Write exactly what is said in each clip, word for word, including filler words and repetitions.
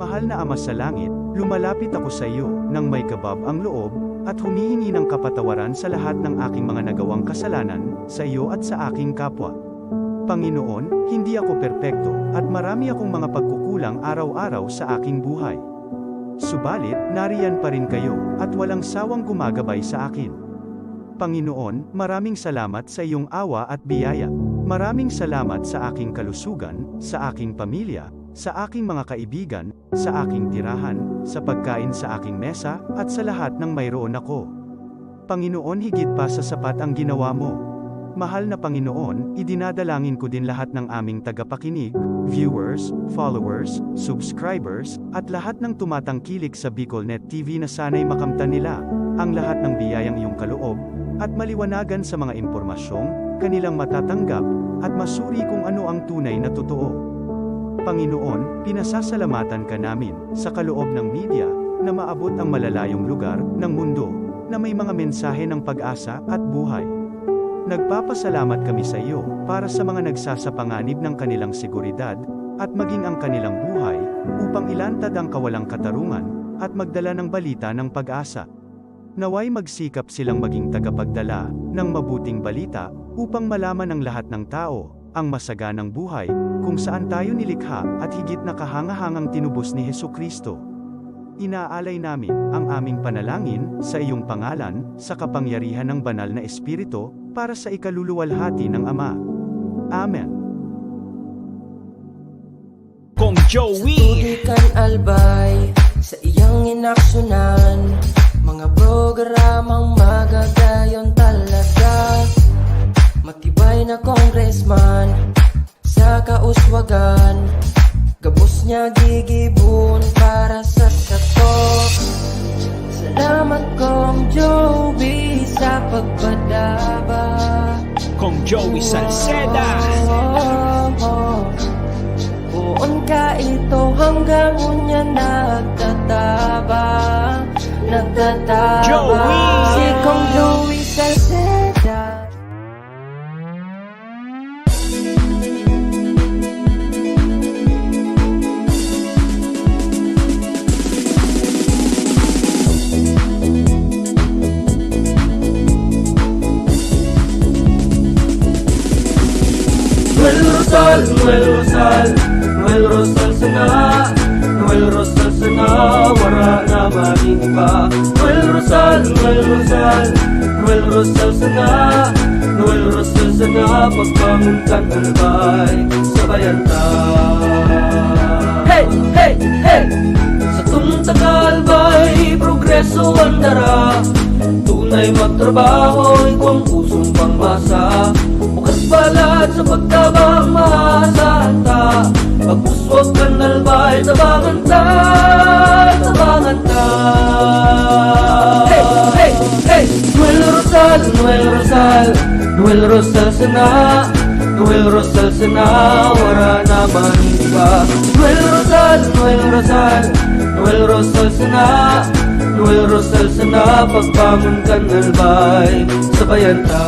Mahal na Ama sa Langit, lumalapit ako sa iyo nang may kabab ang loob at humihingi ng kapatawaran sa lahat ng aking mga nagawang kasalanan sa iyo at sa aking kapwa. Panginoon, hindi ako perpekto at marami akong mga pagkukulang araw-araw sa aking buhay. Subalit, nariyan pa rin kayo at walang sawang gumagabay sa akin. Panginoon, maraming salamat sa iyong awa at biyaya. Maraming salamat sa aking kalusugan, sa aking pamilya, sa aking mga kaibigan, sa aking tirahan, sa pagkain sa aking mesa, at sa lahat ng mayroon ako. Panginoon, higit pa sa sapat ang ginawa mo. Mahal na Panginoon, idinadalangin ko din lahat ng aming tagapakinig, viewers, followers, subscribers, at lahat ng tumatangkilik sa BicolNet T V na sana'y makamtan nila ang lahat ng biyayang iyong kaloob at maliwanagan sa mga impormasyong kanilang matatanggap at masuri kung ano ang tunay na totoo. Panginoon, pinasasalamatan ka namin sa kaloob ng media na maabot ang malalayong lugar ng mundo na may mga mensahe ng pag-asa at buhay. Nagpapasalamat kami sa iyo para sa mga nagsasapanganib ng kanilang seguridad at maging ang kanilang buhay upang ilantad ang kawalang katarungan at magdala ng balita ng pag-asa. Naway magsikap silang maging tagapagdala ng mabuting balita upang malaman ng lahat ng tao ang masaganang buhay kung saan tayo nilikha at higit na kahangahangang tinubos ni Jesu-Cristo. Inaalay namin ang aming panalangin sa iyong pangalan, sa kapangyarihan ng Banal na Espiritu, para sa ikaluluwalhati ng Ama. Amen. Kong Joey. Tutukan Albay sa iyang inaksyonan, mga programang magagayon talaga. Matibay na congressman sa kauswagan, gabos niya gigibon para sa sato. Salamat, Kong Joey, sa pagpadaba. Kong Joey Salceda. Poon ka ito hanggang unya nagtataba, nagtataba. Joey! Si Kong Joey Salceda. Noel Rosal, Noel Rosal, Noel Rosal sana, Noel Rosal sana, wara na man iba. Noel Rosal, Noel Rosal, Noel Rosal sana, Noel Rosal sana, pagbangon kan Albay, sabayan ta. Hey, hey, hey! Sa tunta ka Albay, progreso ang dara. Tunay magtrabaho, igwang pusong pangmasa. Bukas palad sa pagtabang, maasahan ta. Pagpuswag kan Albay, tabangan ta, tabangan ta. Hey, hey, hey! Noel Rosal, Noel Rosal, Noel Rosal sana, Noel Rosal sana, wara na man iba. Noel Rosal, Noel Rosal, Noel Rosal sana, Noel Rosal sana, pagbangon kan Albay, sabayan ta.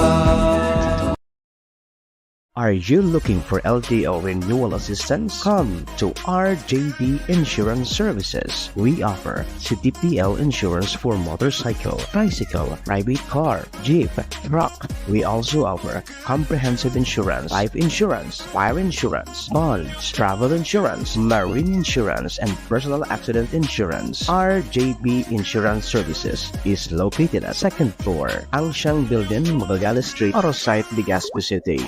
Are you looking for L T O renewal assistance? Come to R J B Insurance Services. We offer C T P L insurance for motorcycle, tricycle, private car, jeep, truck. We also offer comprehensive insurance, life insurance, fire insurance, bonds, travel insurance, marine insurance, and personal accident insurance. R J B Insurance Services is located at second floor, Angshang Building, Magallanes Street, Oro Site, Legazpi City.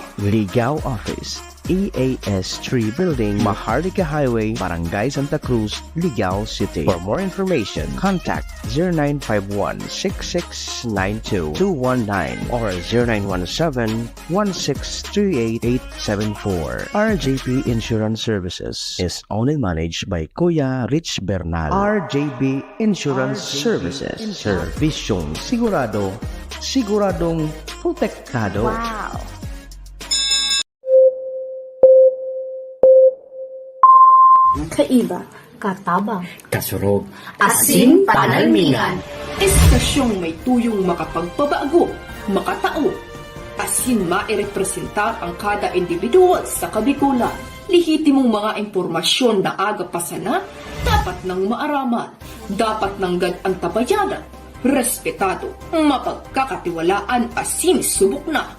Ligao Office, E A S three Building, Maharlika Highway, Barangay Santa Cruz, Ligao City. For more information, contact zero nine five one six six nine two two one nine or zero nine one seven one six three eight eight seven four. R J P Insurance Services is owned and managed by Kuya Rich Bernal. R J P Insurance Services. Servisyong sigurado, siguradong protektado. Wow! Kaiba, katabang, kasurog, asin panalmingan. Estasyong may tuyong makapagpabago, makatao, asin mairepresentar ang kada individual sa Kabikolan. Lehitimong mga impormasyon na aga pa sana, dapat nang maaraman, dapat nanggad antabayanan, respetado, mapagkakatiwalaan asin subok na.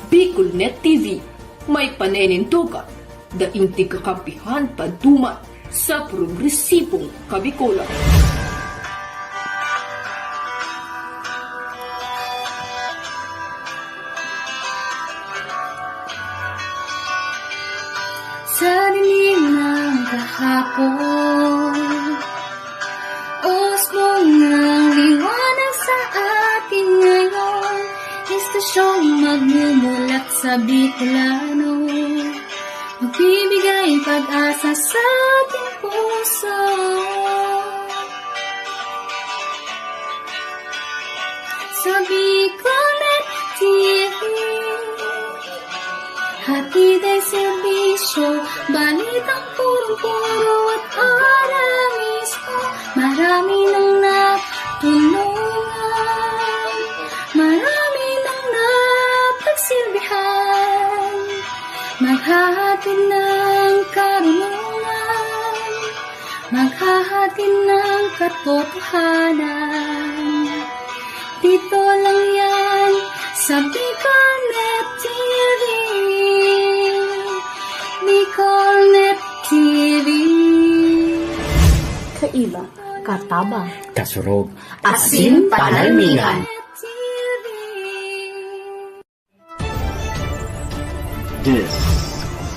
Bicol Net T V, may paninindogan, daing tigkakampihan paduman sa progresibong Kabikolan. Sa dilim ng kahapon, usbong ng liwanag sa atin ngayon. Estasyong magmumulat sa Bicolano, magbibigay pag-asa sa ating puso. Sa Bicolnet T V, hatid ay serbisyo, balitang purong-puro at para mismo. Marami nang natulungan, marami nang napagsilbihan. Maghahatid ng karunungan, maghahatid ng katotohanan. Dito lang yan sa Bicolnet T V. Bicolnet T V. Kaiba, katabang, kasurog, asin panalmingan. This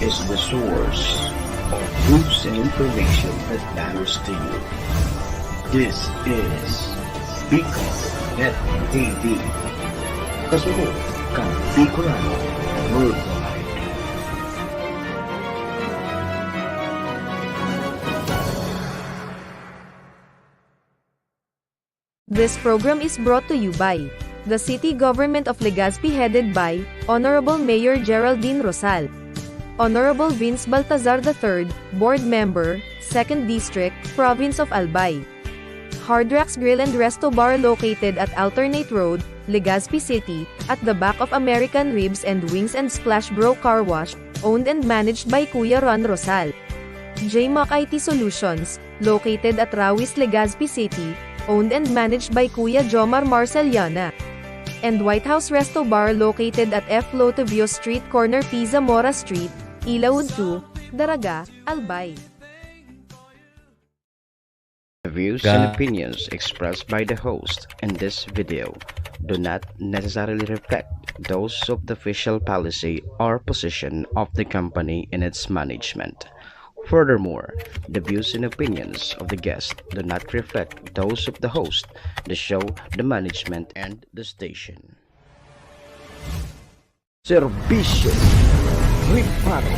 is the source of news and information that matters to you. This is Bicol Net T V. Kasunod kan Bicolano Worldwide. This program is brought to you by the City Government of Legazpi, headed by Honorable Mayor Geraldine Rosal, Honorable Vince Baltazar the third, Board Member, Second District, Province of Albay. Hard Rocks Grill and Resto Bar, located at Alternate Road, Legazpi City, at the back of American Ribs and Wings and Splash Bro Car Wash, owned and managed by Kuya Ron Rosal. J Mac I T Solutions, located at Rawis, Legazpi City, owned and managed by Kuya Jomar Marceliana. And White House Resto Bar, located at F Lotevio Street, corner P Zamora Street, Ilaud two, Daraga, Albay. The views and Ga- opinions expressed by the host in this video do not necessarily reflect those of the official policy or position of the company and its management. Furthermore, the views and opinions of the guest do not reflect those of the host, the show, the management, and the station. Serbisyo, reparo.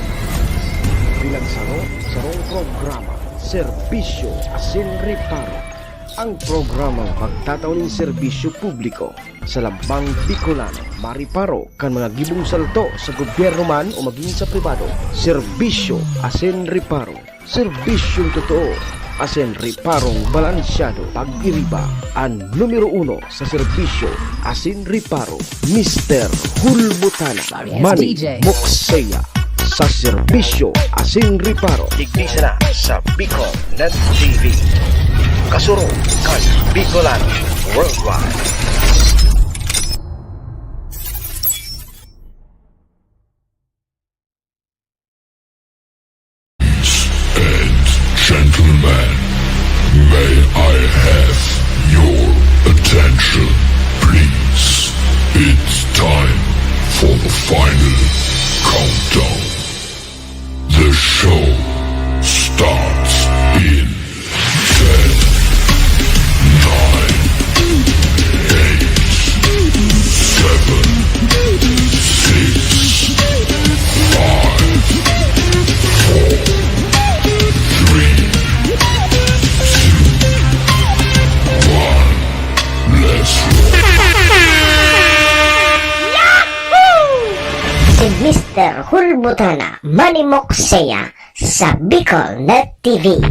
Bilang saro, sarong programa, serbisyo asin reparo. Ang programang magtatao nin serbisyo publiko sa lambang Bicolano, mareparo kan mga gibong salto sa gobyerno man o magin sa pribado. Serbisyo asin reparo. Serbisyong totoo asin reparong balansyado. Pag-iriba, an numero uno sa serbisyo asin reparo, Mister Hulbutana, Sorry, Manny D J. Mokseya, sa serbisyo asin reparo. Digdi sana sa Bicol Net T V. Kasurog kan Bicolano Worldwide. Ladies and gentlemen, may I have your attention, please? It's time for the final countdown. The show starts in ten, nine, eight, seven, six, five, four, three, two, one. Let's roll. Si Mister Hulbutana, Manny Mokseya, sa Bicol Net T V.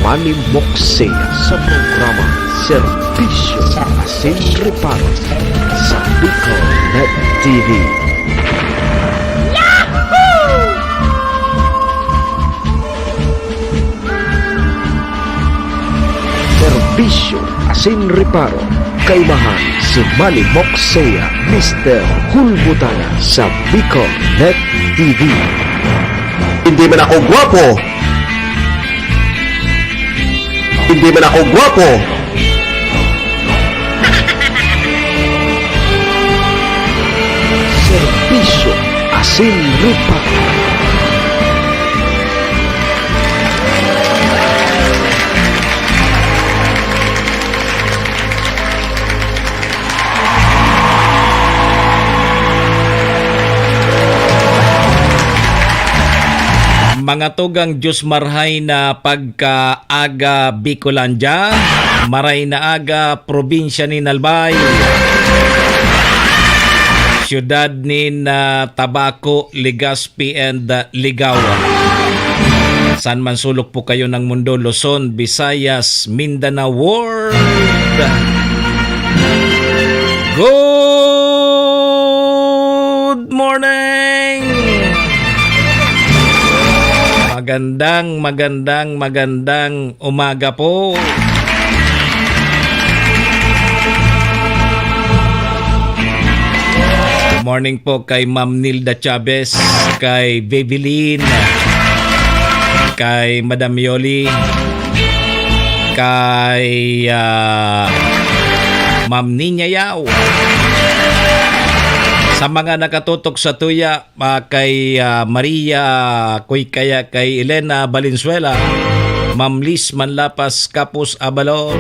Manny Moxea sa programa Serbisyo asin Reparo sa Bicol Net T V. Serbisyo asin Reparo, kaimahan si Manny Moxea, Mister Hulbutana sa Bicol Net T V. Hindi man ako gwapo. Hindi man ako gwapo. Serbisyo asin Reparo. Mga tugang, Diyos marhay na pagkaaga, Bicolandia, maray na aga, probinsya nin Albay, siyudad nin, ah, Tabaco, Legazpi, and, ah, Ligao. Saan man sulok po kayo ng mundo, Luzon, Visayas, Mindanao World. Good morning! Magandang, magandang, magandang umaga po. Morning po kay Ma'am Nilda Chavez, kay Bevelyn, kay Madam Yoli, kay, ah, Ma'am Ninya Yao. Sa mga nakatutok sa tuya, ah, kay, ah, Maria, kuy kaya kay Elena Valenzuela, Ma'am Liz Manlapas, Kapus Abalon.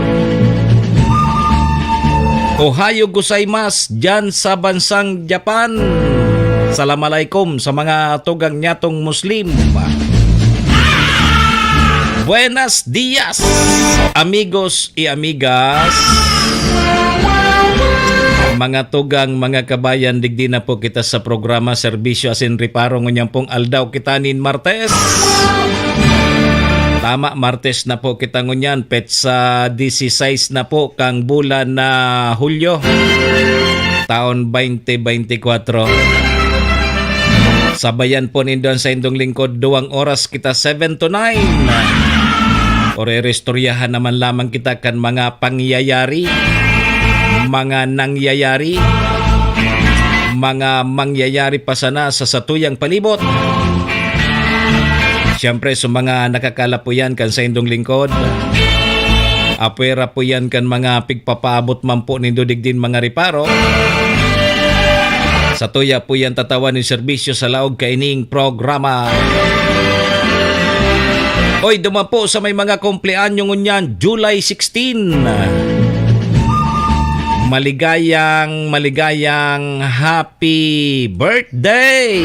Ohayo gozaimasu, dyan sa bansang Japan. Salam alaikum sa mga tugang nyatong Muslim. Buenas dias, amigos y amigas. Mga tugang, mga kabayan, digdi na po kita sa programa Serbisyo asin Reparo ngunyan pong aldaw kita nin Martes. Tama, Martes na po kita ngunyan, petsa dieciséis na po kang bulan na Hulyo, taon twenty twenty-four. Sabayan po nindo an saindong lingkod, duwang oras kita, seven to nine. Orerestoryahan naman lamang kita kan mga pangyayari, mga nangyayari, mga mangyayari pa sana sa satuyang palibot. Siyempre, sa mga nakakalapuyan kan saindong lingkod, apwera po yan kan mga pigpapaabot man po nindo digdin mga reparo. Satuya po yan tatawan nin serbisyo sa laog kaining programa. Oy, duman po sa may mga kumpleanyo ngunyan, July sixteen. Maligayang, maligayang happy birthday!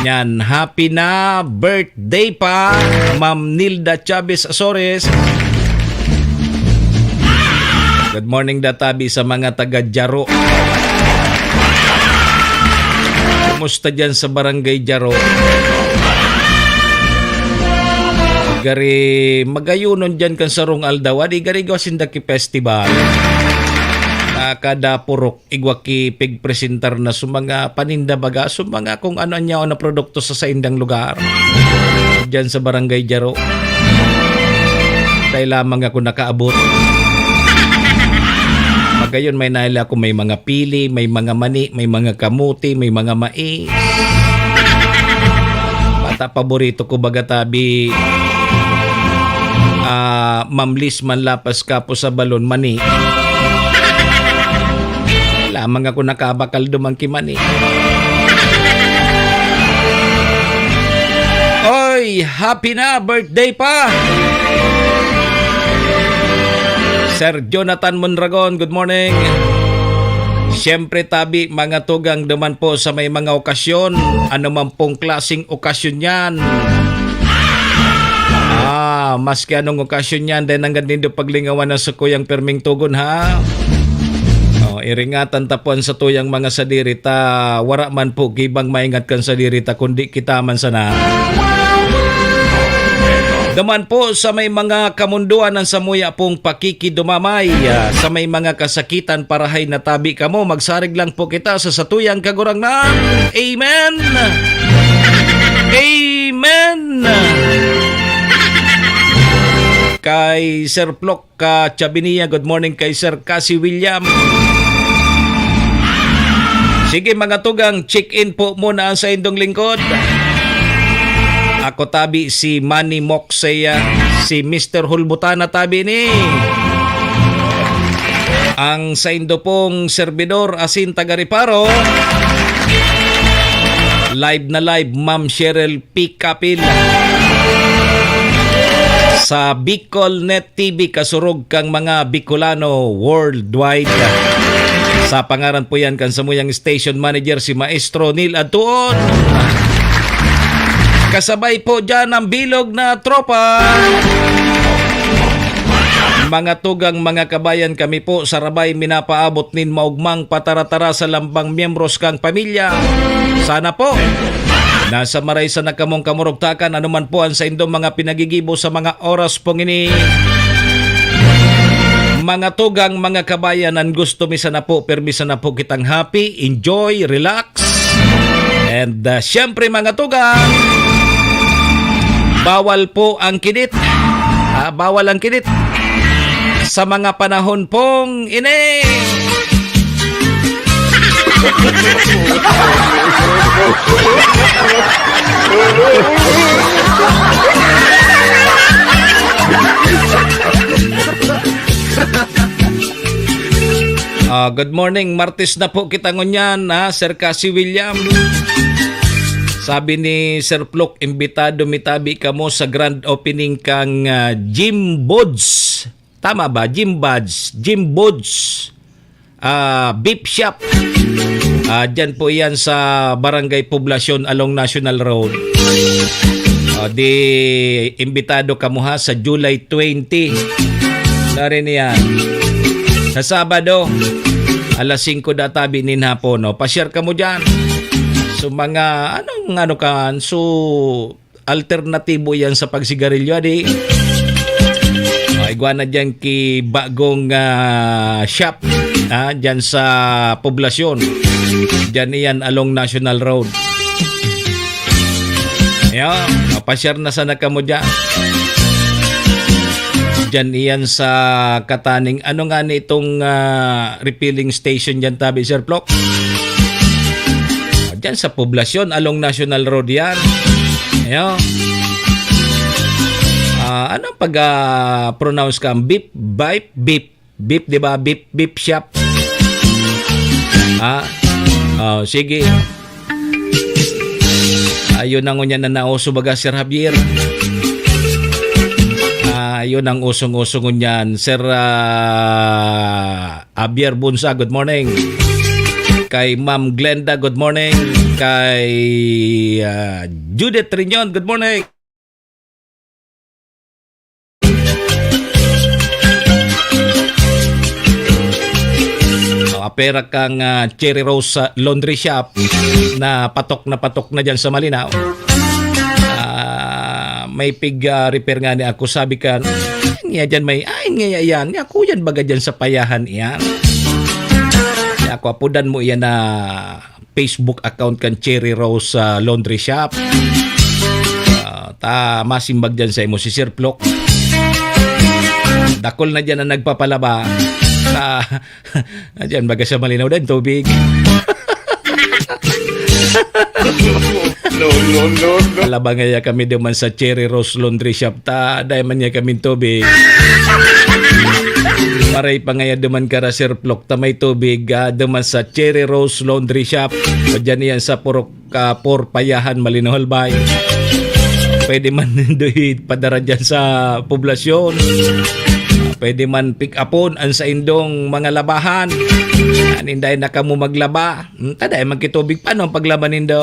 Yan, happy na birthday pa, Ma'am Nilda Chavez Azores. Good morning, da tabi sa mga taga Jaro. Kumusta dyan sa Barangay Jaro? Gari, magayunon dyan kan sarong aldaw, adi gari gawa sinda ki festival. Ah, kada purok, igwa ki pigpresentar na sa mga paninda baga, sa mga kung ano-ano na produkto sa saindang lugar. Dyan sa Barangay Jaro. Tayo lamang ako nakaabot. Magayon, may nahili ako, may mga pili, may mga mani, may mga kamuti, may mga mais. Bata, paborito ko baga tabi, ah, mamlis man lapas kapo sa balon, mani. Lamang ako nakabakal duman ki mani. Oy, happy na birthday pa! Sir Jonathan Mondragon, good morning. Siyempre, tabi, mga tugang duman po sa may mga okasyon, ano man pong klaseng okasyon yan. Ah, maski anong okasyon yan, dahil nanggad nindo paglingawan ang sakuyang pirming tugon, ha? Oh, iringatan ta po ang satuyang mga sadiri ta, wara man po gibang maingat kan sadiri ta, kundi kita man sana. Duman po sa may mga kamundoan ng samuya pong pakikidumamay, ah, sa may mga kasakitan, parahay na tabi kamo, magsarig lang po kita sa satuyang Kagurangnan. Amen! Amen! Kay Sir Plok ka Chabinia, good morning kay Sir Cassie William. Sige, mga tugang, check-in po muna ang saindong lingkod. Ako tabi si Manny Moxeya, si Mister Hulbutana tabi ni ang saindo pong servidor, asin taga Reparo. Live na live, Ma'am Cheryl P. Kapil. Sa Bicol Net T V, kasurog kang mga Bicolano worldwide. Sa pangaran po yan kan samuyang station manager, si Maestro Neil Adtuon. Kasabay po dyan ang bilog na tropa. Mga tugang, mga kabayan, kami po sa Rabay minapaabot nin maugmang pataratara sa lambang miyembros kang pamilya. Sana po nasa maraysa na kamong kamurugtakan, anuman po ang saindong mga pinagigibo sa mga oras pong ini. Mga tugang, mga kabayan, ang gusto mi sana po, permi sana po kitang happy, enjoy, relax. And, uh, syempre, mga tugang, bawal po ang kinit. Ah, bawal ang kinit sa mga panahon pong ini. Ah, good morning. Martes na po kita ngunyan, ha, Sir Cassie William. Sabi ni Sir Plok, imbitado mi tabi kamo sa grand opening kang, ah, Jim Bods. Tama ba? Jim Bods. Jim Bods. Ah, Beef Shop. Ah, dyan po yan sa Barangay Poblacion along National Road. Ah, di imbitado kamo ha sa July twenty. Nari niyan. Sa Sabado, alas singko da tabi nin hapon, no? Pa-share kamo dyan. So, mga, anong, ano kan? So, alternatibo yan sa pagsigarilyo, adi. O, igwa na dyan ki bagong, ah, shop, ah, dyan sa Poblacion. Dyan iyan along National Road. Ayan, mapashare na sana kamo dyan. Dyan iyan sa Kataning. Ano nga ni itong, ah, refilling station dyan, tabi, Sir Plok? Ah, dyan sa Poblacion, along National Road yan. Ayan. Ah, ano pag, ah, pronounce ka? Beep, bipe, beep. Beep, di ba? Beep, beep shop. Ah, oh, sige. Ayun ang ngunyan na nauso, baga, Sir Javier. Ah, yun ang usong-uso ngunyan. Sir, ah, Javier Bunsa, good morning. Kay Ma'am Glenda, good morning. Kay, ah, Judith Riñon, good morning. Oh, apera kang, ah, Cherry Rose, ah, Laundry Shop na patok na patok na dyan sa Malinao. Ah, may pig, ah, repair nga ni ako, sabi kan, "Ay, nga dyan may, ay, nga yan, nga ako yan baga dyan sa payahan iyan." Kaya ako, apodan mo iyan na Facebook account kan Cherry Rose, ah, Laundry Shop. Ah, ta masimbag dyan sa imo si Sir Plok. Dakol na dyan ang nagpapalaba. Ah, dyan, baga sa Malinao din, tubig. No, no, no, no. Alaba ngaya kami duman sa Cherry Rose Laundry Shop. Ta, dai man niya kaming tubig. Maray pa ngaya duman kara Sir Plok ta may tubig, ah, duman sa Cherry Rose Laundry Shop. O dyan iyan sa Purok, ah, Purpayahan, Malinaw, Albay. Pwede man nindo ipadara dyan sa poblasyon. Pwede man pick-upon ang saindong mga labahan. Yan, inday na kamo maglaba. Hmm, ta dai man ki tubig, paano ang paglaba nindo?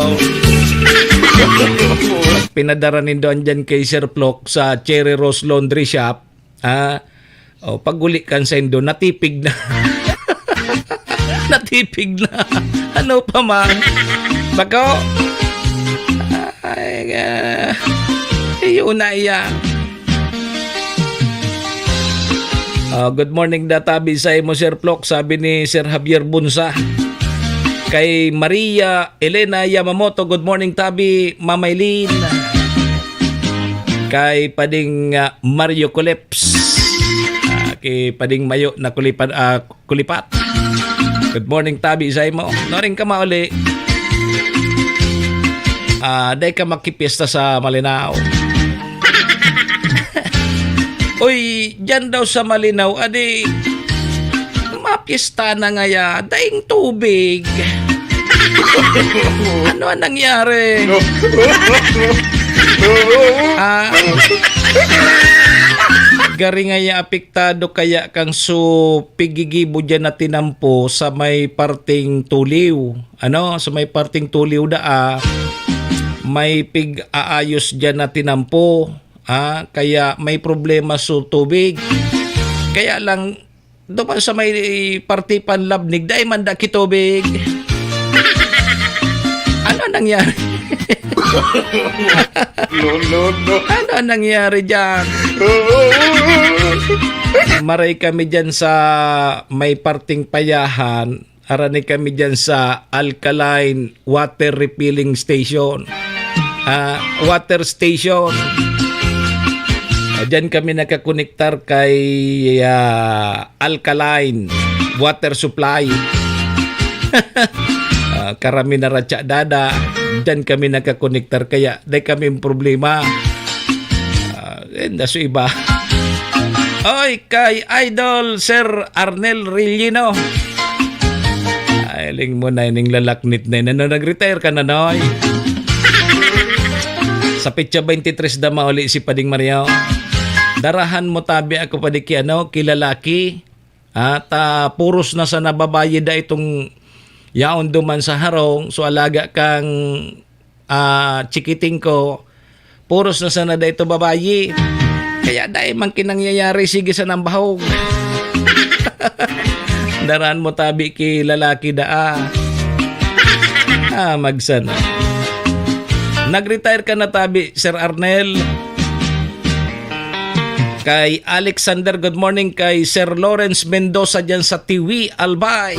Pinadara nindo andyan kay Sir Plok sa Cherry Rose Laundry Shop. Ah, oh, pag-uli kan saindo, natipig na. Natipig na. Ano pa man? Bako? Ay, ah, yun na iyan. Ah, good morning da, tabi sa imo, Sir Plok, sabi ni Sir Javier Bunsa. Kay Maria Elena Yamamoto, good morning, tabi, Mama Eileen. Kay Pading, ah, Mario Kulips. Ah, kay Pading Mayo na Kulipan, ah, Kulipat. Good morning, tabi sa imo. Noring ka mauli. Ah, dai ka makipiesta sa Malinao. Uy, dyan daw sa Malinao, adi, mapiesta na ngaya, daing tubig. Ano ang nangyari? Ah, gari ngaya apektado kaya kang su pigigibo dyan na tinampo sa may parting Tuliw. Ano, sa may parting Tuliw daa, may pig-aayos dyan na tinampo. Ah, kaya may problema sa tubig. Kaya lang, duman sa may parti panlabnig, dai man da kitubig. Ano nangyari? No, no, no. Ano nangyari dyan? Maray kami dyan sa may parting Payahan. Arani kami dyan sa alkaline water refilling station. Ah, water station. Ah, dyan kami nakakonektar kay, ah, alkaline water supply. Ah, karami na ratsa dada. Dyan kami nakakonektar kaya dai kami problema. Ah, eh, naso iba. Oy, kay Idol Sir Arnel Rillino. Ay, ling mo na ining lalaknit na yun. Ano, nag-retire ka na, Noy? Sa petsa twenty-three da mauli si Pading Mario. Darahan mo tabi ako pa di ki, ano, ki lalaki. At, ah, puros na sana babayi da itong yaon duman sa harong. So, alaga kang, ah, chikiting ko. Puros na sana da ito babayi. Kaya dai man kinangyayari, sige sanang bahog. Darahan mo tabi ki lalaki daa. Ah, magsana. Nag-retire ka na tabi, Sir Arnel. Kay Alexander, good morning. Kay Sir Lawrence Mendoza dyan sa Tiwi, Albay.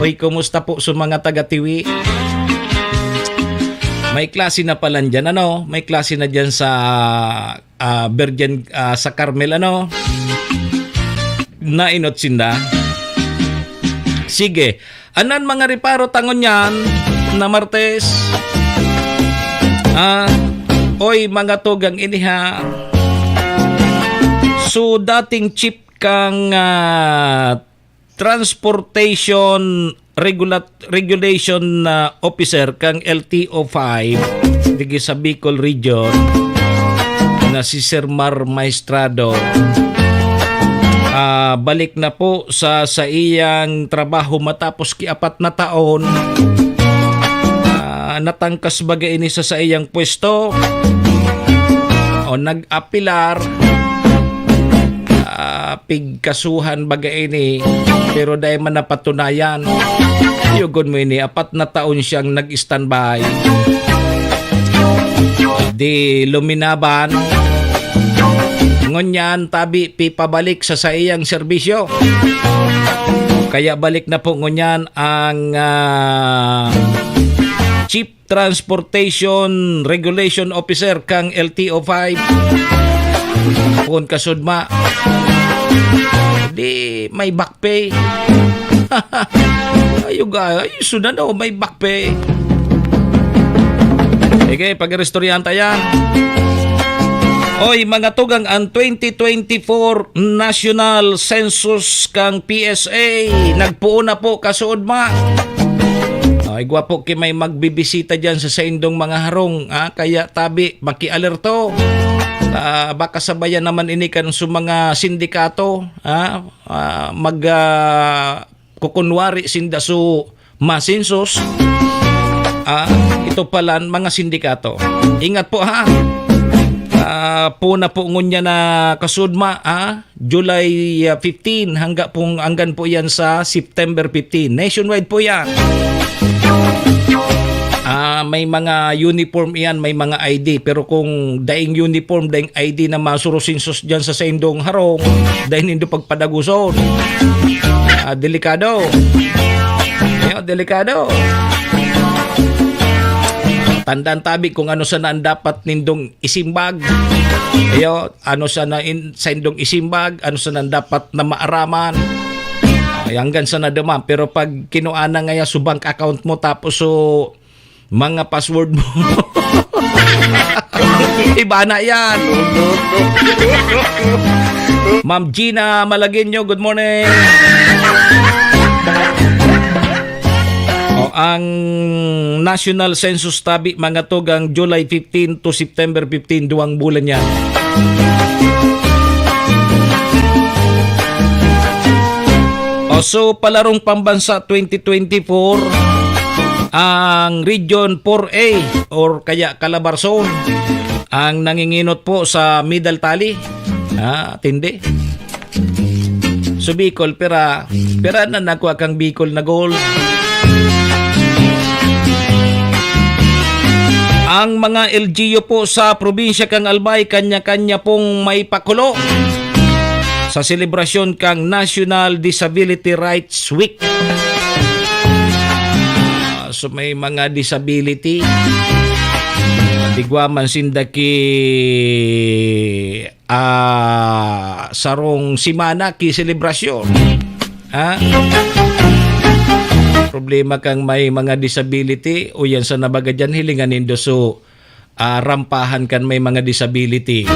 Uy, kumusta po sa mga taga Tiwi? May klase na pala dyan, ano? May klase na dyan sa, ah, Virgin, ah, sa Carmel, ano? Nainot sinda. Sige. Anan mga reparo ta ngunyan na Martes. Ah, oy, mga tugang ini ha. So, dating chief kang, ah, transportation regulat-, regulation na officer kang L T O five, digi sa Bicol Region, na si Sir Mar Maestrado, ah, balik na po sa, sa iyang trabaho matapos ki apat na taon. Ah, natangkas baga ini sa saiyang pwesto o nag-apilar. Ah, pigkasuhan baga ini, pero dai man napatunayan. Yugon mo ini, apat na taon siyang nag-standby. Di luminaban. Ngunyan, tabi, pipabalik sa saiyang serbisyo. Kaya balik na po ngunyan ang, ah, Chief Transportation Regulation Officer kang L T O five. Kun kasudma, di may back pay. Ayog, ay, sudan, oh, may back pay. Sige, pag-iristoryahan ta yan. Oy, mga tugang, ang twenty twenty-four National Census kang P S A, nagpuon na po, kasuodma. Ay, gwapo ki may magbibisita dyan sa saindong mga harong, ah, kaya tabi, makialerto. Ah, baka sabayan naman ini kan sa mga sindikato, ah, ah, mag, ah, kukunwari sinda su masensos. Ah, ito pala ang mga sindikato. Ingat po, ha. Ah, puna po ngunya na kasudma, ha. July, ah, fifteen, hangga pong, hanggan po yan sa September fifteen. Nationwide po yan. Ah, May mga uniform iyan, may mga I D. Pero kung daing uniform, daing I D na masurosinsos diyan sa saindong harong, dai nindo pagpadaguson. Ah, delikado. Ayo, delikado. Tandaan tabi kung ano sana ang dapat nindong isimbag. Ayo, ano sana in, saindong isimbag, ano sana ang dapat na maaraman. Ay, hanggang sana duman. Pero pag kinuha na ngaya sa bank account mo, tapos so, mga password mo. Iba na yan. Ma'am Gina Malagueño, good morning. O, ang National Census tabi, mga tugang, July fifteen to September fifteen, duwang bulan yan. O, so, palarong pambansa twenty twenty-four, ang Region four A or kaya Calabarzon, ang nanginginot po sa medal tally. Ah, tindi. So, Bicol, pira, pira na nakuha kang Bicol na gold. Ang mga L G U po sa probinsya kang Albay, kanya-kanya pong may pakulo sa selebrasyon kang National Disability Rights Week. Ah, so may mga disability, tigwa man sinda ki, ah, sarong semana ki selebrasyon. Ha? Problema kang may mga disability, o yan sa nabaga dyan, hilingan nindo so, ah, rampahan kan may mga disability.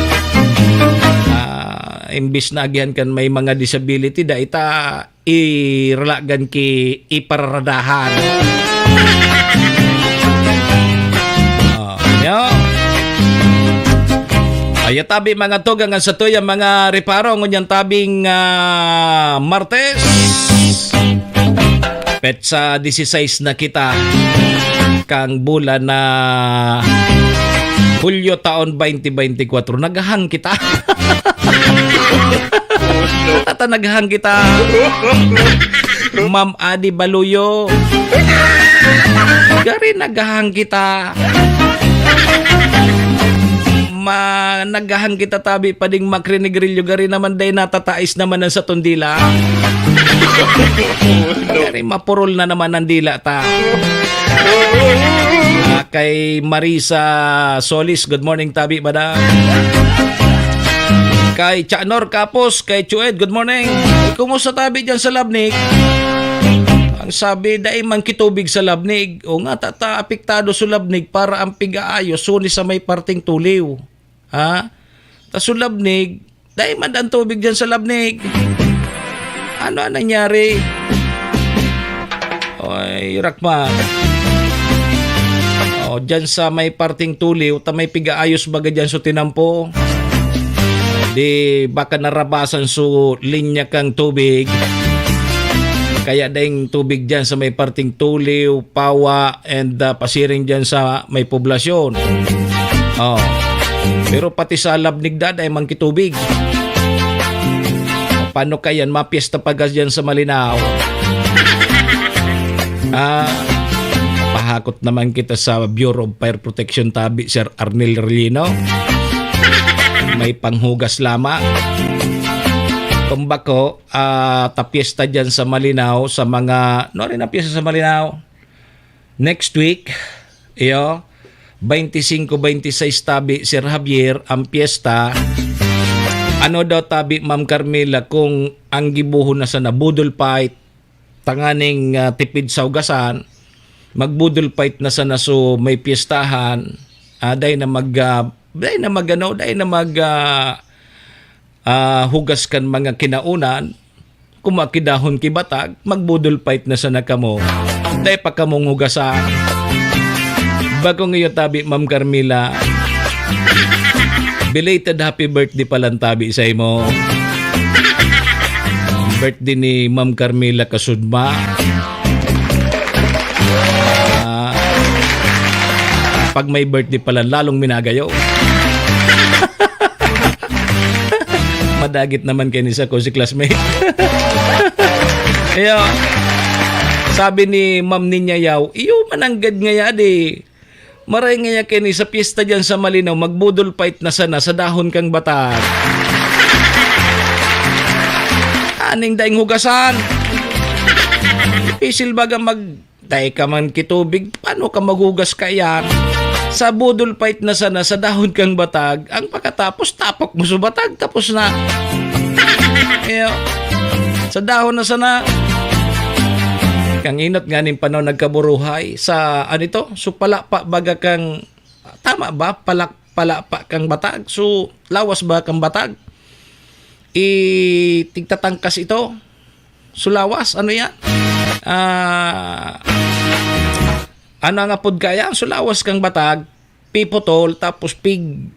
Ah, imbis na agihan kan may mga disability, dai ta iralagan ki ipararadahan. Oh, yo. Ay, tabi mga tugang ang satuya, mga reparo, ngunyan tabing, ah, Martes. Petsa dieciséis na kita kang bulan na Hulyo taon twenty twenty-four. Naghahang kita. Tata, naghahang kita. Ma'am Adi Baluyo. Gari, naghahang kita. Ma, naghahang kita tabi pa ding makrinigrilyo. Gari naman, day, natatais naman ang satong dila. Gari, mapurol na naman ang dila ta. Ah, kay Marisa Solis, good morning, tabi, madam. Kay Chanor Kapos, kay Chued, good morning. Kumusta tabi dyan sa Labnig? Ang sabi, dai man kitubig sa Labnig. O nga, tata, apektado sa Labnig para ang pig-aayos, suni sa may parting tuliw. Ha? Ta sa Labnig, dai man ang tubig dyan sa Labnig. Ano ang nangyari? Oy, Rakma. O, dyan sa may parting tuliw, ta may pig-aayos baga dyan sa tinampo. Di baka narabasan so linya kang tubig. Kaya daing tubig dyan sa may parting tuliw, pawa, and, ah, pasiring dyan sa may poblasyon. Oh. Pero pati sa Labnig, daday man kitubig. Paano kayan? Mapiesta pa gas dyan sa Malinao. Ah, pahakot naman kita sa Bureau of Fire Protection tabi, Sir Arnel Relino. May panghugas lamang. Kung bako, ah, ta piyesta dyan sa Malinao, sa mga, no, rin ang piyesta sa Malinao? Next week, iyo, twenty-five, twenty-six tabi, Sir Javier, ang piyesta. Ano daw tabi, Ma'am Carmela, kung ang gibohon na sana, boodle fight, tanganing, ah, tipid sa hugasan, mag-boodle fight na sana, so may piyestahan, ah, dai na mag, ah, dai na mag, ano, dai na mag, ah, ah, hugas kan mga kinaunan, kung makidahon ki batag, mag-boodle fight na sana kamo. Dai pa kamong hugasan. Bagong iyo tabi, Ma'am Carmela. Belated happy birthday palan tabi sa imo. Birthday ni Ma'am Carmela Kasudma. Ah, pag may birthday pala, lalong minagayo. Madagit naman kay ni sako si classmate. Kaya, sabi ni Ma'am Ninya Yaw, "Iyo mananggad ngaya di. Maray ngaya kini sa piyesta diyan sa Malinaw, magbudol fight na sana sa dahon kang batag. Aning daing hugasan. Pisil baga mag-, dai ka man kitubig, paano ka maghugas kaiyan? Sa budol fight na sana sa dahon kang batag, ang pagkatapos tapok mo sa batag, tapos na. Iyo. Sa dahon na sana. Kang inot nga ning panahon nagkaburuhay sa, ano ito? So, palapa baga kang, tama ba? Palak-, palapa kang batag. So, lawas ba kang batag? I, tigtatangkas ito. So, lawas, ano yan? Ah, ano ang apod kaya? So, lawas kang batag, piputol, tapos pig-,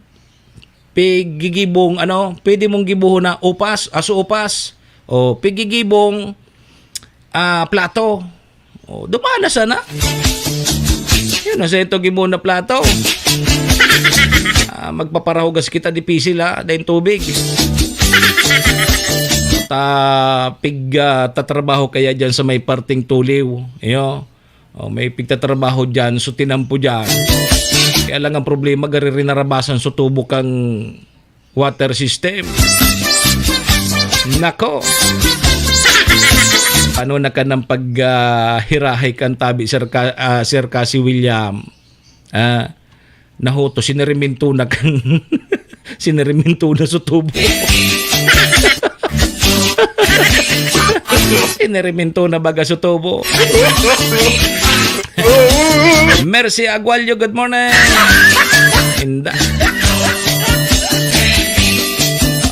piggigibong, ano, pwede mong gibohon na upas, aso upas, o piggigibong, ah, plato. O, dumana sana. Yun, nasa ito gibohon na plato. Ah, magpaparahugas kita, dipisil, ha, dahil tubig. Ta, pig, ah, tatrabaho kaya dyan sa may parting tuliw. Iyo. O, may pigtatrabaho dyan, so tinampo dyan. Kaya lang ang problema, gari rinarabasan so tubo kang water system. Nako! Ano na ka ng pag, ah, hirahay kan tabi, Sir Ka-, ah, Sir Kasi William? Ah, nahuto, siniriminto na kan, siniriminto na sa tubo. Siniriminto na baga sa tubo. Mercy Agualyo, good morning. Inda.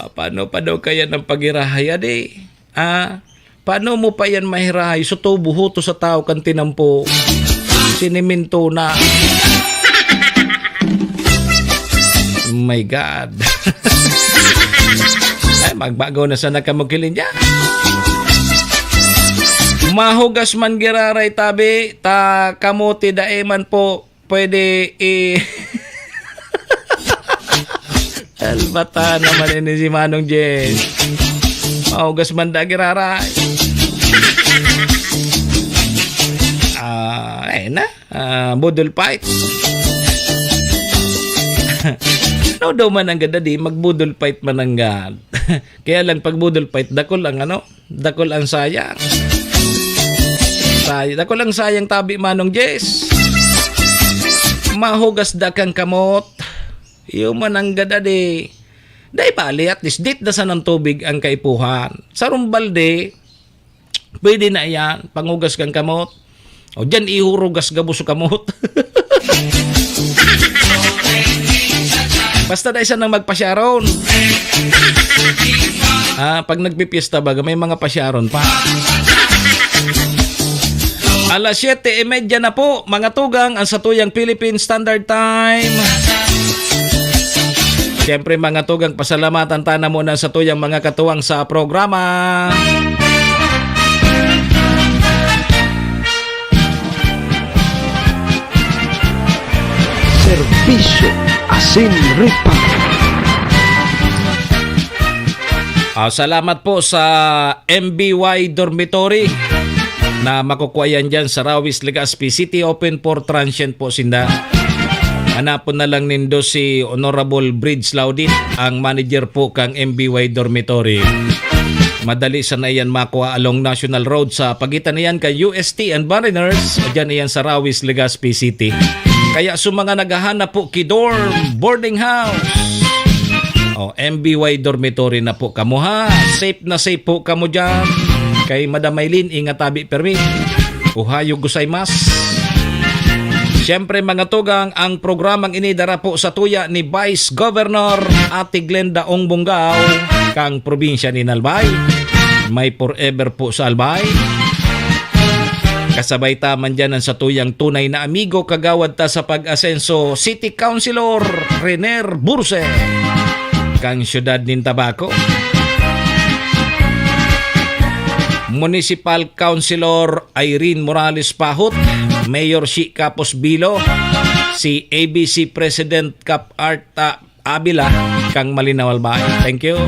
Ah, paano pa daw kaya ng paghirahay, adi? Ah, paano mo pa yan mahirahay? So, tubo, huto sa tao kan tinampo. Siniminto na. My God. Ay, magbago na sana kamo kilin dyan. Mahugas man giraray tabi, ta kamote dai man po pwede i-, Albata naman ini si Manong Jess. Mahugas man da giraray. Ah, ayun na. Ah, budol fight. No daw man ang gada di, magbudol fight man ang gad. Kaya lang pag budol fight, dakol ang ano, dakol ang sayang. Say-, dakol ang sayang tabi, Manong Jess. Mahugas da kang kamot. Iyo man ang gada di. Dai bali, at least dit da sanang tubig ang kaipuhan. Sarong balde, pwede na iyan, panghugas kang kamot. O diyan, ihurugas gabos sa kamot. Basta dai sanang magpasyaron. Ah, pag nagpipiesta baga, may mga pasyaron pa. Alas siyete y media na po, mga tugang, ang satuyang Philippine Standard Time. Siyempre, mga tugang, pasalamatan ta na muna sa tuyang mga katuwang sa programa. Serbisyo asin reparo. Ah, salamat po sa M B Y Dormitory na makukuha yan dyan sa Rawis, Legazpi City. Open for transient po sinda. Hanapon na lang nindo si Honorable Bridge Laudit, ang manager po kang M B Y Dormitory. Madali sana iyan makuha along National Road sa pagitan na yan kay U S T and Mariners. Diyan iyan sa Rawis, Legazpi City. Kaya sa mga naghahanap po ki dorm, boarding house, o, M B Y dormitory na po kamo, ha. Safe na safe po kamo dyan. Kay Madam Maylin, ingat tabi permi. Ohayo gozaimasu. Siyempre, mga tugang, ang programang ini dara po sa tuya ni Vice Governor Ate Glenda Ong Bongao, kang probinsya ni Albay. May forever po sa Albay. Kasabay ta man dyan ang satuyang tunay na amigo, kagawad ta sa pag-asenso, City Councilor Rener Burse, kang siyudad nin Tabaco. Municipal Councilor Irene Morales Pahot, Mayor Shi Capos Bilo, si A B C President Cap Art, ah, Avila, kang Malinao Albay. Thank you.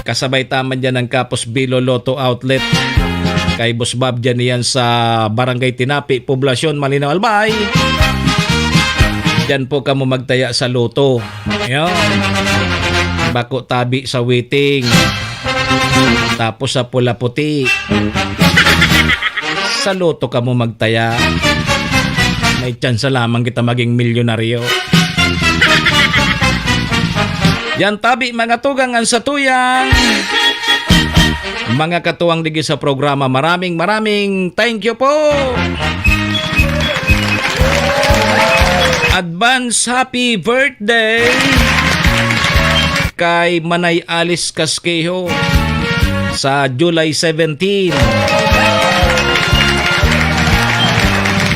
Kasabay ta man dyan ang Capos Bilo Lotto Outlet. Kay Boss Bob dyan iyan sa Barangay Tinapi, Poblacion, Malinao Albay. Diyan po kamo magtaya sa Lotto. Yun. Bako tabi sa Witing. Tapos sa Pula Puti. Sa Lotto kamo magtaya. May tsansa lamang kita maging milyonaryo. Yan tabi, mga tugang, an satuyang mga katuwang digi sa programa. Maraming, maraming thank you po. Advance happy birthday kay Manay Alice Casquejo sa July seventeen.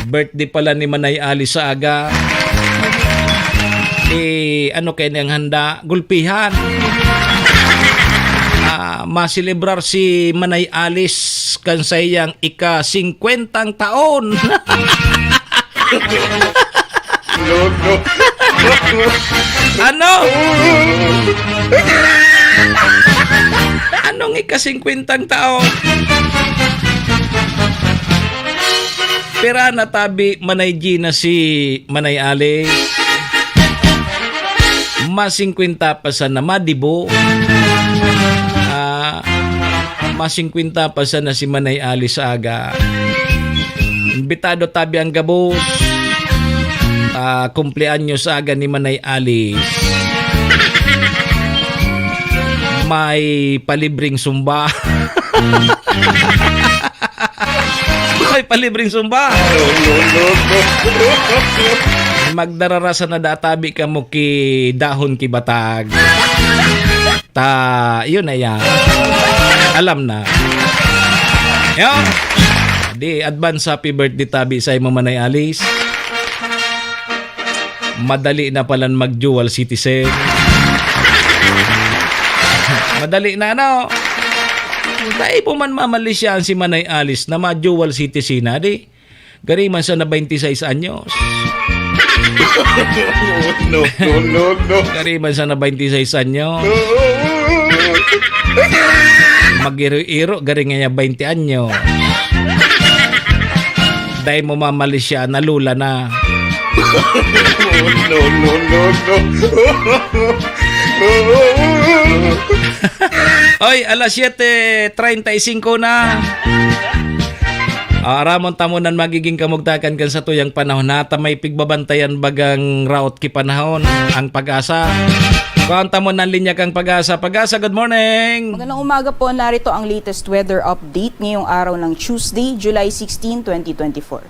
Birthday pala ni Manay Alice sa aga. Eh, ano kaya niyang handa? Gulpihan. Ah, maselebrar si Manay Alice kan sa iyang ika-singkwentang taon. No, no. Ano? Anong ika-singkwentang taon? Pira na tabi, Manay Gina, si Manay Alice? Masingkwenta pa sana, madibo. Ah, masingkwenta pa sana si Manay Alice sa aga. Imbitado tabi ang gabos. Ah, kumpleanyo sa aga ni Manay Alice. May palibreng sumba. May palibreng sumba. Magdararasa na databi kamo ki dahon ki batag. Ta, yun na yan. Alam na. Yun. Di, advance happy birthday tabi sa imo, Manay Alice. Madali na palan mag-dual citizen. Madali na, ano? Dai po man mamalisyahan si Manay Alice na ma-dual citizen na, di? Gari man sana twenty-six anyos. No, no, no, no. Gari man sana twenty-six anyos. Mag-iro-iro, gari nga niya twenty anyos. Dai mo mamalisya, nalula na. No, no, no, no. Oy, alas siyete treinta y cinco na. Ah, aramon ta mo nan magiging kamugtakan kan satuyang panahon. Nata may pigbabantayan bagang raot ki panahon, ang Pag-asa. Kuhaan ta mo nan linya kang Pag-asa. Pag-asa, good morning! Magandang umaga po. Narito ang latest weather update ngayong araw ng Tuesday, July sixteen, twenty twenty-four.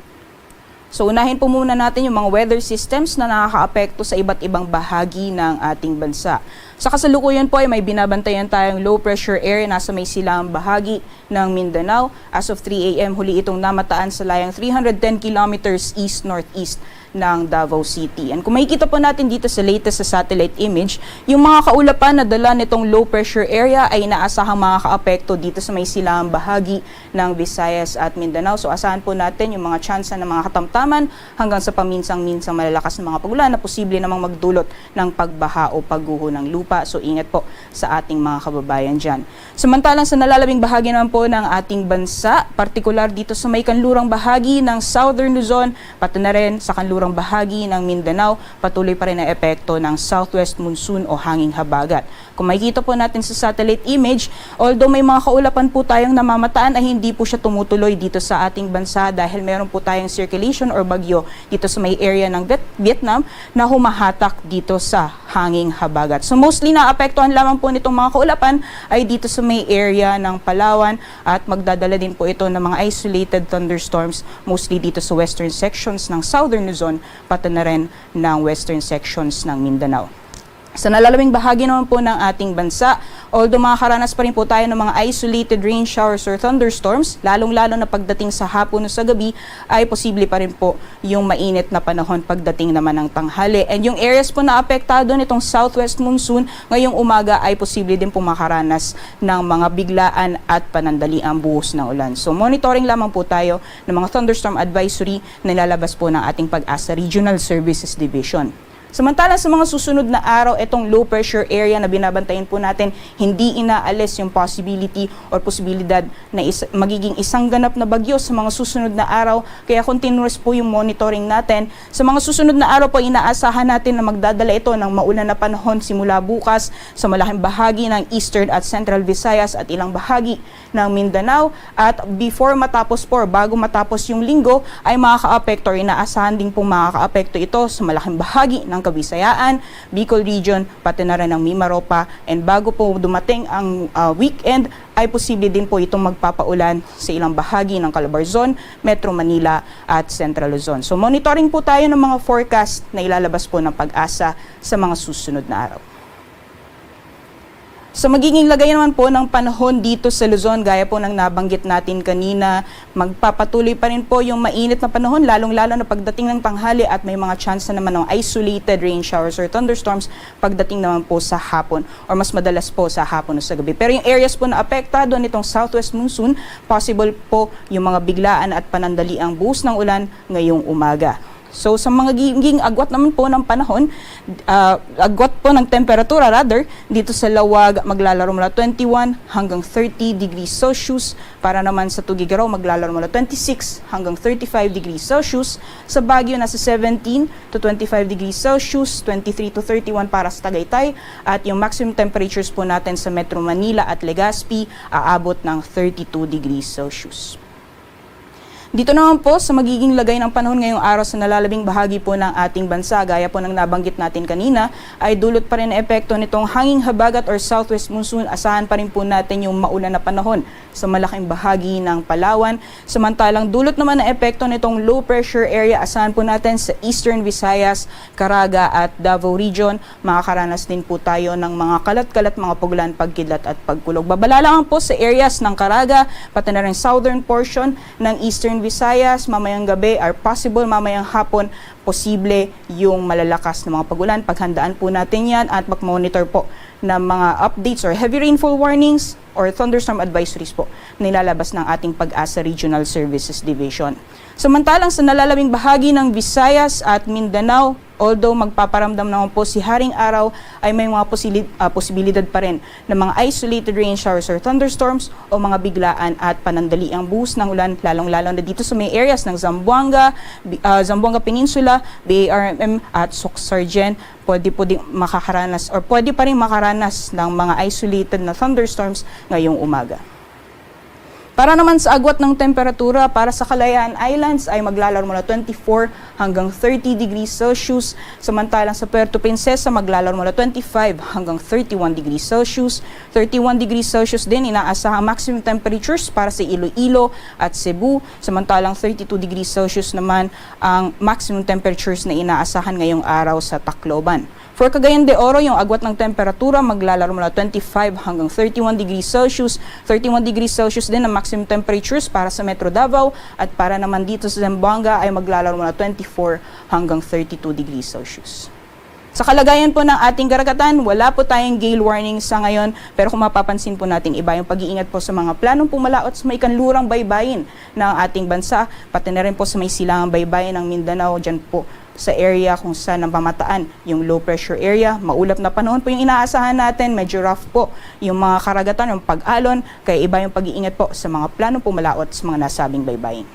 So, unahin po muna natin yung mga weather systems na nakakaapekto sa iba't ibang bahagi ng ating bansa. Sa kasalukuyan po ay may binabantayan tayong low pressure area nasa may silangang bahagi ng Mindanao. As of three A M, huli itong namataan sa layang three hundred ten kilometers east-northeast ng Davao City. And kung makikita po natin dito sa latest sa satellite image, yung mga kaulapan na dala nitong low pressure area ay inaasahang makakaapekto dito sa may silangang bahagi ng Visayas at Mindanao. So, asahan po natin yung mga tsansa ng mga katamtaman hanggang sa paminsang-minsang malalakas na mga pag-ulan na posible namang magdulot ng pagbaha o pagguho ng lupa. So, ingat po sa ating mga kababayan dyan. Samantalang sa nalalabing bahagi naman po ng ating bansa, partikular dito sa may kanlurang bahagi ng Southern Luzon, pati na rin sa kanlurang bahagi ng Mindanao, patuloy pa rin ang epekto ng southwest monsoon o hanging habagat. Kung makikita po natin sa satellite image, although may mga kaulapan po tayong namamataan, ay hindi po siya tumutuloy dito sa ating bansa dahil meron po tayong circulation or bagyo dito sa may area ng Viet-, Vietnam na humahatak dito sa hanging habagat. So, mostly naapektuhan lamang po nitong mga kaulapan ay dito sa may area ng Palawan at magdadala din po ito ng mga isolated thunderstorms, mostly dito sa western sections ng Southern Luzon, pati na rin ng western sections ng Mindanao. Sa nalalabing bahagi naman po ng ating bansa, although makakaranas pa rin po tayo ng mga isolated rain showers or thunderstorms, lalong-lalo na pagdating sa hapon o sa gabi, ay posible pa rin po yung mainit na panahon pagdating naman ng tanghali. And yung areas po na apektado nitong southwest monsoon, ngayong umaga ay posible din po makaranas ng mga biglaan at panandaliang buhos ng ulan. So, monitoring lamang po tayo ng mga thunderstorm advisory na nilalabas po ng ating Pag-asa Regional Services Division. Samantala, sa mga susunod na araw, itong low pressure area na binabantayan po natin, hindi inaalis yung possibility or posibilidad na is- magiging isang ganap na bagyo sa mga susunod na araw. Kaya continuous po yung monitoring natin. Sa mga susunod na araw po, inaasahan natin na magdadala ito ng maulan na panahon simula bukas sa malaking bahagi ng Eastern at Central Visayas at ilang bahagi ng Mindanao. At before matapos po, bago matapos yung linggo, ay makakaapekto or inaasahan din pong makakaapekto ito sa malaking bahagi ng Kabisayaan, Bicol Region, pati na rin ang Mimaropa. And bago po dumating ang ah, weekend, ay posible din po itong magpapaulan sa ilang bahagi ng Calabarzon, Metro Manila at Central Luzon. So, monitoring po tayo ng mga forecast na ilalabas po ng PAGASA sa mga susunod na araw. Sa magiging lagay naman po ng panahon dito sa Luzon, gaya po ng nabanggit natin kanina, magpapatuloy pa rin po yung mainit na panahon, lalong-lalo na pagdating ng tanghali at may mga tsansa naman ng isolated rain showers or thunderstorms pagdating naman po sa hapon or mas madalas po sa hapon o sa gabi. Pero yung areas po na apektado nitong southwest monsoon, possible po yung mga biglaan at panandaliang buhos ng ulan ngayong umaga. So, sa mga giging agwat naman po ng panahon, ah, agwat po ng temperatura rather, dito sa Laoag maglalaro mula twenty-one hanggang thirty degrees Celsius. Para naman sa Tuguegarao, maglalaro mula twenty-six hanggang thirty-five degrees Celsius. Sa Baguio, nasa seventeen to twenty-five degrees Celsius, twenty-three to thirty-one para sa Tagaytay. At yung maximum temperatures po natin sa Metro Manila at Legazpi, aabot ng thirty-two degrees Celsius. Dito naman po sa magiging lagay ng panahon ngayong araw sa nalalabing bahagi po ng ating bansa, gaya po ng nabanggit natin kanina, ay dulot pa rin ang epekto nitong hanging habagat or southwest monsoon. Asahan pa rin po natin yung maulan na panahon sa malaking bahagi ng Palawan. Samantalang dulot naman ang epekto nitong low pressure area, asahan po natin sa Eastern Visayas, Caraga at Davao Region. Makakaranas din po tayo ng mga kalat-kalat, mga pagulan, pagkidlat at pagkulog. Babala lang po sa areas ng Caraga, pati na rin southern portion ng Eastern Visayas. Mamayang gabi or possible mamayang hapon, posible yung malalakas na mga pagulan. Paghandaan po natin yan at mag-monitor po ng mga updates or heavy rainfall warnings or thunderstorm advisories po na nilalabas ng ating PAGASA Regional Services Division. Samantalang sa nalalabing bahagi ng Visayas at Mindanao, although magpaparamdam naman po si Haring Araw, ay may mga posili- ah, posibilidad pa rin ng mga isolated rain showers or thunderstorms o mga biglaan at panandaliang buhos ng ulan, lalong-lalo na dito sa may areas ng Zamboanga, Bi- ah, Zamboanga Peninsula, B A R M M at Soccsksargen. Pwede po ding makakaranas or pwede pa rin makaranas ng mga isolated na thunderstorms ngayong umaga. Para naman sa agwat ng temperatura, para sa Kalayaan Islands ay maglalaro mula twenty-four hanggang thirty degrees Celsius, samantalang sa Puerto Princesa maglalaro mula twenty-five hanggang thirty-one degrees Celsius. Thirty-one degrees Celsius din inaasahang maximum temperatures para sa Iloilo at Cebu, samantalang thirty-two degrees Celsius naman ang maximum temperatures na inaasahan ngayong araw sa Tacloban. For Cagayan de Oro, yung agwat ng temperatura maglalaro mula twenty-five hanggang thirty-one degrees Celsius. Thirty-one degrees Celsius din ang maximum temperatures para sa Metro Davao at para naman dito sa Zamboanga ay maglalaro mula twenty-four hanggang thirty-two degrees Celsius. Sa kalagayan po ng ating karagatan, wala po tayong gale warning sa ngayon, pero kung mapapansin po natin, iba yung pag-iingat po sa mga planong pumalaot sa may kanlurang baybayin ng ating bansa, pati na rin po sa may silangang baybayin ng Mindanao, dyan po sa area kung saan napamataan yung low pressure area. Maulap na panahon po yung inaasahan natin, medyo rough po yung mga karagatan, yung pag-alon, kaya iba yung pag-iingat po sa mga planong pumalaot sa mga nasabing baybayin.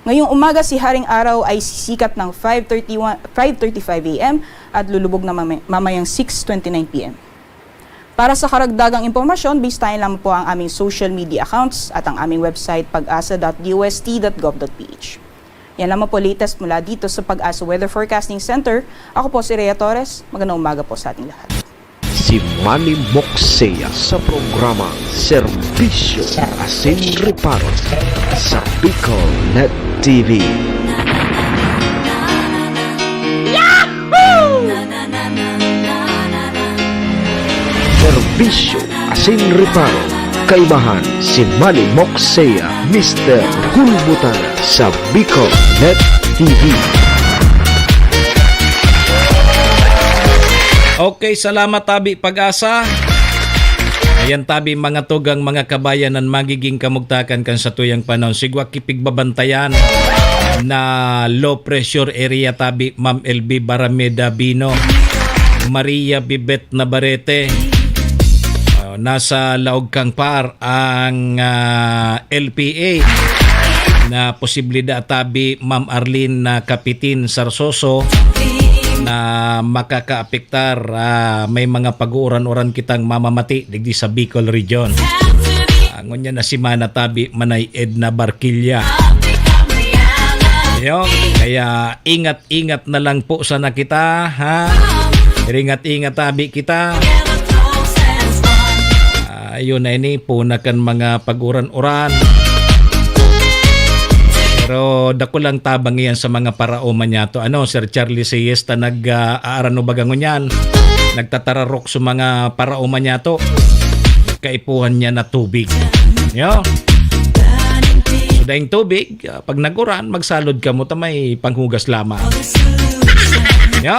Ngayong umaga, si Haring Araw ay sisikat ng five thirty-one, five thirty-five A M at lulubog na mamay- mamayang six twenty-nine P M. Para sa karagdagang impormasyon, bisitahin lang po ang aming social media accounts at ang aming website, pag asa dot D O S T dot gov dot P H. Yan lamang po latest mula dito sa Pag-asa Weather Forecasting Center. Ako po si Rhea Torres. Magandang umaga po sa ating lahat. Si Manny Moksea sa programa Serbisyo Asin Reparo sa Bicol Net T V. Serbisyo asin reparo. Kaibahan si Manny Moksea, Mister Gulbutan sa Bicol Net T V. Okay, salamat, tabi Pag-asa. Ayan, tabi, mga tugang, mga kabayan, ang magiging kamugtakan kan satuyang panahon. Sigwa kipigbabantayan. na low pressure area tabi, Ma'am L B Barameda Bino, Maria Bibet Navarrete. Ah, nasa laog kan PAR ang, ah, L P A na posibilidad tabi, Ma'am Arlene na Kapitin Sarsoso, na makakaapektar. Ah, may mga pag-uuran-uran kitang mamamati digdi sa Bicol Region. Ah, ngunyan na semana tabi, Manay Edna Barquilla. Yo, kaya ingat-ingat na lang po sana kita, ha? Ingat-ingat tabi kita. Ah, yun na ini, puna kan mga pag-uran-uran. Pero dakulang tabang iyan sa mga paraoma niya to. Ano, Sir Charlie Siesta, nag, ah, aaran o baga ngunyan? Nagtatararok sa mga paraoma niya to. Kaipuhan niya na tubig. Yo. So, daing tubig, ah, pag nag-uran, magsalod ka mo ta may panghugas lamang. Yo.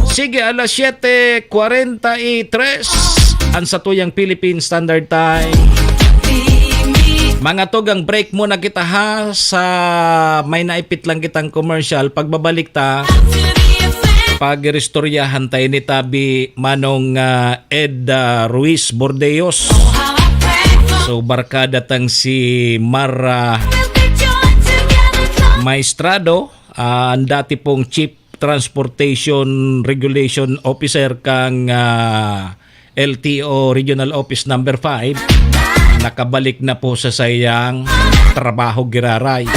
Sige, alas siete cuarenta y tres, ang satuyang Philippine Standard Time. Mga tugang, break muna kita, ha, sa may naipit lang kitang commercial. Pagbabalik ta, pag-iristoryahan tayo ni Tabi Manong, ah, Ed, ah, Ruiz Bordeos. So, barkada tang si Mar, ah, Maestrado, ah, ang dati pong Chief Transportation Regulation Officer kang, ah, L T O Regional Office Number Five. Nakabalik na po sa sayang trabaho giraray.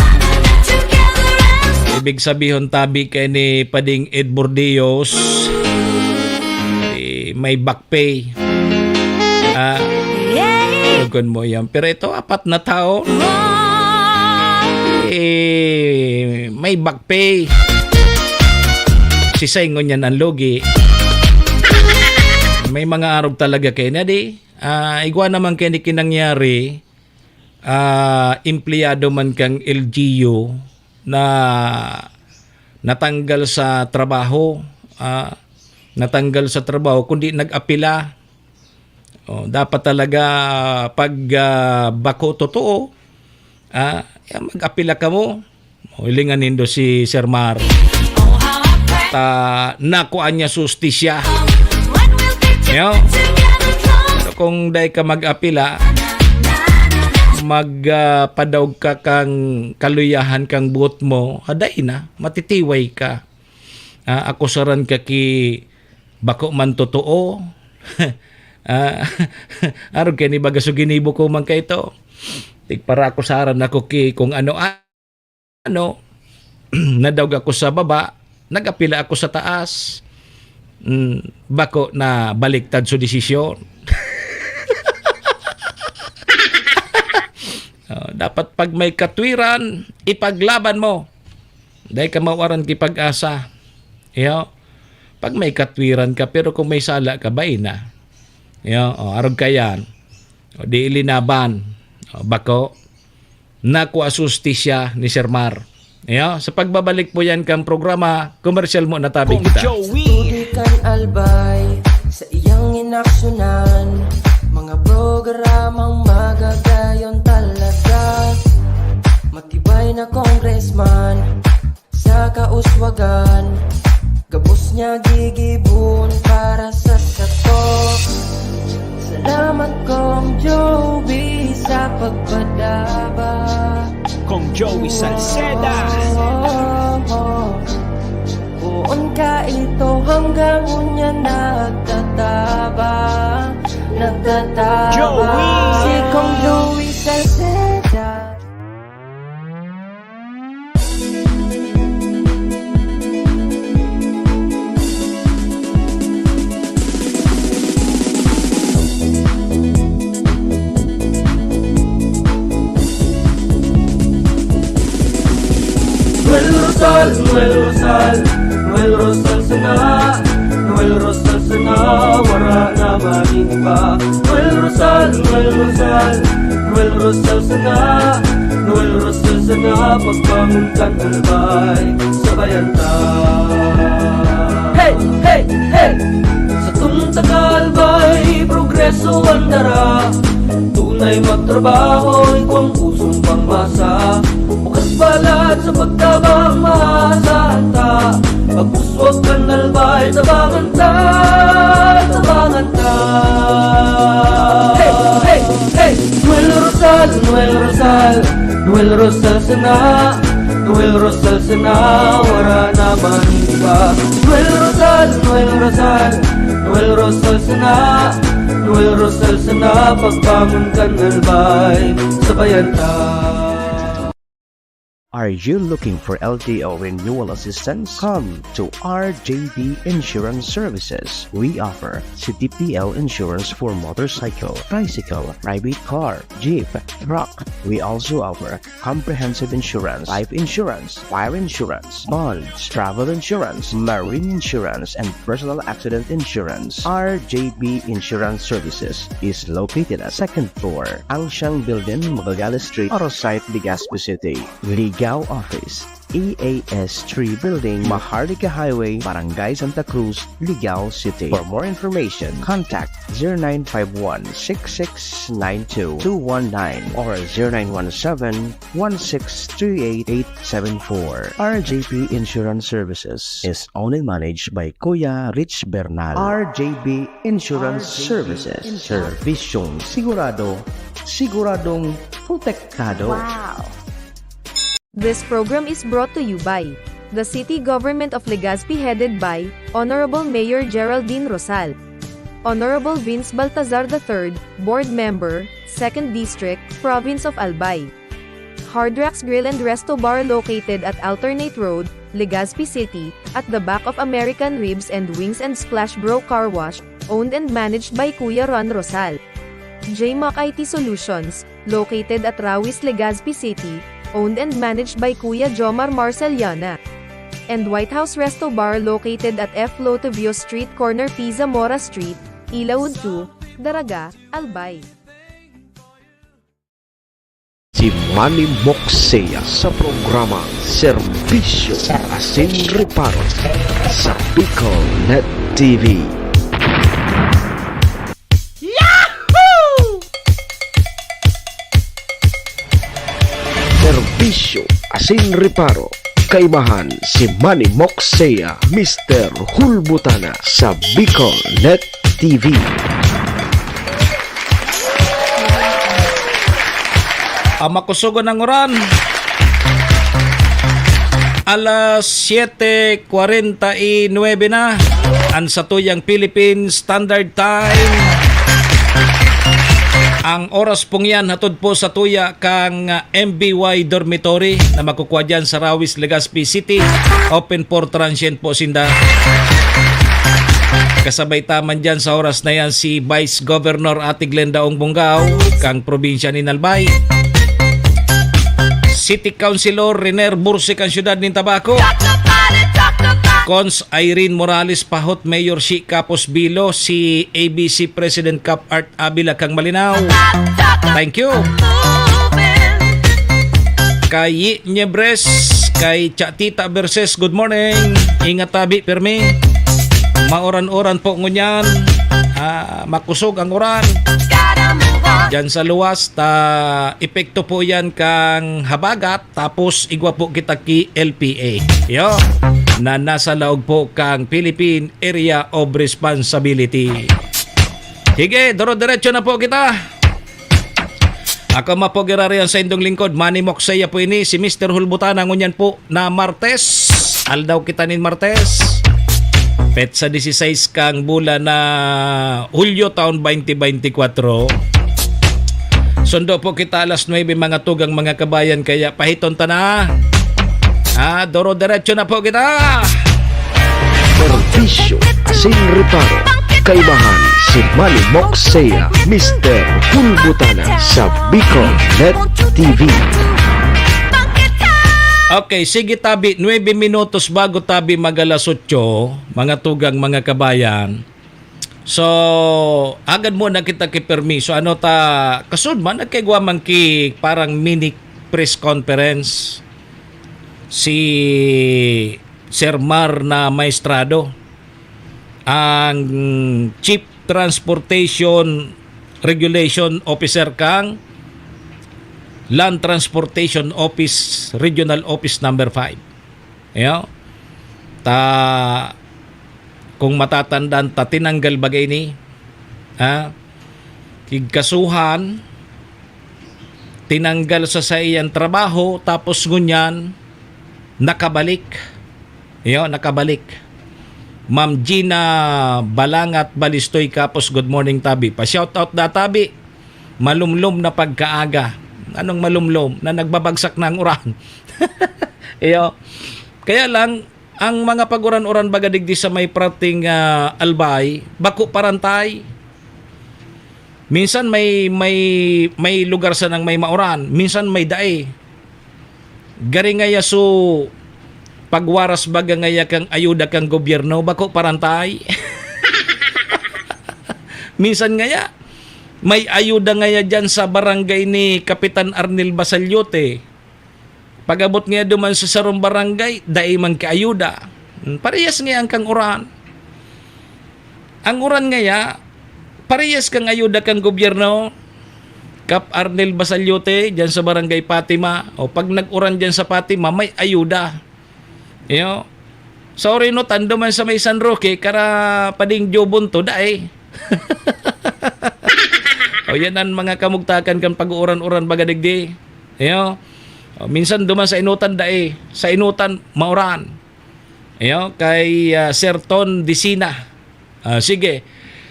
Ibig sabihon, tabi kay ni Pading Ed Bordeos, eh, may back pay. Ah, tugon mo yan. Pero ito, apat na tao, eh, may back pay. Si Saingon yan ang lugi. May mga arog talaga kay na di. Ah, igwa naman kay ni kinangyari, ah, empleyado man kang L G U na natanggal sa trabaho, ah, natanggal sa trabaho, kundi nag-apila. Oh, dapat talaga pag, ah, bako totoo, ah, yan, mag-apila ka mo. Hilingan nindo si Sir Mar. Ta, nakuha niya sustisya. Yo. Pero kung dai ka mag-apila, mag, ah, padaog ka kang kaluyahan kang buot mo, haday na, matitiway ka. Ah, akusaran ka ki bako man totoo. Ah, arog kay ni baga so ginibo ko man kaito. Tigparakusaran ako ki kung ano, ano, nadaog ako sa baba, nag-apila ako sa taas. Mm, bako na baliktad so desisyon. Oh, dapat pag may katwiran, ipaglaban mo. Dai ka mawaran ki pag-asa. Iyo. Pag may katwiran ka, pero kung may sala ka, bai na. Iyo, oh, arog ka yan. O, di ilinaban. O, bako. Nakuha sustisya ni Sir Mar. Iyo, sa pagbabalik po yan kang programa, komersyal mo na tabi Kong kita. Joey. Tutuloy kan Albay sa iyang inaksyonan, mga programang magagayon talaga. Matibay na congressman sa kauswagan, gabos niya gigibon para sa sato. Salamat, Kong Joey, sa pagpadaba. Kong Joey Salceda. Oh, oh, oh. Poon ka ito hanggang unya nagtataba, nagtataba. Joey. Si Kong Joey Salceda. Noel Rosal, Noel Rosal, Noel Rosal sana, Noel Rosal sana, wara na mahihiba. Noel Rosal, Noel Rosal, Noel Rosal sana, Noel Rosal sana, pagbangon kan Albay, sabayan ta. Hey, hey, hey! Sa tunta ka Albay, progreso ang dara. Tunay magtrabaho, ikaw ang pusong pangmasa. Bukas pa Lahat sa pagtabang mahasanta, pagpuswag kan Albay, tabangan ta, tabangan ta. Hey, hey, hey! Noel Rosal, Noel Rosal, Noel Rosal sana, Noel Rosal sana, wala na man iba. Noel Rosal, Noel Rosal, Noel Rosal sana, Noel Rosal sana, pagbangon kan Albay, sabayan ta. Are you looking for L T O renewal assistance? Come to R J B Insurance Services. We offer C T P L insurance for motorcycle, tricycle, private car, jeep, truck. We also offer comprehensive insurance, life insurance, fire insurance, bonds, travel insurance, marine insurance, and personal accident insurance. R J B Insurance Services is located at second floor, Angsiang Building, Magallanes Street, Oro Site, Legazpi City. Ligao Office, E A S three Building, Maharlika Highway, Barangay Santa Cruz, Ligao City. For more information, contact zero nine five one six six nine two two one nine or zero nine one seven one six three eight eight seven four. R J P Insurance Services is owned and managed by Kuya Rich Bernal. R J B Insurance Services. Serbisyong sigurado, siguradong protektado. Wow! This program is brought to you by the City Government of Legazpi, headed by Honorable Mayor Geraldine Rosal, Honorable Vince Baltazar the third, Board Member, Second District, Province of Albay. Hard Rocks Grill and Resto Bar, located at Alternate Road, Legazpi City, at the back of American Ribs and Wings and Splash Bro Car Wash, owned and managed by Kuya Ron Rosal. J Mac I T Solutions, located at Rawis, Legazpi City, owned and managed by Kuya Jomar Marceliana. And White House Resto Bar, located at F Lotovio Street, corner P. Zamora Street, Ilaud two, Daraga, Albay. Si Manny Moksea sa programang Serbisyo Asin Reparo sa Bicol Net T V. Yahoo! Serbisyo Asin Reparo, kaimahan si Manny Moksea, Mister Hulbutana sa Bicol Net T V. Ang makusugon ang uran. Alas siyete kwarenta y nuebe na, ang satuyang Philippine Standard Time. Ang oras pong yan, hatod po sa tuya kang, ah, M B Y Dormitory na makukua dyan sa Rawis, Legazpi City. Open for transient po sinda. Kasabay ta man dyan sa oras na yan si Vice Governor Ate Glenda Ong Bongao, kang probinsya nin Albay. City Councilor Riner Bursi, kang siyudad nin Tabaco. Cons Irene Morales Pahot, Mayor Shi Capos Bilo, si A B C President Cap Art Avila, kang Malinao. Thank you. Kay Yi Niebres, kay Cha Tita Verses, good morning. Ingat tabi, permi. Mauran-uran po ngunyan. Ah, makusog ang uran. Diyan sa luwas, ta epekto po yan kang habagat, tapos igwa po kita ki L P A. Yo, na nasa laog po kang Philippine Area of Responsibility. Sige, duro-diretso na po kita. Ako mapo giraray an saindong lingkod, Manny Moksea po ini, si Mister Hulbutana ngunyan po na Martes. Aldaw kita nin Martes. Petsa dieciséis kang bulan na Hulyo taon twenty twenty-four. Sundo po kita alas nuebe, mga tugang, mga kabayan, kaya pahiton ta na. Ah, duro-diretso na po kita. Serbisyo Asin Reparo, kaimahan si Manny Moksea, Mister Hulbutana sa Bicol Net T V. Okay, sige tabi, nuebe minutos bago tabi mag alas otso, mga tugang, mga kabayan. So, agad muna kita ki permiso. Ano ta, kasunod man, nagkaigwa man ki parang mini press conference si Sir Mar na Maestrado, ang Chief Transportation Regulation Officer kang Land Transportation Office, Regional Office Number Five. Iyo. Ta, kung matatandaan ta, tinanggal baga ini, ha? Kigkasuhan, tinanggal sa saiyang trabaho, tapos ngunyan, nakabalik. Iyo, nakabalik. Ma'am Gina Balangat Balistoy Kapos, good morning, Tabi. Pa-shoutout da, Tabi. Malumlom na pagkaaga. Anong malumlom? Na nagbabagsak na ang uran. Iyo. Kaya lang, ang mga pag-uran-uran baga digdi sa may parting, ah, Albay, bako parantay. Minsan may, may, may lugar sanang may mauran, minsan may dai. Gari ngaya so pagwaras baga ngaya kan ayuda kan gobyerno, bako parantay. Minsan ngaya, may ayuda ngaya diyan sa barangay ni Kapitan Arnel Basaliote. Pag-abot ngaya duman sa sarong barangay, dai man kaayuda. Hmm, parehas ngaya ang kang uran. Ang uran ngaya, parehas kang ayuda kang gobyerno, Kap Arnel Basaliote, diyan sa Barangay Fatima. O, pag nag-uran diyan sa Fatima, may ayuda. Iyo. Sa Orinotan, duman sa may San Roque, kara pading Jobon to, dai. O, yan ang mga kamugtakan kan pag-uuran-uran baga digdi. Iyo. O, minsan duman sa Inutan, dai. Sa Inutan, mauran. Iyo, kay, ah, Sir Ton Disina. Ah, sige.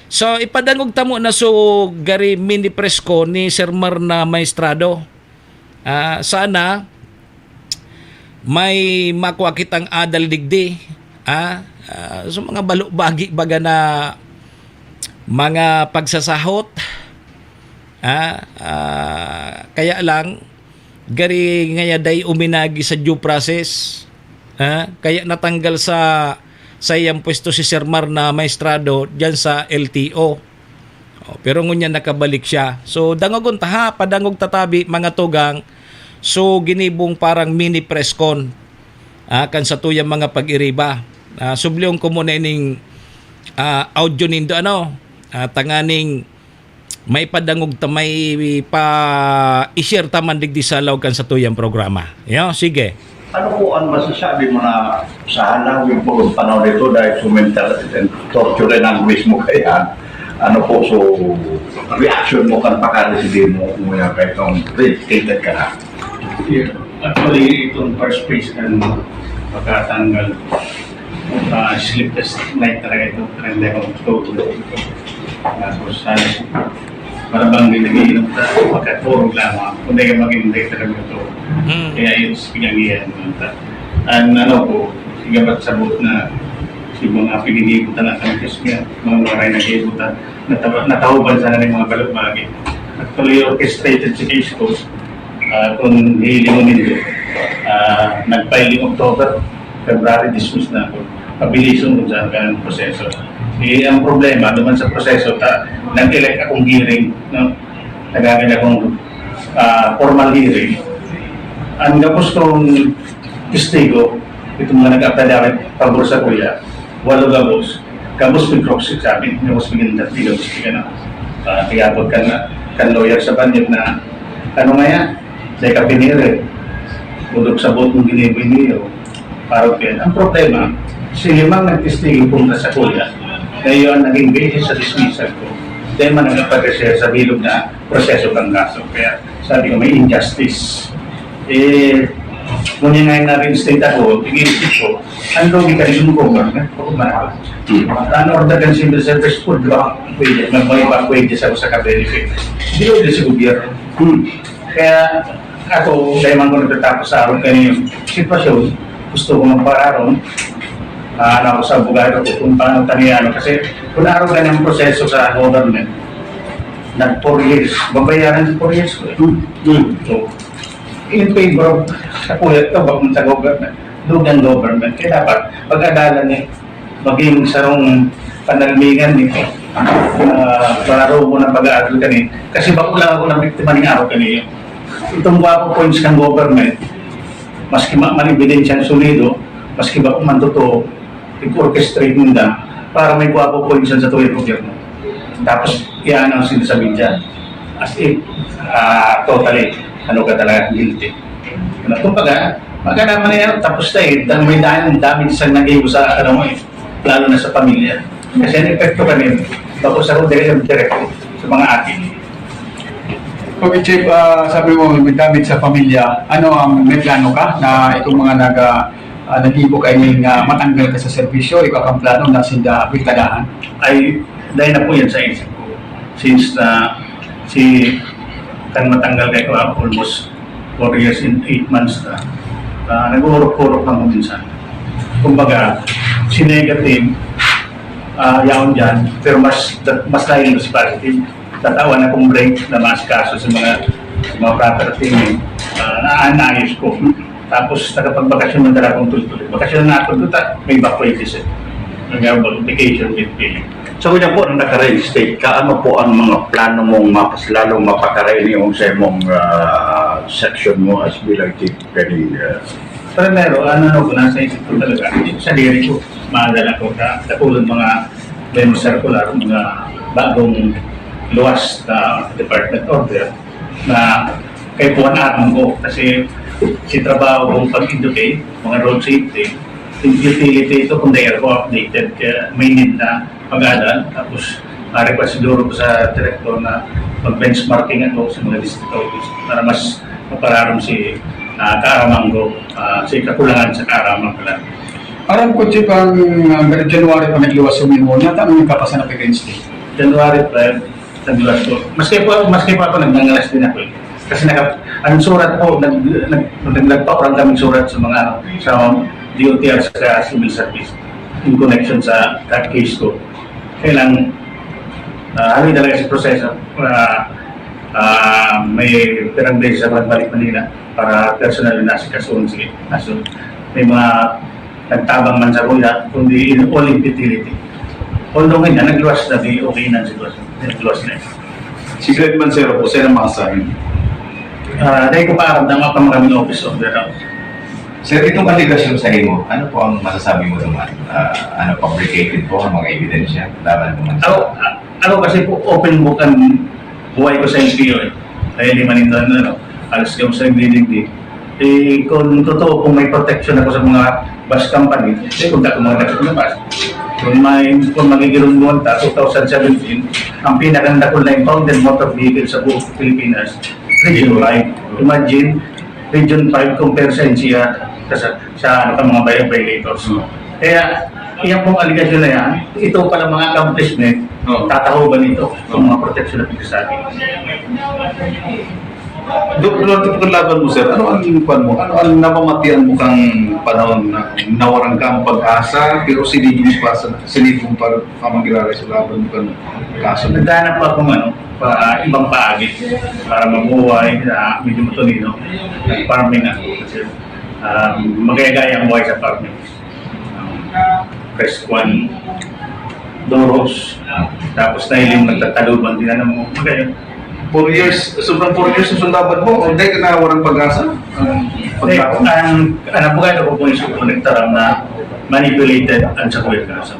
So, ipadangog ta mo na so gari mini press ko ni Sir Marna Maestrado. Ah, sana may makua kitang adal digdi. Ah, ah, so mga balubagi baga na mga pagsasahot. Ah, ah, kaya lang, gari ngaya dai uminagi sa due process. Ah, kaya natanggal sa saiyang pwesto si Sir Marna Maestrado diyan sa L T O. Oh, pero ngunyan nakabalik siya. So, dangogon ta ha, padangog ta tabi, mga tugang. So, ginibong parang mini press con, ah, kan satuyang mga pag-iriba. Ah, sublion ko muna ining, ah, audio nindo, ano? Ah, tanganing may padangog ta, may pa i-share ta man digdi sa laog kan satuyang programa. Yo, sige. Ano po ang masasabi mo na sa halawig po ng panahon nito dahil sumentar, torture ng mismo kaya? Ano po, so, reaction mo kan pagka-resibi mo, mo yan, kahit nung reinstated ka na? Yeah. Actually, itong first phase ng pagkatanggal, ah, sleepless night talaga ito, trend ako, October. Tapos, ah, para bang hindi nag-iinom ka, pagkatulog lamang, kung di ka mag-inom, di ka talaga matulog. Hmm. Kaya yun, pinangiyan mo. And ano po, sigabat sabot na si mga pinilibutan na kami, kasi nga, mga maray na libutan, natawa-, natauban sana ng mga balubagi. Actually, orchestrated si case ko. Ah, kung hihilingon ninyo, ah, nag-file yung October, February, dismiss na ako. Pabilis yung kung saan ka ng proseso. Eh, ang problema, naman sa proseso, ta, nag-elect akong hearing, no? Nagagan akong, ah, formal hearing. Ang gabos kong testigo, itong mga nag-affidavit pabor sa kuya, walo gabos. Gabos may cross-examine, gabos may gindatli, gabos may gana. Ah, kaya pag kan, kan lawyer sa banyo na, ano nga yan? Dahil ka piniri, budok sa bot mong giniboy niyo, parang yan. Ang problema, si limang nagtestigong punta sa kuya, na yun ang naging basis sa dismissal ko. Dahil man nagpag-share sa bilog na proseso ng kaso. Kaya sabi ko, may injustice. Eh, ngunyan nga na-reinstate ako, iniisip ko, ang lugi ka rin yung government, pag umarap. Ano, order ka ng civil service, food, di ba? Pwede, may, may iba, pwede sa, sa ka-benefit. Di ko din sa gobyerno. Hmm. Kaya ako, dahil man ko nagtatapos sa aron kayo yung sitwasyon, gusto ko magpararon, ah, ano ako sa abogado ko kung paano taniano. Kasi kung araw ka ng proseso sa government, nag four years, babayaran sa four years ko eh. Hmm. Hmm. So, in favor of sa kuya ito, bakit sa government, lugang government. Kaya dapat, pag-adalan eh, maging sarong panalmingan ni, ah, klaro mo ng pag-aaral kani. Kasi bako lang ako nabiktima ng araw kani. Itong gwapo points ng government, maski ma-, man ebidensya ang solido, maski bako man totoo, i-orchestrate ninda para may gwapo points sa tuwing gobyerno. Tapos, iyan ang sinasabi dyan. As if, ah, totally. ano ka talaga, guilty. Ano, kumbaga, magkalaman na yan, tapos na eh, dahil may dahil damage sa naging sa, ano mo eh, lalo na sa pamilya. Kasi ang epekto kami, tapos ako direct, direct sa mga akin. Okay, Chief, ah, sabi mo may damage sa pamilya. Ano ang may plano ka na itong mga nag, ah, ah, nag-iibok, I mean, ah, matanggal ka sa serbisyo, ikaw ang plano na sinda bilkadahan? Ay, dahil na po yan sa isip ko. Since na si kan matanggal kayo ako almost four years and eight months na, uh, nag-uurok-urok lang minsan. Kumbaga, si negative, uh, yaon dyan, pero mas, mas layo si positive. Tatawan akong break na mas kaso sa mga, sa mga property, uh, na naayos ko. Tapos, nakapagbakasyon man talaga akong tuloy-tuloy. Bakasyon na ako, tuta, may back wages eh. Nag-vacation with pay. So, yun po, nung naka-reinstate ka, ano po ang mga plano mong mas lalong mapakaray niyo sa imong ah, section mo as bilang chief kaning ah, Primero, ano, ano ko, nasa isip ko talaga, sa diri ko, madala ko na, katulad mga may circular, mga bagong luwas na department order na kay puwan aram ko. Kasi si trabaho kong pag-educate, mga road safety, yung utility ito, kung dahil ko updated, kaya may need na pag-aral. Tapos, pare pa siguro ko sa direktor na mag-benchmarking ako sa mga district office para mas mapararom si uh, kaaraman ko, uh, si kakulangan sa kaaraman ko lang. Aram ko, Chief, ang uh, January pa nagluwas yung memo, nata ang kapasa na pag-instate. January twelve, nagluwas ko. Maski po, maski po ako, nagngangalas din ako eh. Kasi naka, ang surat po, nag, nag, nag, nagpaurang kami surat sa mga, ano, sa D O T R sa civil service in connection sa that case ko. Kaya lang, uh, ano talaga sa proseso, uh, uh, may pirang beses sa pagbalik Manila para personal na si Kasun, sige. Kaso, may mga nagtabang man sa kuya, kundi in all in futility. Although ngayon, nagluwas na, di okay na ang sitwasyon. Nagluwas na. Si Fred Mancero po, sir, ang masasabi. Uh, dahil ko pa aram na mga maraming office of the house. Sir, itong aligasyon sa imo, ano po ang masasabi mo naman? Uh, ano, fabricated po ang mga ebidensya laban naman sa... Ako, uh, ako kasi po, open book ang buhay ko sa N P O eh. Dahil lima nito, ano, alas ka sa N P D. Eh, kung totoo, kung may protection ako sa mga bus company, eh, kung ako mga nagpapalabas. Kung may, kung magigirong buwan ta, two thousand seventeen, ang pinakandakol na impounded motor vehicle sa buong Pilipinas, Region five. Imagine, Region five compare sa N C R, sa, sa ano ka, mga violators. Kaya, iyan pong aligasyon na yan, ito pala mga accomplishment, tatahuban nito, ang mga protection na pinagsasabi. Dok, durante po kalaban mo, sir, ano ang inupan mo? Ano ang napamatian mo kang panahon na nawaran kang pag-asa, pero sinigong pa sa sinigong pa pamagiraray sa laban mo kang kaso? Naghanap pa akong ano, pa, ibang paagi para mabuhay na medyo matalino. Nag-farming ako kasi uh, magayagaya ang buhay sa farming. Preskuan, Doros, tapos na yung nagtataluban din, ano mo, magayon. Four years, sobrang four years sa sundaban mo, hindi ka na walang pag-asa? Ang, ang, ang abogado ko po yung suko nagtaram na manipulated ang sa kuya kaso.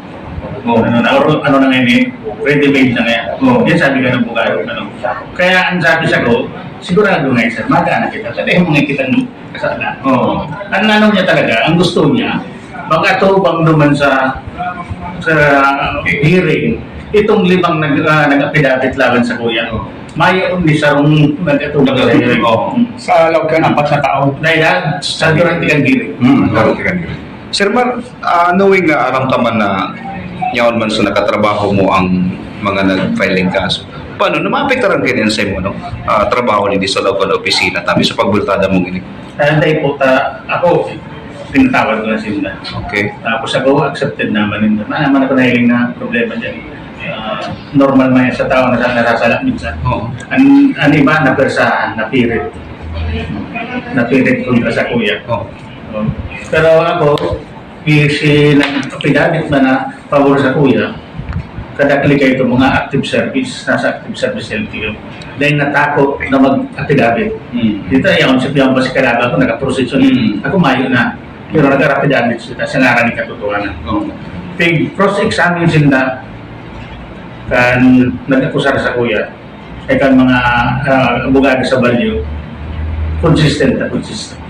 Oh, ano na, or, ano na ngayon eh, ready-made na ngayon. Oh. Yan sabi ka ng abogado, ano. Kaya ang sabi sa ko, sigurado nga sir, magana kita. Sabi mo nga kita ng kasala. Oh. Ang ano niya talaga, ang gusto niya, makatubang naman sa sa hearing, itong limang nag, uh, nag-apidapit laban sa kuya. Mayo ni sarong nag-atubang sa hearing. Oh. Sa loob ka ng apat na taon. Dahil ha, sa durante kang hearing. Hmm, durante kang hearing. Sir Mar, uh, knowing na aram ka man na yaon man sa nakatrabaho mo ang mga nag-filing kaso, paano na maapektaran kayo sa imo, no? Uh, trabaho ni sa loob ng opisina, tabi sa pagbultada mong ini? Kaya tayo po, ta, ako, pinatawad ko na sila. Okay. Tapos ako, accepted naman yun. Naman ako nahiling na problema dyan. Uh, normal man sa tao na nasasala minsan. Oo. Ang, ang iba, napersahan, napirit. Napirit kontra sa kuya. Oo. Pero ako, si nag-apidabit man na pabor sa kuya, kadakli kayo itong mga active service, nasa active service L T O. Dahil natakot na mag-apidabit. Hmm. Dito, yung, yung pa si kalaban ko, nag-proseso. Hmm. Ako, mayo na. Pero nag-apidabit sila sa ngaran ng katotohanan. Oh. Pag cross-examine sila, kan nag-akusar sa kuya, ay kan mga uh, abogado sa Balyo, Consistent na consistent.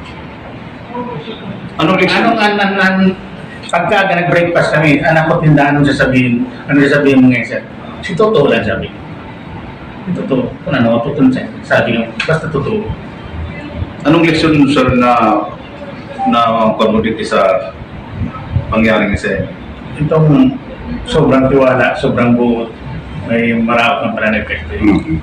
Anong leksyon? Anong an, an, an, pagka nag-breakfast kami, anak ko tindahan, anong sasabihin, ano sasabihin mo ngayon, sir? Si totoo lang, sabi ko. Si totoo. Kung ano, totoo, sir. Sabi ko, basta totoo. Anong leksyon, sir, na, na kuwan mo dito sa pangyayari sa inyo? Itong sobrang tiwala, sobrang buot, may maraot ng pananagkaipo. Mm.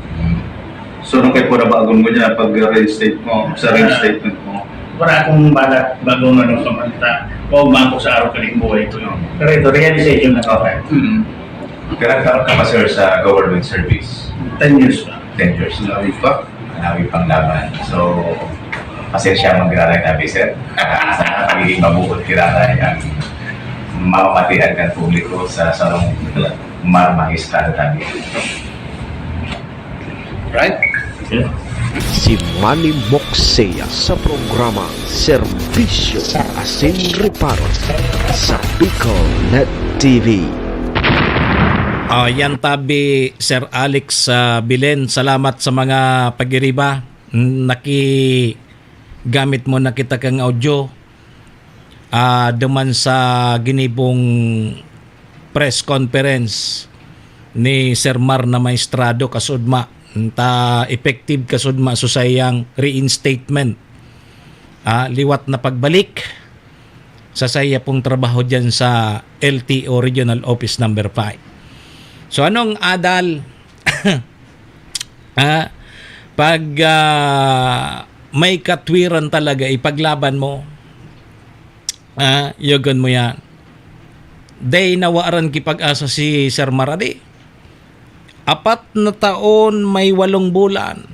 So, nung kayo po nabagon mo niya, pag reinstate mo, sa reinstatement mo? Wala akong balak bagong ano, kamanta. Huwag man ako sa araw kaning buhay ko yun. Pero ito, realization na ako. Mm. Pero nagkaroon ka pa, sir, sa government service? Ten years pa. Ten years. Lawig pa? Lawig pang laban. So, pasensya, magraray tabi, sir. Sana pagiging mabuot, kiraray ang mamamatian kan publiko sa sarong mar magistrado tabi. Right? Yeah. Si Manny Moksea sa programa Serbisyo asin Reparo sa Bicol Net T V. Ah, yan tabi, Sir Alex, ah, Bilen. Salamat sa mga pag-iriba. Mm, nakigamit mo na kita kang audio. Ah, duman sa ginibong press conference ni Sir Mar na Maestrado kasudma, ta effective kasudma sa saiyang reinstatement. Ah, liwat na pagbalik sa saiya pong trabaho diyan sa L T O Regional Office Number five. So, anong adal? Ah, pag, ah, may katwiran talaga, ipaglaban mo. Ah, yogon mo yan. Day nawaran ki pag-asa si Sir Mar, adi. Apat na taon may walong bulan.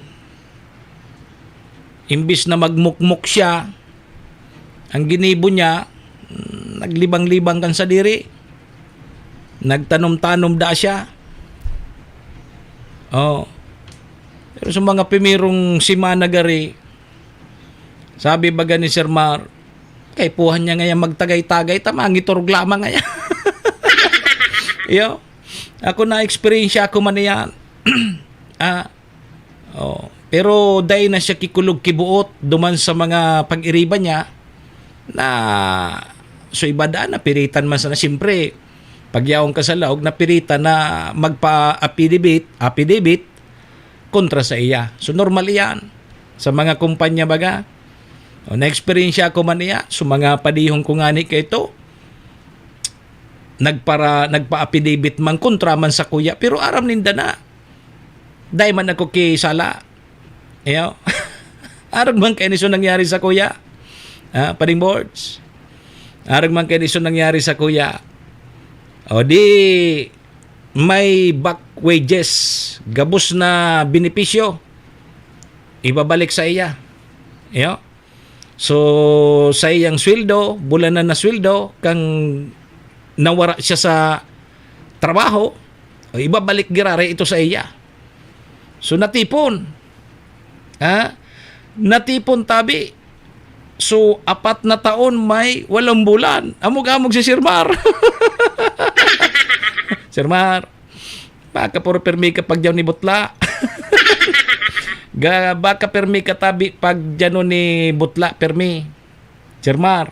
Imbis na magmukmok siya, ang ginibo niya, mm, naglibang-libang kan sadiri. Nagtanom-tanom da siya. Oh. Pero sa mga primerong semana gari, sabi baga ni Sir Mar, "Kaipuhan niya ngayon magtagay-tagay, ta mangiturog lamang ngayon." Iyo, ako na-experience ako man iyan. Ah, oh. Pero dai na siya kikulog kibuot duman sa mga pag-iriba niya na so iba daan napiritan man sana. Siyempre, pag yaon ka sa laog, napiritan na magpa-affidavit, affidavit kontra sa iya. So, normal iyan. Sa mga kumpanya baga, o, na-experience ako man iya, so mga padihon ko ngani kaito, nagpara, nagpa-affidavit man kontra man sa kuya, pero aram ninda na. Dai man ako kisala. Iyo. Arog man kaini so nangyari sa kuya. Ah, Pading Boards. Arog man kaini so nangyari sa kuya. O di, may back wages, gabos na benepisyo, ibabalik sa iya. Iyo. So, sa iyang sweldo, bulanan na sweldo, kang nawara siya sa trabaho, o ibabalik giraray ito sa iya. So, natipon. Ha? Natipon tabi. So, apat na taon may walong bulan. Amog-amog si Sir Mar. Sir Mar, baka puro permi ka pag ni Butla. Ga, baka permi ka tabi pag ni Butla, permi. Sir Mar,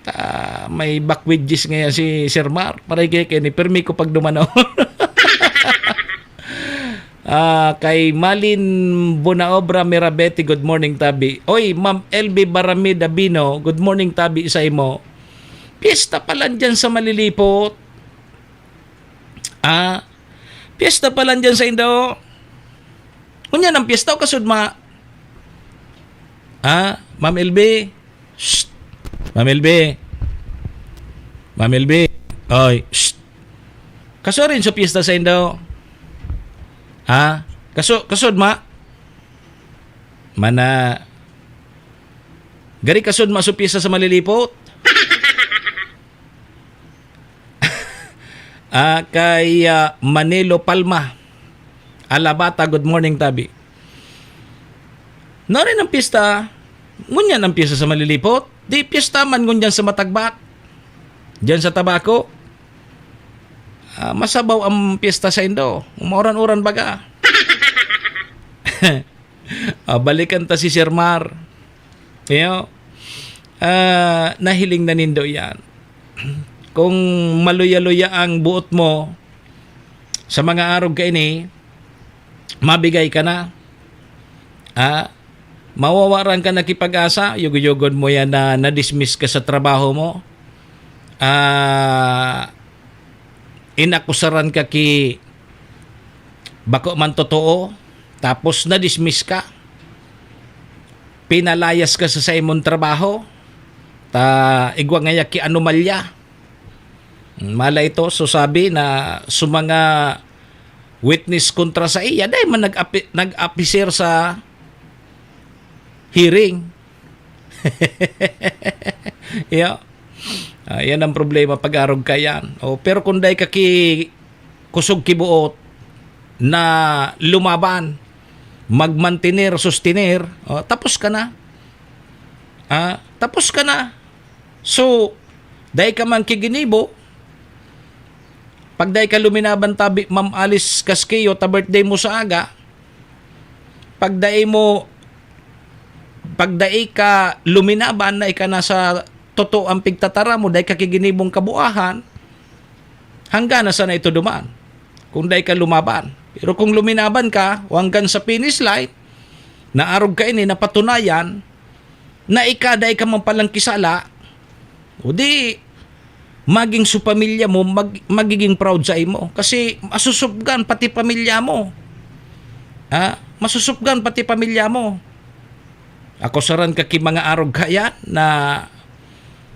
ah, may back wages ngayon si Sir Mar. Maray kaya kaya ni permi ko pag dumanaw. Ah, kay Malin Bonaobra Mirabete, good morning, tabi. Oy, Ma'am L B Barami Dabino, good morning, tabi sa imo. Piyesta pa lang dyan sa Malilipot. Ah, piyesta pa lang dyan sa Indo. Unya ng piyesta o kasudma? Ah, Ma'am L B. Shh. Ma'am L B. Ma'am L B. Oy, shh. Kaso rin sa piyesta sa Indo. Ha? Kaso, kasudma? Mana, gari kasudma sa piyesta sa Malilipot? Ah, kay, ah, Manilo Palma. Alabata, good morning, tabi. Nari ng piyesta, ngunyan ang piyesta sa Malilipot. Di piyesta man ngunyan sa Matagbak. Diyan sa Tabaco. Ah, masabaw ang piyesta sa Indo. Umauran-uran baga. Ah, balikan ta si Sir Mar. Iyo. Ah, nahiling na nindo yan. Kung maluya-luya ang buot mo, sa mga arog kaini, mabigay ka na. Ah, mawawaran ka na ki pag-asa, yugod-yugod mo yan na na-dismiss ka sa trabaho mo. Ah, inakusaran ka ki bako man totoo, tapos na-dismiss ka. Pinalayas ka sa saimong trabaho, ta igwa ngaya ki anomalya. Mala ito, so sabi na sa mga witness kontra sa iya, dai man nag-api-, nag-apisir sa hearing. Iyo. Ah, yan ang problema pag arog ka yan. O, pero kung dai ka ki kusog kibuot na lumaban, magmantener, sustener, o, tapos ka na. Ah, tapos ka na. So, dai ka man ki ginibo, pag dai ka luminaban tabi, Ma'am Alice Casquillo, ta birthday mo sa aga, pag dai mo, pag dai ka luminaban na ika na sa totoo ang pigtatara mo, dai ka ki ginibong kabuahan, hangga na sana ito duman. Kung dai ka lumaban. Pero kung luminaban ka, o hanggang sa finish line, naarog ka ini, napatunayan, na ika, dai ka man palang kisala, o di, maging su pamilya mo, mag-, magiging proud sa imo. Kasi masusubgan pati pamilya mo. Ha? Masusubgan pati pamilya mo. Ako saran ka ki mga arog kaya na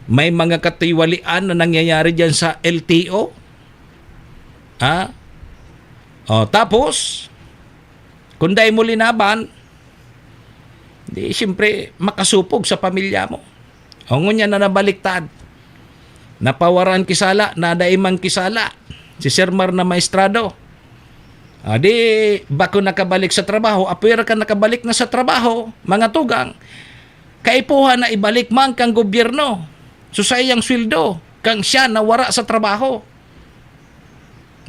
may mga katiwalian na nangyayari diyan sa L T O. Ha? O, tapos, kung dai mo linaban, di, siyempre, makasupog sa pamilya mo. O, ngunyan na nabaliktad. Napawaran kisala, na dai man kisala. Si Sir Mar na maestrado. Ah, di, bako nakabalik sa trabaho, apwera ka nakabalik na sa trabaho, mga tugang. Kaipuhan na ibalik man kang gobyerno. So, sa iyang sweldo, kang siya nawara sa trabaho.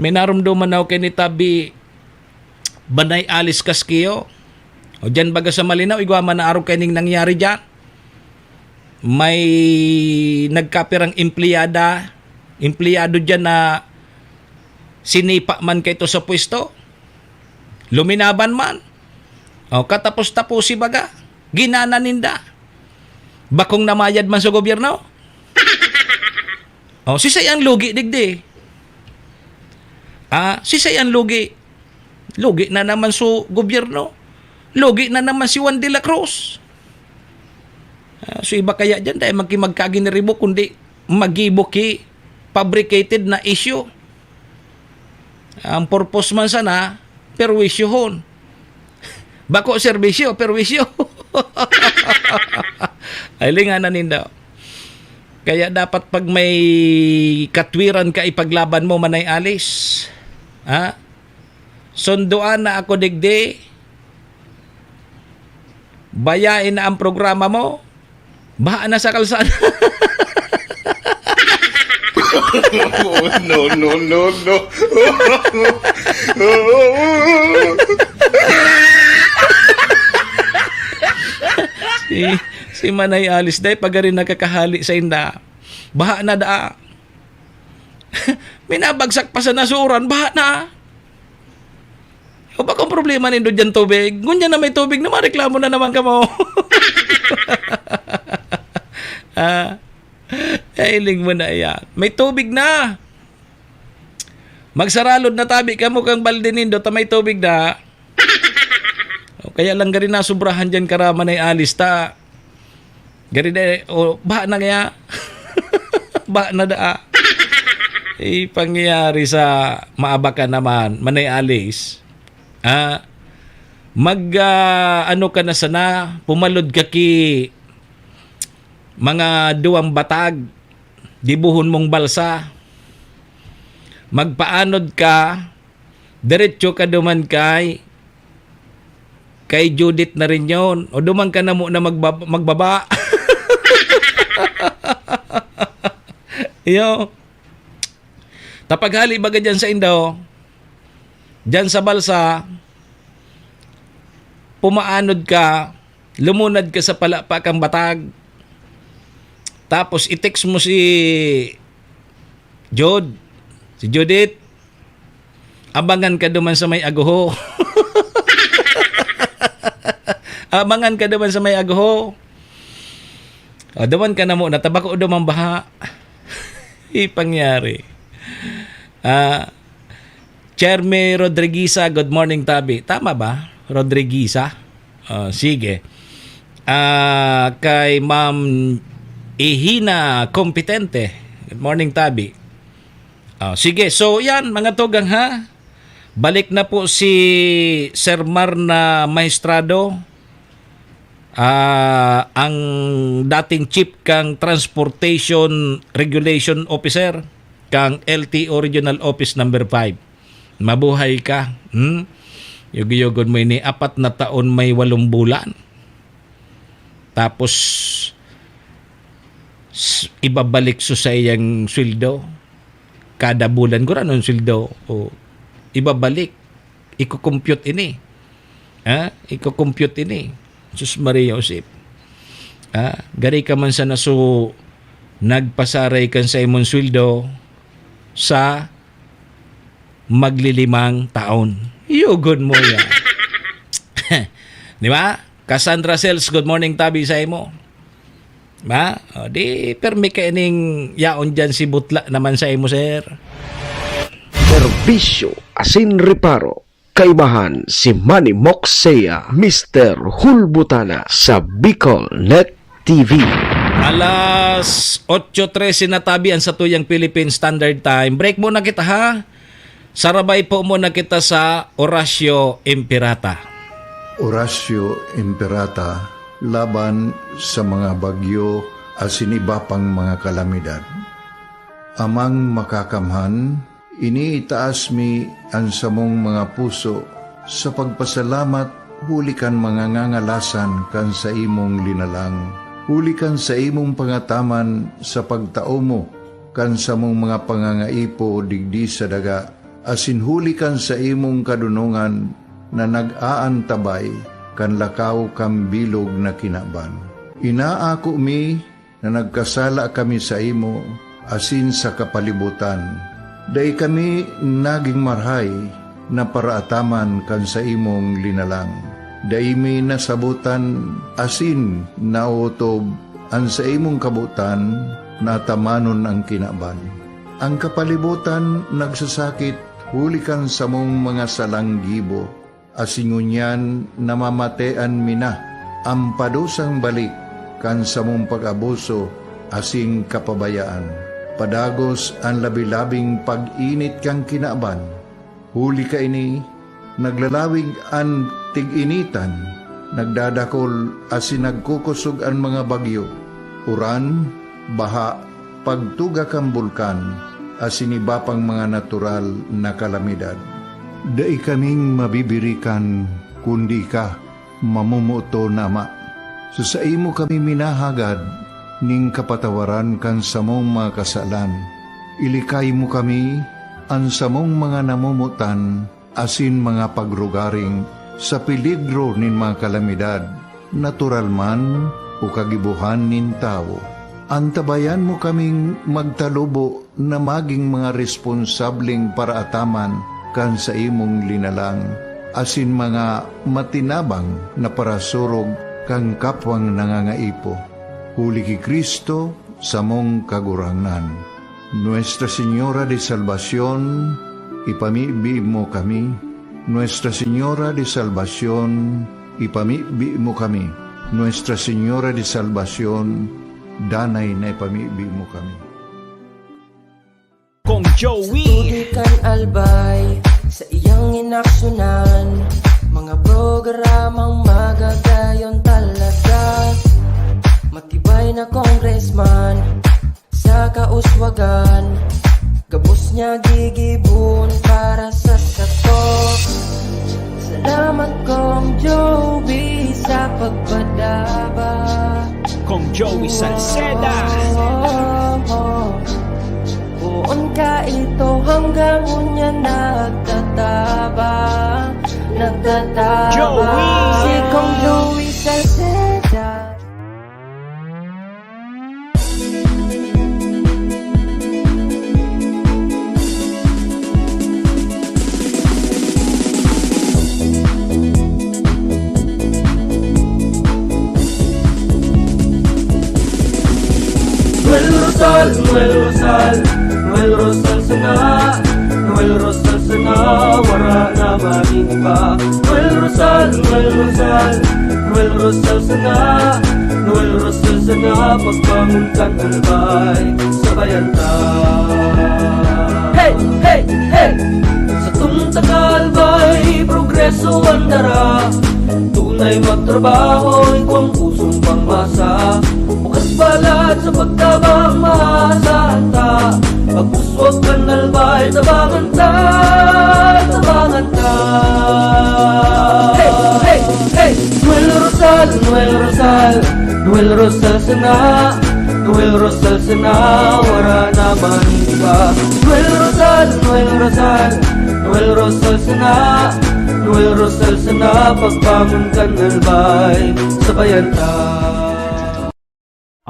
May narumduman ako kay ni Tabi Banay Alice Casquillo. O diyan baga sa Malinaw, igwa man na arog kaining nangyari diyan. May nagkapirang empleyada, empleyado diyan na sinipa man kaito sa pwesto. Luminaban man. O, katapos-taposi baga, ginana ninda. Bakong namayad man sa gobyerno. O, sisay ang lugi digdi? Ah, sisay ang lugi? Lugi na naman su gobyerno. Lugi na naman si Juan de la Cruz. Ah, so iba kaya diyan, dai man ki magkaginiribo, kundi magibo ki fabricated na issue. Ang purpose man sana, perwisyohon. Bako serbisyo, perwisyo. Ay, linganan ninda. Kaya dapat pag may katwiran ka, ipaglaban mo, Manay Alice. Ha? Sunduan na ako digdi. Bayain na ang programa mo. Baha na sa kalsada. No, no, no, no. Si, si Manay Alice, dai pa gari nakakahali sa inda. Baha na daa. Minabagsak pa sa nasuran, baha na. O ba kung problema nindo diyan tubig? Ngunyan na may tubig na, mareklamo na naman kamo. Ah, hiling mo na yan. May tubig na. Magsaralod na tabi kamo kang balde nindo ta may tubig na. O kaya lang gari na sobrahan diyan kara Manay Alice ta. Gari na, o, baha na kaya. Baha na daa. Eh, pangyayari sa maabakan naman, Manay Alice. Ah, mag, ah, ano ka na sana, pumalod ka ki mga duwang batag, dibuhon mong balsa. Magpaanod ka, diretso ka duman kay, kay Judith na rin yon. O duman ka na muna magbab-, magbaba. Iyo. Tapaghali baga dyan sa Indo, dyan sa balsa, pumaanod ka, lumunad ka sa palapa kang batag, tapos i-text mo si Jud, si Judith, abangan ka duman sa may aguho. Abangan ka duman sa may aguho. O, duman ka na muna, tabako duman baha. Ipangyari. Ah, Cherme Rodrigueza, good morning, Tabi. Tama ba? Rodrigueza? Ah, sige. Ah, kay Ma'am Ihina Competente. Good morning, Tabi. Ah, sige, so yan, mga tugang ha. Balik na po si Sir Marna Maestrado, ah, ang dating chief kang Transportation Regulation Officer kang L T O Regional Office Number five. Mabuhay ka. Hmm? Yugi-yugon mo ini, apat na taon may walong bulan. Tapos, s-, ibabalik sa iyang sweldo. Kada bulan, gurano ang sweldo. O, ibabalik. Iko-compute ini. Ha? Iko-compute ini. Sus Maria Josep. Ha? Gari ka man sana so nagpasaray kan sa imong sweldo sa maglilimang taon. Yugon mo yan. Di ba? Cassandra Sales, good morning, Tabi, sa imo. Ba? O, di, permi ka ining yaon dyan si Butla naman sa imo, sir. Serbisyo asin reparo. Kaibahan si Manny Moxea, Mister Hulbutana sa Bicol Net T V. Alas otso trese na, Tabi, ang satuyang Philippine Standard Time. Break muna kita, ha? Sarabay po muna kita sa Orasyo Imperata. Orasyo Imperata laban sa mga bagyo asin iba pang mga kalamidad. Amang Makakamhan, iniitaas mi an samong mga puso sa pagpasalamat huli kan mga ngangalasan kan saimong linalang, huli kan saimong pangataman sa pagtao mo kan samong mga pangangaipo digdi sa daga, asin huli kan saimong kadonongan na nag-aantabay kan lakaw kan bilog na kinaban. Inaako mi na nagkasala kami saimo asin sa kapalibotan. Dai kami nagin marahay na paraataman kan saimong linalang. Dai mi nasabotan asin naotob an saimong kabotan na atamanon an kinaban. An kapalibotan nagsasakit huli kan samong mga salang gibo, asin ngunyan namamatean mi na an padusang balik kan samong pag-abuso asin kapabayaan. Padagos an labi-labing pag-init kan kinaban. Huli kaini, naglalawig an tig-initan, nagdadakol asin nagkukosog an mga bagyo, uran, baha, pagtuga kan bulkan, asin iba pang mga natural na kalamidad. Dai kaming mabibirikan, kundi ika, mamomoton na Ama. Sa saimo kami minahagad nin kapatawaran kan samong mga kasalan. Ilikay mo kami, an samong mga namomotan, asin mga pagrugaring sa peligro nin mga kalamidad, natural man o kagibohan nin tawo. Antabayan mo kaming magtalubo na magin mga responsableng paraataman kan saimong linalang, asin mga matinabang na parasurog kan kapwang nangangaipo. Huli ki Cristo, samong Kagurangnan. Nuestra Señora de Salvacion, ipamibi mo kami. Nuestra Señora de Salvacion, ipamibi mo kami. Nuestra Señora de Salvacion, danay na ipamibi mo kami. Kong Joey. Sa tubig kan Albay, sa iyang inaksyonan, mga programang magagayon talaga. Matibay na congressman, sa kauswagan, gabos niya gigibon para sa sato. Salamat, Kong Joey, sa pagpadaba. Kong Joey Salceda. Poon ka ito hanggang unya nagtataba, nagtataba. Joey! Si Noel Rosal sana, Noel Rosal sana, wara na man iba. Noel Rosal, Noel Rosal, Noel Rosal sana, Noel Rosal sana, pagbangon kan Albay, sabayan ta. Hey, hey, hey! Sa tungta ka Albay, progreso ang dara. Tunay magtrabaho, igwang pusong pangmasa. Bukas balat sa pagtabang, maasahan ta. Pagpuswag kan Albay, tabangan ta, tabangan ta. Hey, hey, hey! Noel Rosal, Noel Rosal, Noel Rosal sana, Noel Rosal sana, wara na man iba. Noel Rosal, Noel Rosal, Noel Rosal sana, Noel Rosal sana, pagbangon kan Albay, sabayan ta.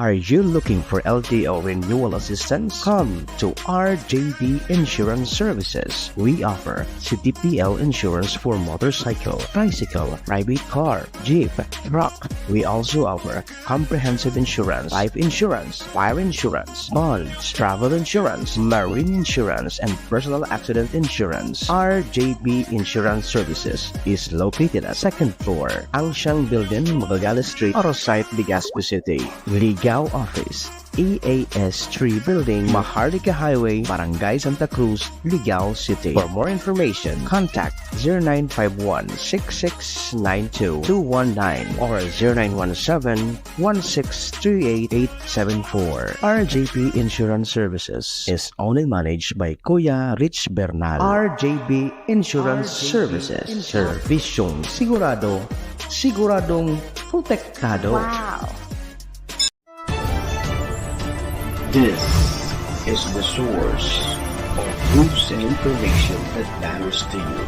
Are you looking for L T O renewal assistance? Come to R J B Insurance Services. We offer C T P L insurance for motorcycle, tricycle, private car, jeep, truck. We also offer comprehensive insurance, life insurance, fire insurance, bonds, travel insurance, marine insurance, and personal accident insurance. R J B Insurance Services is located at second floor, Angsiang Building, Magallanes Street, Oro Site, Legazpi City. Ligao Office, E A S three Building, Maharlika Highway, Barangay Santa Cruz, Ligao City. For more information, contact zero nine five one six six nine two two one nine or zero nine one seven one six three eight eight seven four. R J P Insurance Services is owned and managed by Kuya Rich Bernal. R J B Insurance Services. Servisyong sigurado, siguradong protektado. Wow! This is the source of news and information that matters to you.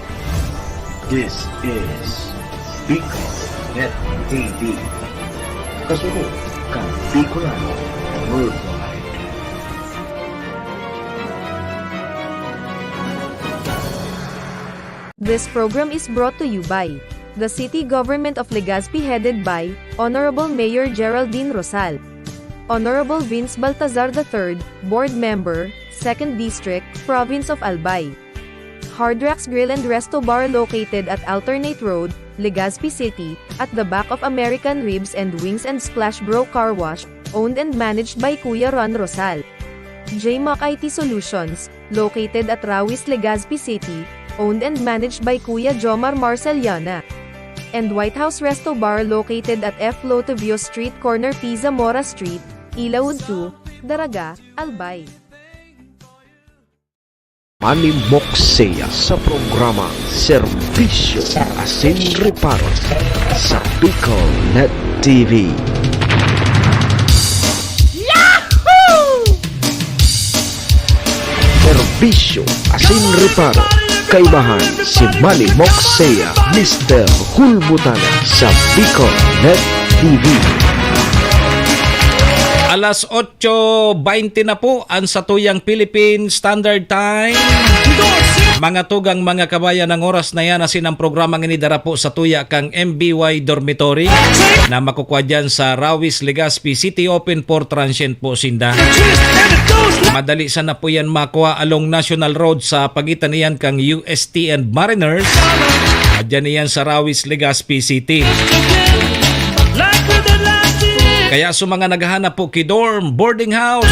This is Bicol Net T V. Kasunod kan Bicolano Worldwide. This program is brought to you by the City Government of Legazpi, headed by Honorable Mayor Geraldine Rosal, Honorable Vince Baltazar the third, Board Member, Second District, Province of Albay. Hard Rocks Grill and Resto Bar, located at Alternate Road, Legazpi City, at the back of American Ribs and Wings and Splash Bro Car Wash, owned and managed by Kuya Ron Rosal. J Mac I T Solutions, located at Rawis, Legazpi City, owned and managed by Kuya Jomar Marceliana. And White House Resto Bar, located at F Lotovio Street, corner P Zamora Street, Ilaud two, Daraga, Albay. Manny Moxea sa programang Serbisyo Asin Reparo sa Bicol Net T V. Yahoo! Serbisyo Asin Reparo, kaibahan si Manny Moxea, Mister Hulbutana sa Bicol Net T V. Alas otso baynte na po ang satuyang Philippine Standard Time. Mga tugang, mga kabayan, ang oras na yan asin ang programang ini dara po sa tuya kang M B Y Dormitory na makukwa dyan sa Rawis, Legazpi City. Open for transient po sinda. Madali sana po yan makwa along National Road sa pagitan niyan kang U S T and Mariners. Dyan iyan sa Rawis, Legazpi City. Kaya sa mga naghahanap po ki dorm, boarding house,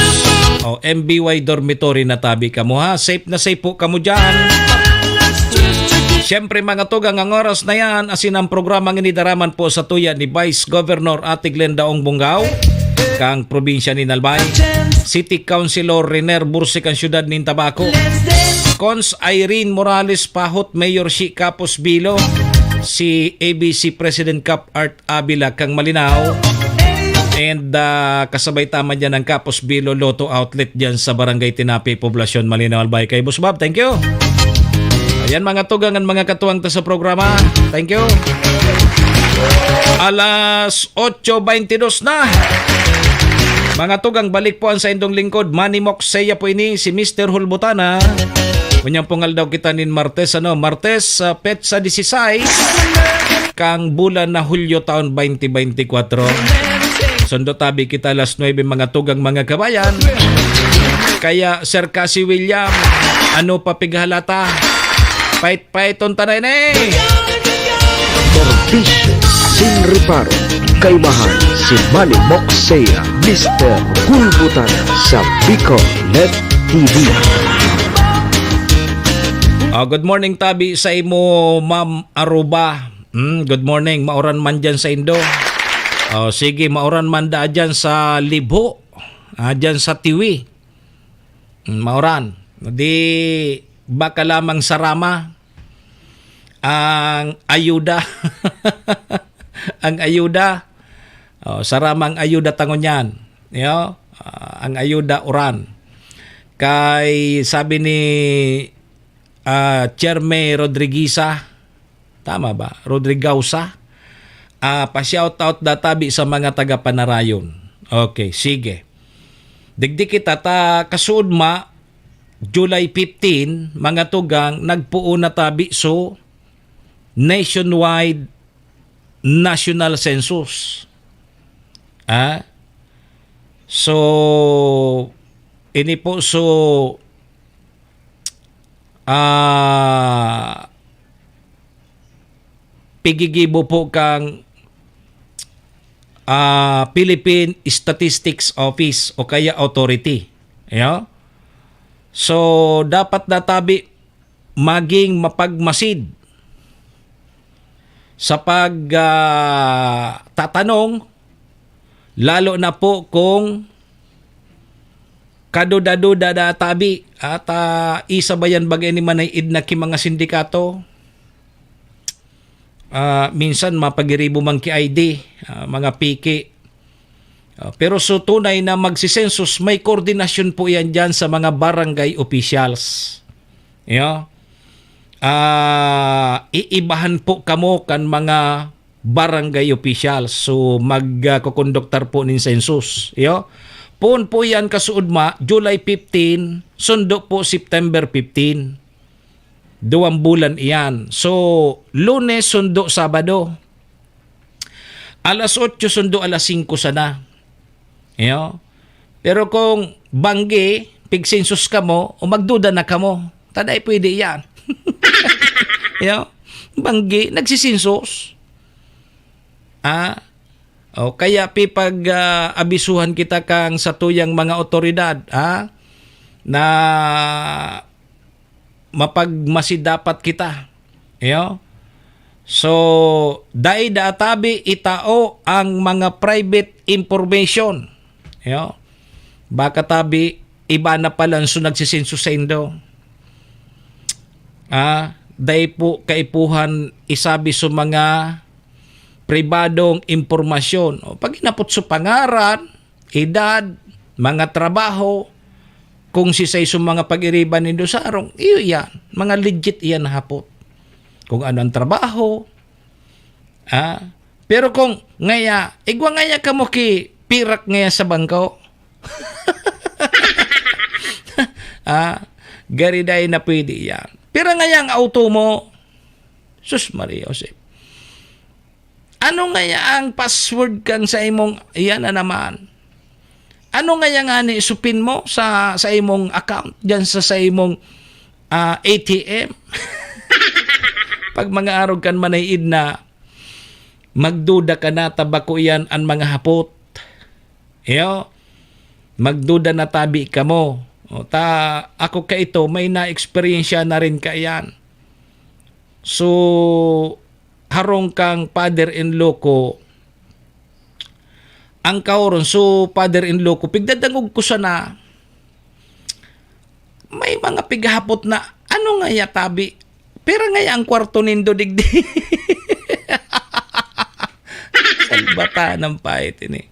o M B Y dormitory, na tabi kamo ha. Safe na safe po kamo dyan. Siyempre, mga tugang, ang oras na yan, asin ang programang ini dara man po sa tuya ni Vice Governor Ate Glenda Ong Bongao, kang probinsya nin Albay, City Councilor Riner Bursik, ang siyudad nin Tabaco, Cons Irene Morales Pahot, Mayor Shi Capos Bilo, si A B C President Cap Art Avila kang Malinao. And, ah, kasabay ta man dyan ang Capos Bilo Lotto Outlet dyan sa Barangay Tinapi, Poblacion, Malinao, Albay. Kay Boss Bob, thank you. Ayan, mga tugang, ang mga katuwang ta sa programa. Thank you. Alas otso baynte dos na. Mga tugang, balik po ang saindong lingkod, Manny Moxea po ini, si Mister Hulbutana. Ngunyan pong aldaw kita nin Martes, ano, Martes, ah, petsa disisais kang bulan na Hulyo, taon baynte baynte kwatro. Sundo tabi kita alas nuebe, mga tugang, mga kabayan. Kaya, Sir Cassie William, ano pa pighalata? Pait-paiton ta na ini! Serbisyo sin reparo. Kaimahan si Manny Moxea, Mister Gulbutan sa Bicol Net T V. Ah, good morning, tabi sa imo, Ma'am Aruba. Hmm, good morning. Mauran man dyan sa Indo. Oh, sige, mauran man da dyan sa Libho. Ah, dyan sa Tiwi. Hmm, mauran. Di baka lamang sarama ang ayuda. Ang ayuda. Oh, sarama ang ayuda tangon yan. Yo, ah, ang ayuda uran. Kay sabi ni, ah, Cherme Rodrigueza, tama ba? Rodrigueza. Ah, pa-shoutout da tabi sa mga taga Panarayon. Okay, sige. Digdi kita ta kasuodma, July fifteen, mga tugang, nagpoon na tabi so nationwide national census. Ah? So, ini po so, ah, pigigibo po kang, ah, Philippine Statistics Office o kaya authority. Yo? So, dapat da tabi maging mapagmasid sa pag, ah, tatanong, lalo na po kung kaduda-duda da tabi at, ah, isa ba yan bagay ni Manay Id na ki mga sindikato? Ah, minsan mapagiribo man ki I D, ah, mga piki. Ah, pero so tunay na magsisensus, may koordinasyon po yan dyan sa mga barangay officials. Yo? Ah, iibahan po kamo kan mga barangay officials. So, mag, ah, kukonduktar po nin census. Yo? Poon po yan kasuodma, July fifteen, sundo po September fifteen. Duwang bulan iyan. So, Lunes sundo Sabado. Alas otso sundo alas singko sana. Yo? Pero kung banggi, pigsensus kamo, o magduda na kamo. Taday pwede yan. Yo? Banggi, nagsisensus. Ah? O kaya pipag, ah, abisuhan kita kang satuyang mga otoridad, ha? Na mapagmasi dapat kita. Yo? So, dai da tabi itao ang mga private information. Yo? Baka tabi, iba na palan so nagsisenso saindo. Ah, dai po kaipuhan isabi so mga pribadong impormasyon. O, pag inapot so pangaran, edad, mga trabaho, kung sisay so mga pag-iriban nindo sa arong, iyo yan. Mga legit iyan na hapot. Kung ano ang trabaho, ah, pero kung ngaya, igwa ngaya kamo ki pirak ngaya sa bangko. Ah, gariday na pwede yan. Pira ngaya ang auto mo? Sus Maria Jose. Ano ngaya ang password kan sa imong, iyan na naman? Ano ngaya ngani supin mo sa, sa imong account, diyan sa, sa imong, ah, A T M? Pag mga arog kan manay-id na, magduda ka na, ta bako iyan an mga hapot. Iyo, magduda na tabi kamo. O, ta, ako kaito, may na-eksperyensya na rin kaiyan. So, harong kang father-in-law ko, ang kaoron, so, father-in-law ko, pigdadangog ko sana, may mga pighahapot na, "Ano ngaya tabi? Pira ngaya ang kwarto nindo digdi?" Salbata ng pait ini.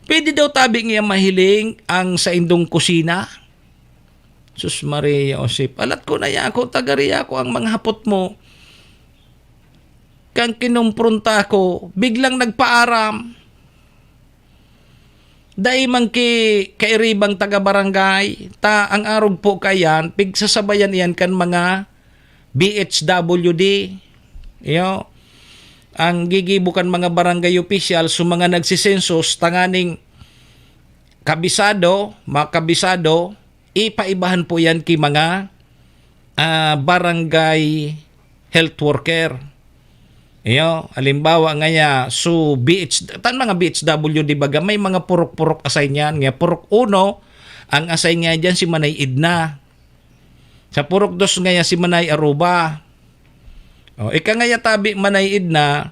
Pwede daw tabi ngaya mahiling ang saindong kusina? Sus Maria Josep, alat ko na yako, tagari ako ang mga hapot mo. Kan kinumpronta ko, biglang nagpaaram. Dai man ki kairibang taga-barangay, ta ang arog po kayan, pigsasabayan iyan kan mga B H W D. Iyo, ang gigibo kan mga barangay official, so mga nagsisensos, tanganing kabisado, makabisado, ipaibahan po yan ki mga, ah, barangay health worker. Iyo, halimbawa ngaya, so B H, tan mga B H W, di baga, may mga purok-purok assign yan. Ngaya purok uno, ang assign nga dyan si Manay Edna. Sa purok dos ngaya si Manay Aruba. O, ika ngaya tabi, Manay Edna,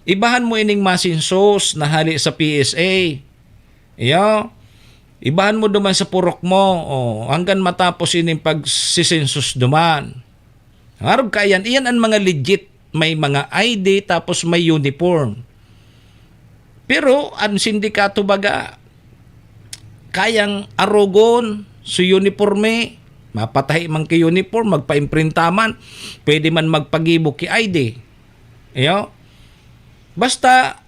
ibahan mo ining masensus na hali sa P S A. Iyo, ibahan mo duman sa purok mo, o, hanggang matapos ining pagsisensus duman. Arog kaiyan, iyan an mga legit, may mga I D, tapos may uniform. Pero an sindikato baga, kayang arogon so uniporme, mapatahi man ki uniform, magpaimprinta man, pwede man magpagibo ki I D. Iyo? Basta,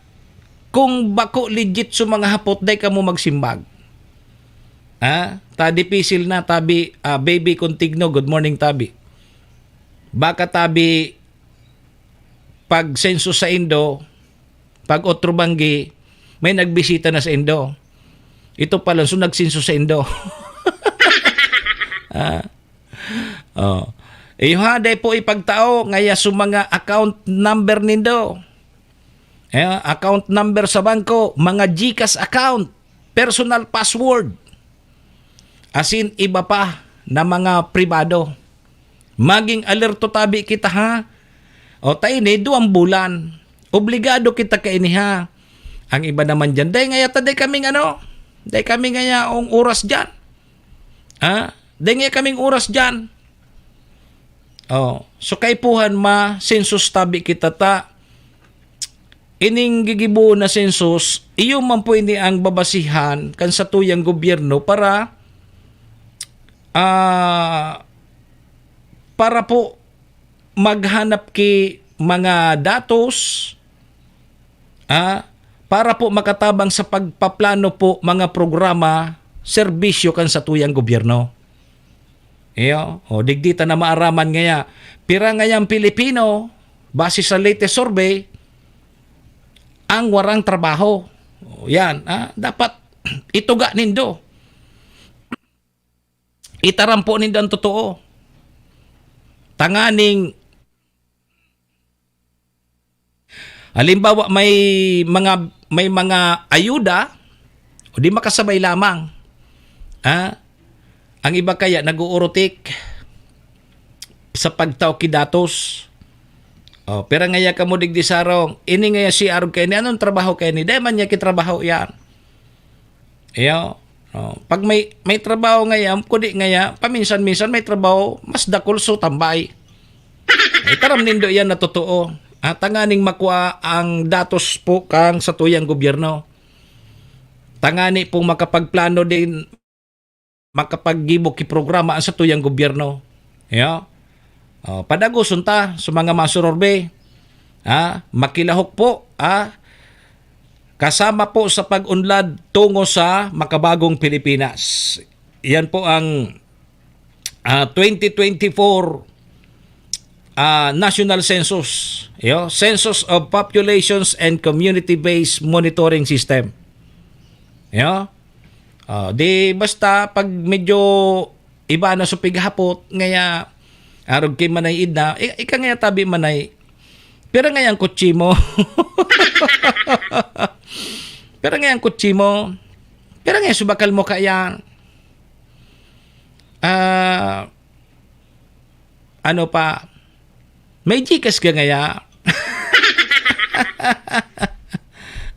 kung bako legit so mga hapot, dai kamo magsimbag. Ha? Ta dipisil na, tabi, ah, Baby Contigno, good morning, tabi. Baka tabi, pag senso saindo, pag otro banggi, may nagbisita na saindo. Ito pala, so nagsenso saindo. Ah. Oh. Iyo ha, dai po ipagtao, ngaya so mga account number nindo. Eh, account number sa bangko, mga GCash account, personal password, asin iba pa na mga pribado. Maging alerto tabi kita, ha? O, ta ini, duwang bulan. Obligado kita kaini, ha? Ang iba naman diyan, dai ngaya ta, dai kaming ano, dai kami ngaya ang oras diyan. Ha? Dai ngaya kaming oras diyan. Oh, so kaipuhan ma, sensus tabi kita ta. Ining gigibohon na sensus, iyo man po ini ang babasihan kan satuyang gobyerno para, ah, para po maghanap ki mga datos, ah, para po makatabang sa pagpaplano po mga programa, serbisyo kan satuyang gobyerno. Iyo, o digdi ta na maaraman ngaya, pira ngayang Pilipino, base sa latest survey, ang warang trabaho. O, yan, ah, dapat ituga nindo. Itaram po nindo ang totoo. Tanganing, halimbawa, may mga, may mga ayuda, o di makasabay lamang. Ha? Ang iba kaya nag-uurutik sa pagtao ki datos. O, pira ngaya kamo digdi sarong, ini ngaya si arog kaini, anong trabaho kaini? Dai man niya kitrabaho yan. Iyo. Oh, pag may, may trabaho ngaya, kung di ngaya, paminsan-minsan may trabaho, mas dakul so tambay. Itaram nindo yan na totoo. At tanganing makua ang datos po kang satuyang gobyerno. Tangani pong makapagplano din, makapaggibo ki programa ang satuyang gobyerno. Iyo. Oh, padagoson ta sa mga masurorbe. Ha? Makilahok po, ha? Kasama po sa pag-unlad tungo sa makabagong Pilipinas. Yan po ang, ah, twenty twenty-four, ah, National Census. Iyo, Census of Populations and Community-Based Monitoring System. Iyo. Ah, di basta pag medyo iba na sa pighapot, ngaya arog ki Manay Edna, i-, ika ngaya tabi, Manay, pira ngaya ang kotse mo? Pira ngaya ang kotse mo? Pira ngaya subakal mo kaya? Ah, ano pa? May GCash ka ngaya?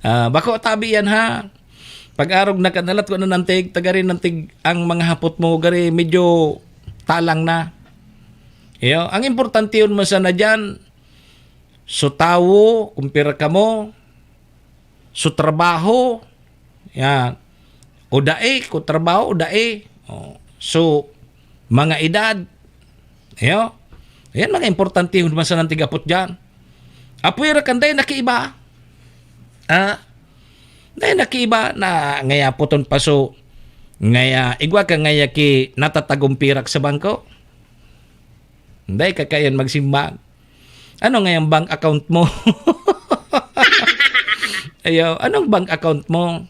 Ah, bako tabi yan, ha? Pag-arog na kanalat ko na nantig, tagarin nantig ang mga hapot mo, gari medyo talang na. Iyo, ang importante yun mo sana dyan, so tawo, kumpira ka mo, so trabaho, yan. O dai, kung trabaho, o dai. O, so, mga edad. Iyo. Yan, mga importante, hon man sa nantig apot dyan. Apoy ra kan dai nakiiba. Ah, dai nakiiba na ngaya puton pa so, ngaya, igwa ka ngaya ki natatagong pirak sa bangko. Dai ka kayan magsimbag. Ano nga yung bank account mo? Ayo, anong bank account mo?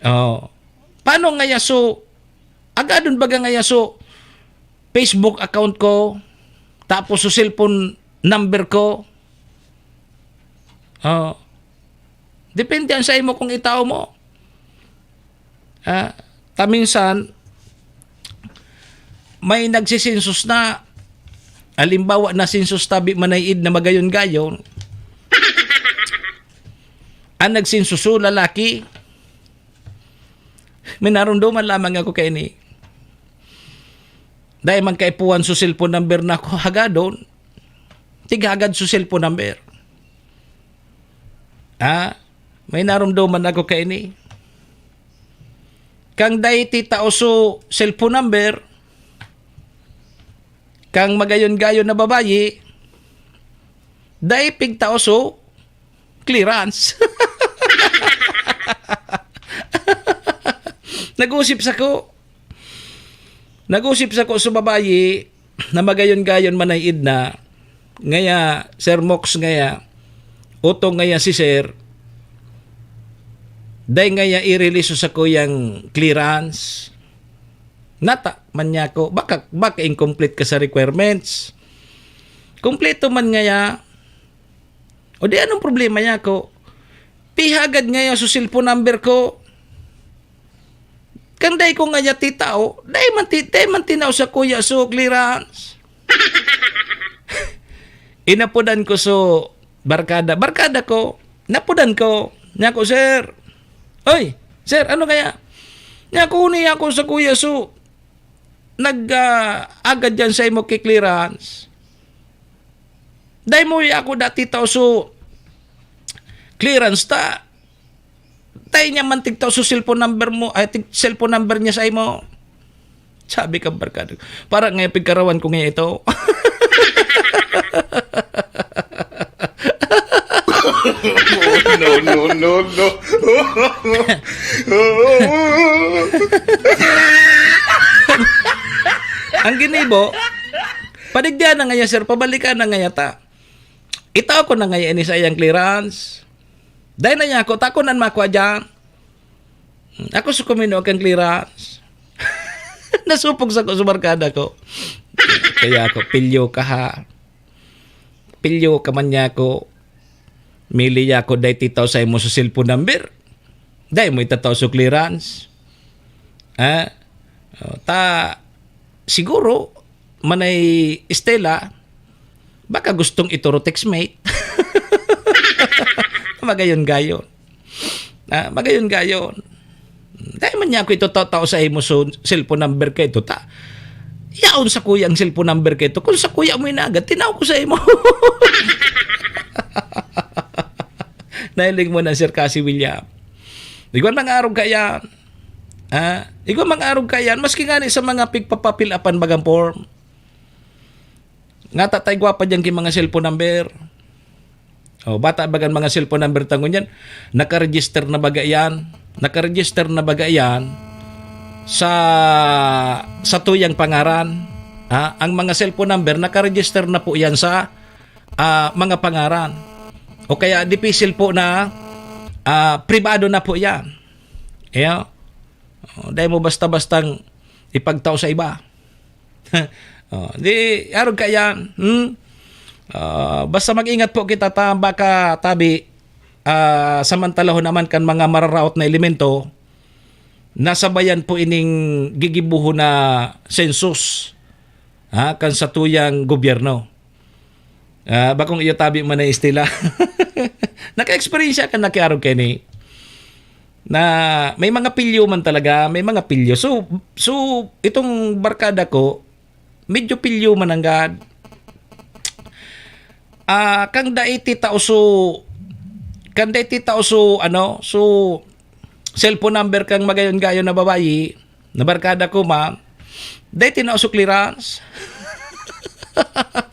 Oh. Paano nga yaso Agadon baga ngaya so Facebook account ko, tapos so cellphone number ko. Oh. Depende yan sa imo kung itao mo. Ah, ta minsan, may nagsisensus na, halimbawa, nasensus tabi manay-id na magayon-gayon, ang nagsensuso, lalaki, may narumduman lamang ako kaini. Dai man kaipuhan so cellphone number na ako hagadon. Tighagad so cellphone number. Ah, may narumduman ako kaini. Kang dai ti tao so cellphone number, kang magayon-gayon na babayi, dai pigtao so clearance. Nag-usip sako. Nag-usip sako sa babayi na magayon-gayon manay-id na. Ngaya, Sir Mox, ngaya, utong ngaya si Sir, dai ngaya i-release sa kuyang clearance. Nata man niya ako, baka, baka incomplete ka sa requirements. Kompleto man ngaya. O di anong problema niya ako? Pihagad ngaya sa cellphone number ko. Kang dai ko ngaya titao, dai man ti-, dai man tinao sa kuya so clearance. Inapodan ko so barkada. Barkada ko, napodan ko. Niya ko, "Sir, oy, sir, ano kaya?" Niya ko, "Uni ako sa kuya so nag, ah, agad yan sa imo ki clearance. Dai mo ya ako dati tao so clearance ta. Dai niya man tigtao so cellphone number mo, ay, tig-, cellphone number niya sa imo." Sabi ka, barkada. Para nga pigkarawan ko nga ito. No, no, no, no. Ang ginibo, padigdihan na ngaya, sir, pabalikan na ngaya ta. Itao ko na ngaya ini sa iyang clearance. Dai na niya ako, tako nan makwa dyan. Ako sa kumino kang clearance. Nasupog sa ko sa barkada ko. Kaya ako, "Pilyo ka ha. Pilyo ka man niya ako. Mili ya ako, dai titaw sa imo sa cellphone number. Dai mo itataw sa clearance." Ha? O, ta, siguro, manay Estela, baka gustong ituro textmate. Magayon-gayon. Ah, magayon-gayon. Dai man niya ako ito tao sa imo so cellphone number ka ito ta. Yaon sa kuya ang cellphone number ka ito. Kung sa kuya mo inagad, tinaw ko sa imo. Nahiling mo na, Sir Cassie William. Igwan mga arog ka yan. Ah, igwan mga arog ka yan. Maski nga ni sa mga pigpapapilapan bagang form. Nga tatay gwapa dyan ki mga cellphone number. O, bata bagan mga cellphone number tangon yan. Nakaregister na baga yan. Nakaregister na baga yan sa, sa tuyang pangaran. Ha? Ang mga cellphone number, nakaregister na po yan sa, ah, mga pangaran. O kaya, dipisil po na, ah, pribado na po yan. Iyo. O, dahil mo basta-bastang ipagtao sa iba. O, di, arog ka yan. Hmm? Ah, basta mag-ingat po kita ta, baka tabi, ah, samantalahon naman kan mga mararaot na elemento, nasabayan po ining gigibuhon na census, ha, kan satuyang gobyerno. Ah, bakong iyo tabi man na Estela. Naka-eksperyensya ka nakiarog kay ni na may mga pilyo man talaga, may mga pilyo. So, so itong barkada ko, medyo pilyo man nanggad. Ah, kang dai ti tao so, kang dai ti tao so, ano, so cellphone number kang magayon-gayon na babayi, na barkada ko, ma'am, dai ti nao so clearance.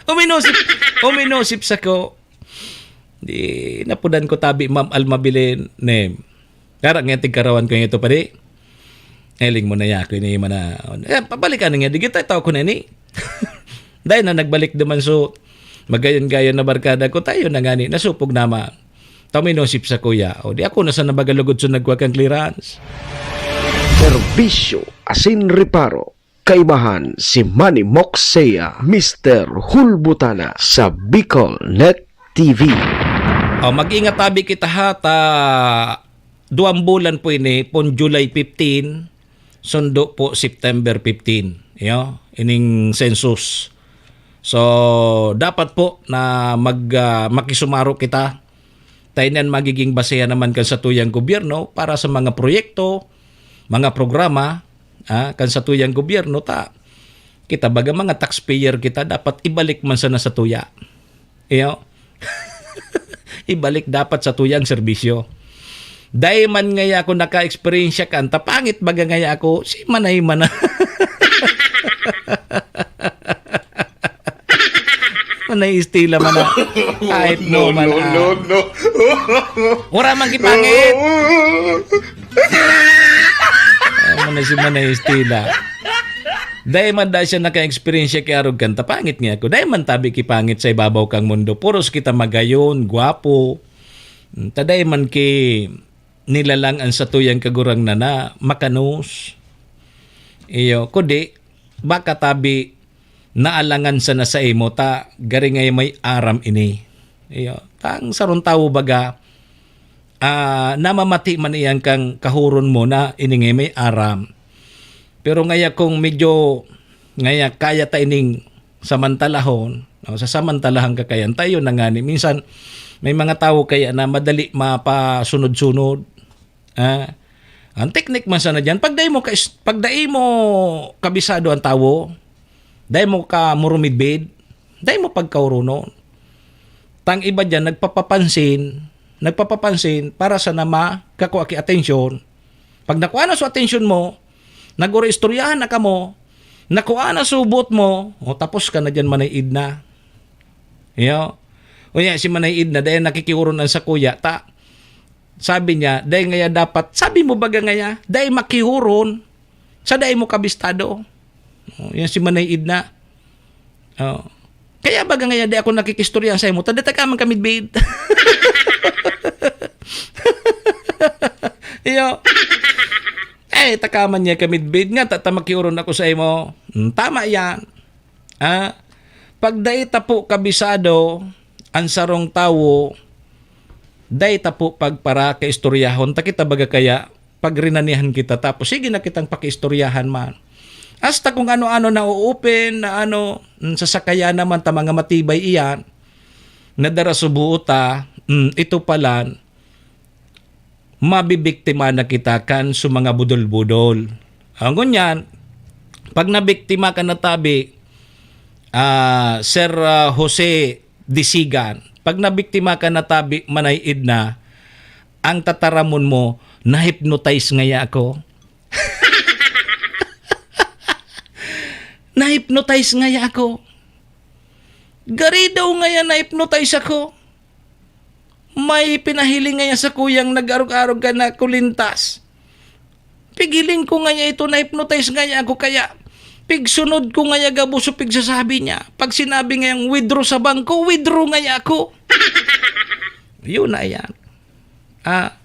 Uminosip, uminosip sa ko. Di, napudan ko tabi, Ma'am Alma Belen, ne. Kara nga tigkarawan ko nga ito, pare. Eling mo na ya, ako ini man na. Eh, pabalikan na nga, di kita tao ko na ni. Dahil na nagbalik naman so, magayon-gayon na barkada ko, tayo na nga ni, nasupog naman. Taminosip sa kuya. O, di ako na sa nabagalugod so nagwa kang clearance. Serbisyo asin reparo. Kaibahan si Manny Moksea, Mister Hulbutana sa Bicol Net T V. O, mag-ingat tabi kita ha, ta duwang bulan po ini, pon July fifteen, sundo po September fifteen. Iyo, ining census. So, dapat po na mag, ah, makisumaro kita. Ta iyan magiging basehan naman kan satuyang gobyerno para sa mga proyekto, mga programa, ah, kan satuyang gobyerno. Ta kita, baga mga taxpayer kita, dapat ibalik man sana satuya. Iyo. Ibalik dapat satuya ang serbisyo. Dai man ngaya ako naka-eksperyensya kan, ta pangit baga ngaya ako, si manay man na. Manay estila man na. Kahit no, no man, no, ah, no, no. Wala man gipangit. Amo na si Manay Estila. Dai man da siya naka-eksperyensya ki arog kan, ta pangit ngaya ako. Dai man tabi ki pangit sa ibabaw kang mundo. Puros kita magayon, gwapo. Ta dai man ki nilalang an satuyang kagurangnan na makanos. Iyo, kundi, baka tabi naalangan sana saimo ta gari ngaya may aram ini. Iyo, ta ang sarong tawo baga, ah, namamati man iyan kan kahuron mo na ini ngaya may aram. Pero ngaya kung medyo, ngaya kaya ta ining samantalahon, no, sa samantalahan kakayan tayo na ngani. Minsan, may mga tawo kaya na madali mapasunod-sunod. Ah, ang teknik man sana diyan, pag dai mo ka-, pag dai mo kabisado ang tawo, dai mo ka murumidbid, dai mo pagkaurunon. Tang iba diyan nagpapapansin, nagpapapansin para sana makakua ki atensyon. Pag nakua na sa atensyon mo, nag-uri istoryahan na kamo, nakua na subot mo, o tapos ka na diyan, Manay Edna. Iyo. Unya, si Manay Edna, dahil nakikiuron ang sakuya, ta, sabi niya, dahil ngaya dapat, sabi mo baga ngaya, dahil makiuron, sa dahil mo kabistado. O, yan si Manay Edna. O. Kaya baga ngaya, di ako nakikistorya sa imo, ta data ka man kami bid. Iyo. Eh, takaman niya kami bid nga, tata makiuron ako sa imo. Hmm, tama yan. Ah, pag dai ta po kabisado, ang sarong tawo, dai ta po pagpara kaistoryahon, ta kita baga kaya, pagrinanihan kita, tapos sige na kitang pakiistoryahan man. Hasta kung ano-ano na-o-open, na ano, mm, sasakayan naman ta mga matibay iyan, nadara subuot ta, mm, ito palan, mabibiktima na kita kan sa mga budol-budol. Ang ngunyan, pag nabiktima ka na tabi, ah, Sir, ah, Jose Disigan, pag nabiktima ka na tabi, Manay Edna, ang tataramon mo, "Na-hypnotize ngaya ako." "Na-hypnotize ngaya ako." Gari daw ngaya na-hypnotize ako. May pinahiling ngaya sakuyang nag-arog-arog ka na kulintas. Pigiling ko ngaya ito, na-hypnotize ngaya ako, kaya pigsunod ko ngaya gabos o pigsasabi niya. Pag sinabi ngayang withdraw sa bangko, withdraw ngaya ako. Yun na yan. Ah,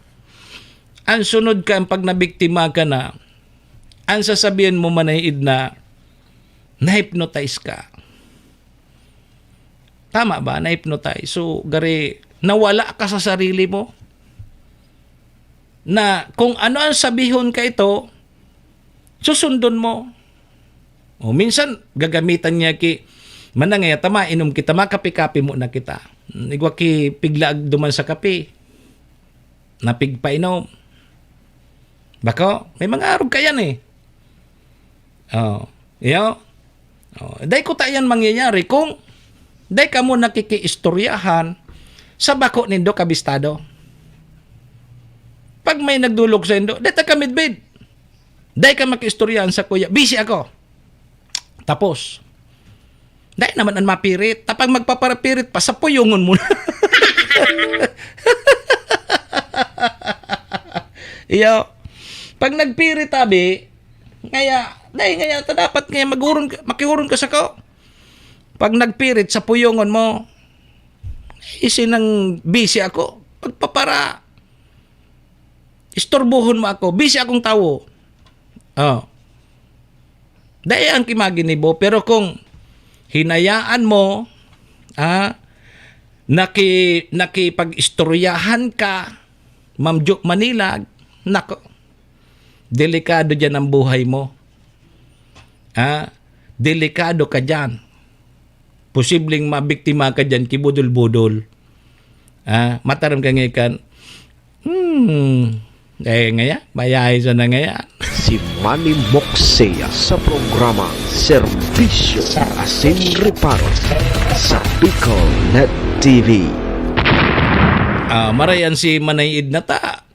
ang sunod ka, ang pag nabiktima ka na, ang sasabihin mo, Manay Edna, na-hypnotize ka. Tama ba? Na-hypnotize. So, gari, nawala ka sa sarili mo. Na kung ano ang sabihon ka ito, susundon mo. O minsan, gagamitan niya ki, "Manang, eh, tama, inom kita, makape-kape muna kita." Hmm, igwa ki piglaag duman sa kape. Napigpainom. Bako, may mga arog ka yan eh. Oh, iyo. Oh, dai ko ta yan mangyayari kung dai kamo nakikiistoryahan sa bako nindo kabistado. Pag may nagdulog sa indo, dai ta kamidbid. Dai ka makiistoryahan sa kuya. Busy ako. Tapos. Dai naman an mapirit. Tapang magpaparapirit pa, sa puyungon mo na. Iyo. Pag nagpirit, tabi, ngaya, dai, ngaya, ta dapat ngaya mag-uron ka, makiuron ka sa ko. Pag nagpirit, sa puyungon mo, isin ang busy ako. Pagpapara, istorbohon mo ako. Busy akong tawo. Oh. Dai ang kimaginibo, pero kung hinayaan mo, ah, naki-, nakipag-istoryahan ka, Ma'am Jo Manilag, nako, delikado diyan ang buhay mo. Ah, delikado ka diyan. Posibleng mabiktima ka diyan, kibudol-budol. Ah, mataram ka nga kan, hmm, eh, ngaya, mayahay sa na ngaya. Si Manny Moxea sa programang Serbisyo asin Reparo sa Bicol Net T V. Ah, marayan si Manay Edna ta.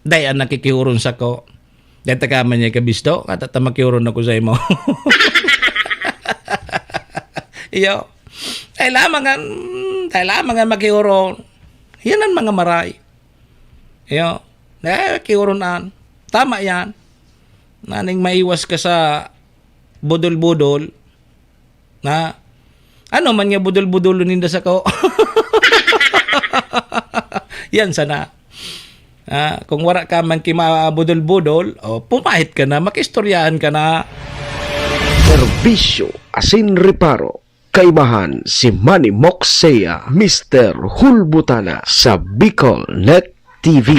Dai an nakikihuron sako. Dai ta ka man niya kabisto, kata ta makihuron ako sa imo. Iyo. Dai lamang an, dai lamang an makihuron. Yan ang mga maray. Iyo. Dai kihuron an. Tama yan. Naning maiwas ka sa budol-budol. Na, ano man nga budol-budolon ninda sako? Yan sana. Ah, kung wara ka man kimabudol-budol, o, pumahit ka na, makistoryahan ka na. Serbisyo asin reparo. Kaibahan si Manny Moxea, Mister Hulbutana sa Bicol Net T V.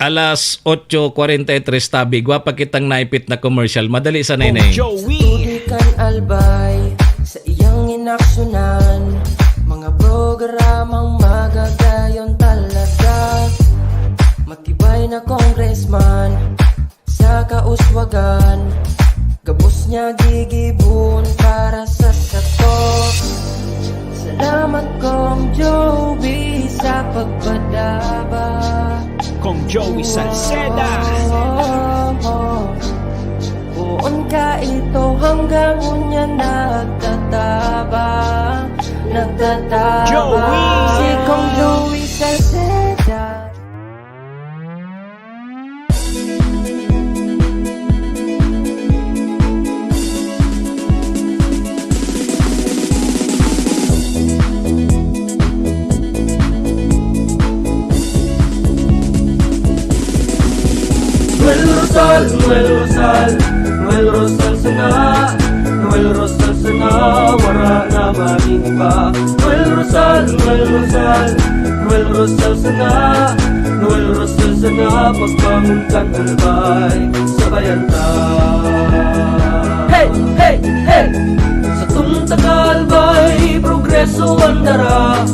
Alas otso kwarenta y tres tabi, gwapa kitang naipit na commercial. Madali sa, Neneng. Joey. Sa tubig kan Albay, sa iyang inaksyonan, mga programang magagayon talaga. Matibay na congressman, sa kauswagan, gabos niya gigibon para sa sato. Salamat, Kong Joey, sa pagpadaba. Kong Joey Salceda. Poon ka ito hanggang unya nagtataba, nagtataba. Joey! Si Kong Joey Salceda. Noel Rosal, Noel Rosal, Noel Rosal sana, Noel Rosal sana, wara na magin iba. Noel Rosal, Noel Rosal, Noel Rosal sana, Noel Rosal sana, pagbangon kan Albay, sabayan ta. Hey, hey, hey! Satong taga-Albay, progreso an dara.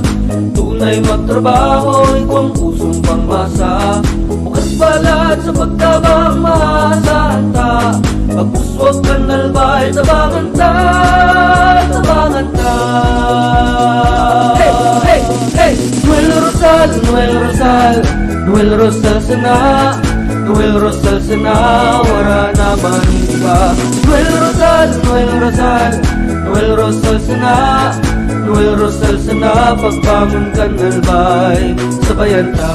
Tunay magtrabaho, igwang pusong pangmasa. Bukas balat sa pagtabang, maasahan ta. Pag-uswag kan Albay, tabangan ta, tabangan ta. Hey, hey, hey! Noel Rosal, Noel Rosal, Noel Rosal sana, Noel Rosal sana, wara na man iba. Noel Rosal, Noel Rosal, Noel Rosal sana, Noel Rosal sana, pagbangon kan Albay, sabayan ta.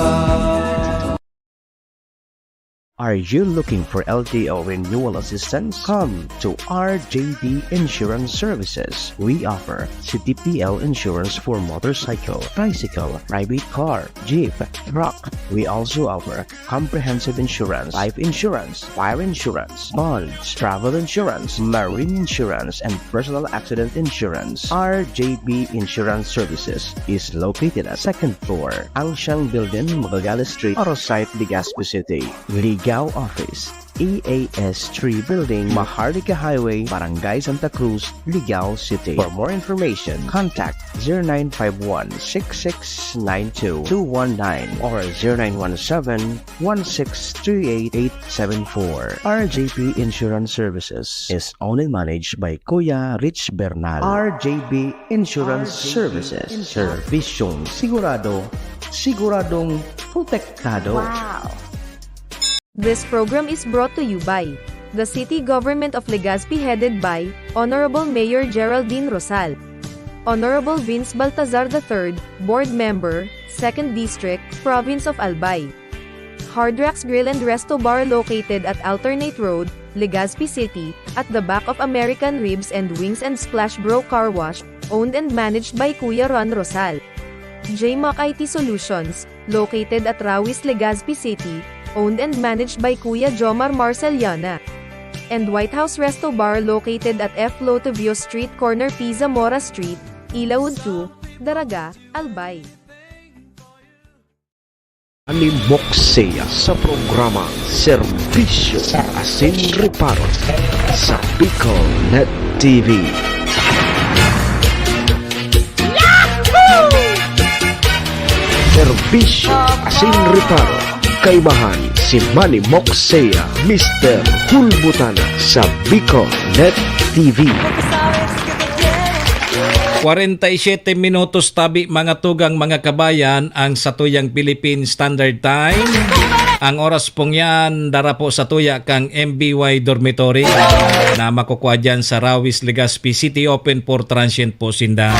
Are you looking for L T O renewal assistance? Come to R J B Insurance Services. We offer C T P L insurance for motorcycle, tricycle, private car, jeep, truck. We also offer comprehensive insurance, life insurance, fire insurance, bonds, travel insurance, marine insurance, and personal accident insurance. R J B Insurance Services is located at second floor, Angshang Building, Magallanes Street, Oro Site, Legazpi City. Ligao Office, E A S three Building, Maharlika Highway, Barangay Santa Cruz, Ligao City. For more information, contact zero nine five one six six nine two two one nine or zero nine one seven one six three eight eight seven four. R J P Insurance Services is owned and managed by Kuya Rich Bernal. R J B Insurance Services. Servisyong sigurado, siguradong protektado. Wow! This program is brought to you by the City Government of Legazpi, headed by Honorable Mayor Geraldine Rosal, Honorable Vince Baltazar the third, Board Member, Second District, Province of Albay. Hard Rocks Grill and Resto Bar, located at Alternate Road, Legazpi City, at the back of American Ribs and Wings and Splash Bro Car Wash, owned and managed by Kuya Ron Rosal. J Mac I T Solutions, located at Rawis, Legazpi City, Owned and managed by Kuya Jomar Marceliana. And White House Resto Bar located at F Lotovio Street, corner Pizza Mora Street, Ilaud two, Daraga, Albay. Ani Moksea sa programang Serbisyo Asin Reparo sa Bicol Net T V. Serbisyo Asin Reparo, kaimahan si Manny Moksea, Mister Hulbutana sa Bicol Net T V. Kwarenta y siyete minutos tabi, mga tugang, mga kabayan, ang satuyang Philippine Standard Time. Ang oras pong yan, dara po sa tuya kang M B Y Dormitory na makukuha dyan sa Rawis, Legazpi City. Open for transient po sinda.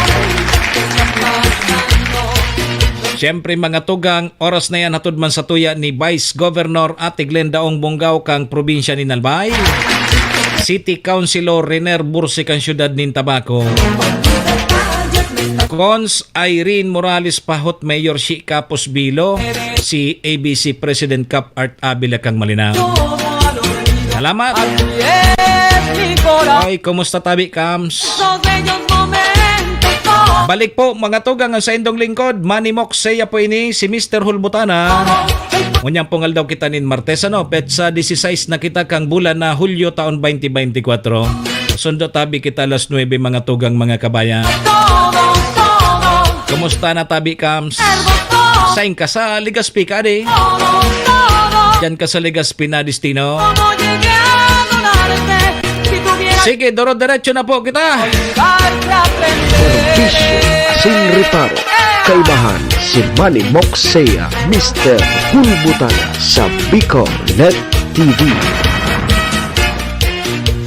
Siyempre, mga tugang, oras na yan hatod man sa tuya ni Vice Governor Ate Glenda Ong Bongao kang probinsya nin Albay, City Councilor Riner Bursi kang syudad nin Tabaco, Cons Irene Morales Pahot, Mayor Shi Capos Bilo, si A B C President Cap Art Abila kang Malinao. Salamat. Ay, kumusta tabi, Kams? Balik po, mga tugang, ang saindong lingkod, Manny Moksea po ini, si Mister Hulbutana. Ngunyan pong aldaw kita nin Martes, ano, petsa disisais na kita kang bulan na Hulyo taon twenty twenty-four. Sundo tabi kita alas nuebe, mga tugang, mga kabayan. Kumusta na tabi, Kams? Sain ka sa Legazpi ka, di? Diyan ka sa Legazpi na destino. Sige, duro-diretso na po kita. Serbisyo Asin Reparo, kaimahan si Manny Moksea, Mister Hulbutana sa Bicol Net T V.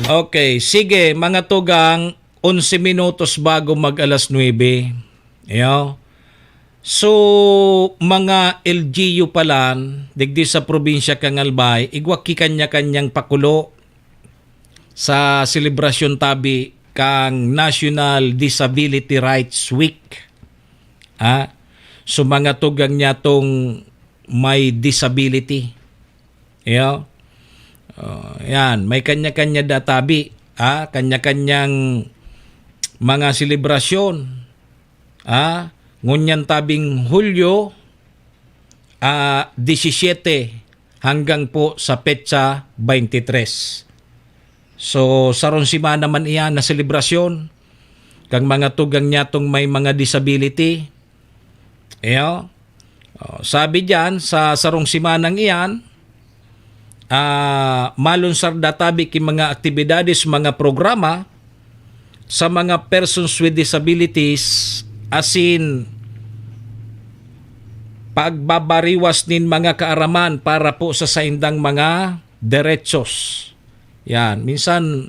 Okay, sige, mga tugang, onse minutos bago mag alas nuebe. Iyo. So, mga L G U palan, digdi sa probinsya kang Albay, igwa ki kanya-kanyang pakulo sa selebrasyon tabi kang National Disability Rights Week. Ha? So, mga tugang niya tong may disability. Iyo. Oh, yan, may kanya-kanya da tabi, ha? Kanya-kanyang mga selebrasyon. Ha? Ngunyan tabing Hulyo, ah, disisiyete hanggang po sa petsa twenty-three. So, sarong semana man iyan na selebrasyon kang mga tugang niya tong may mga disability. Iyo. Oh, sabi diyan, sa sarong semanang iyan, ah, malunsar da tabi ki mga aktibidades, mga programa sa mga persons with disabilities, asin pagbabariwas nin mga kaaraman para po sa saindang mga derechos. Yan. Minsan,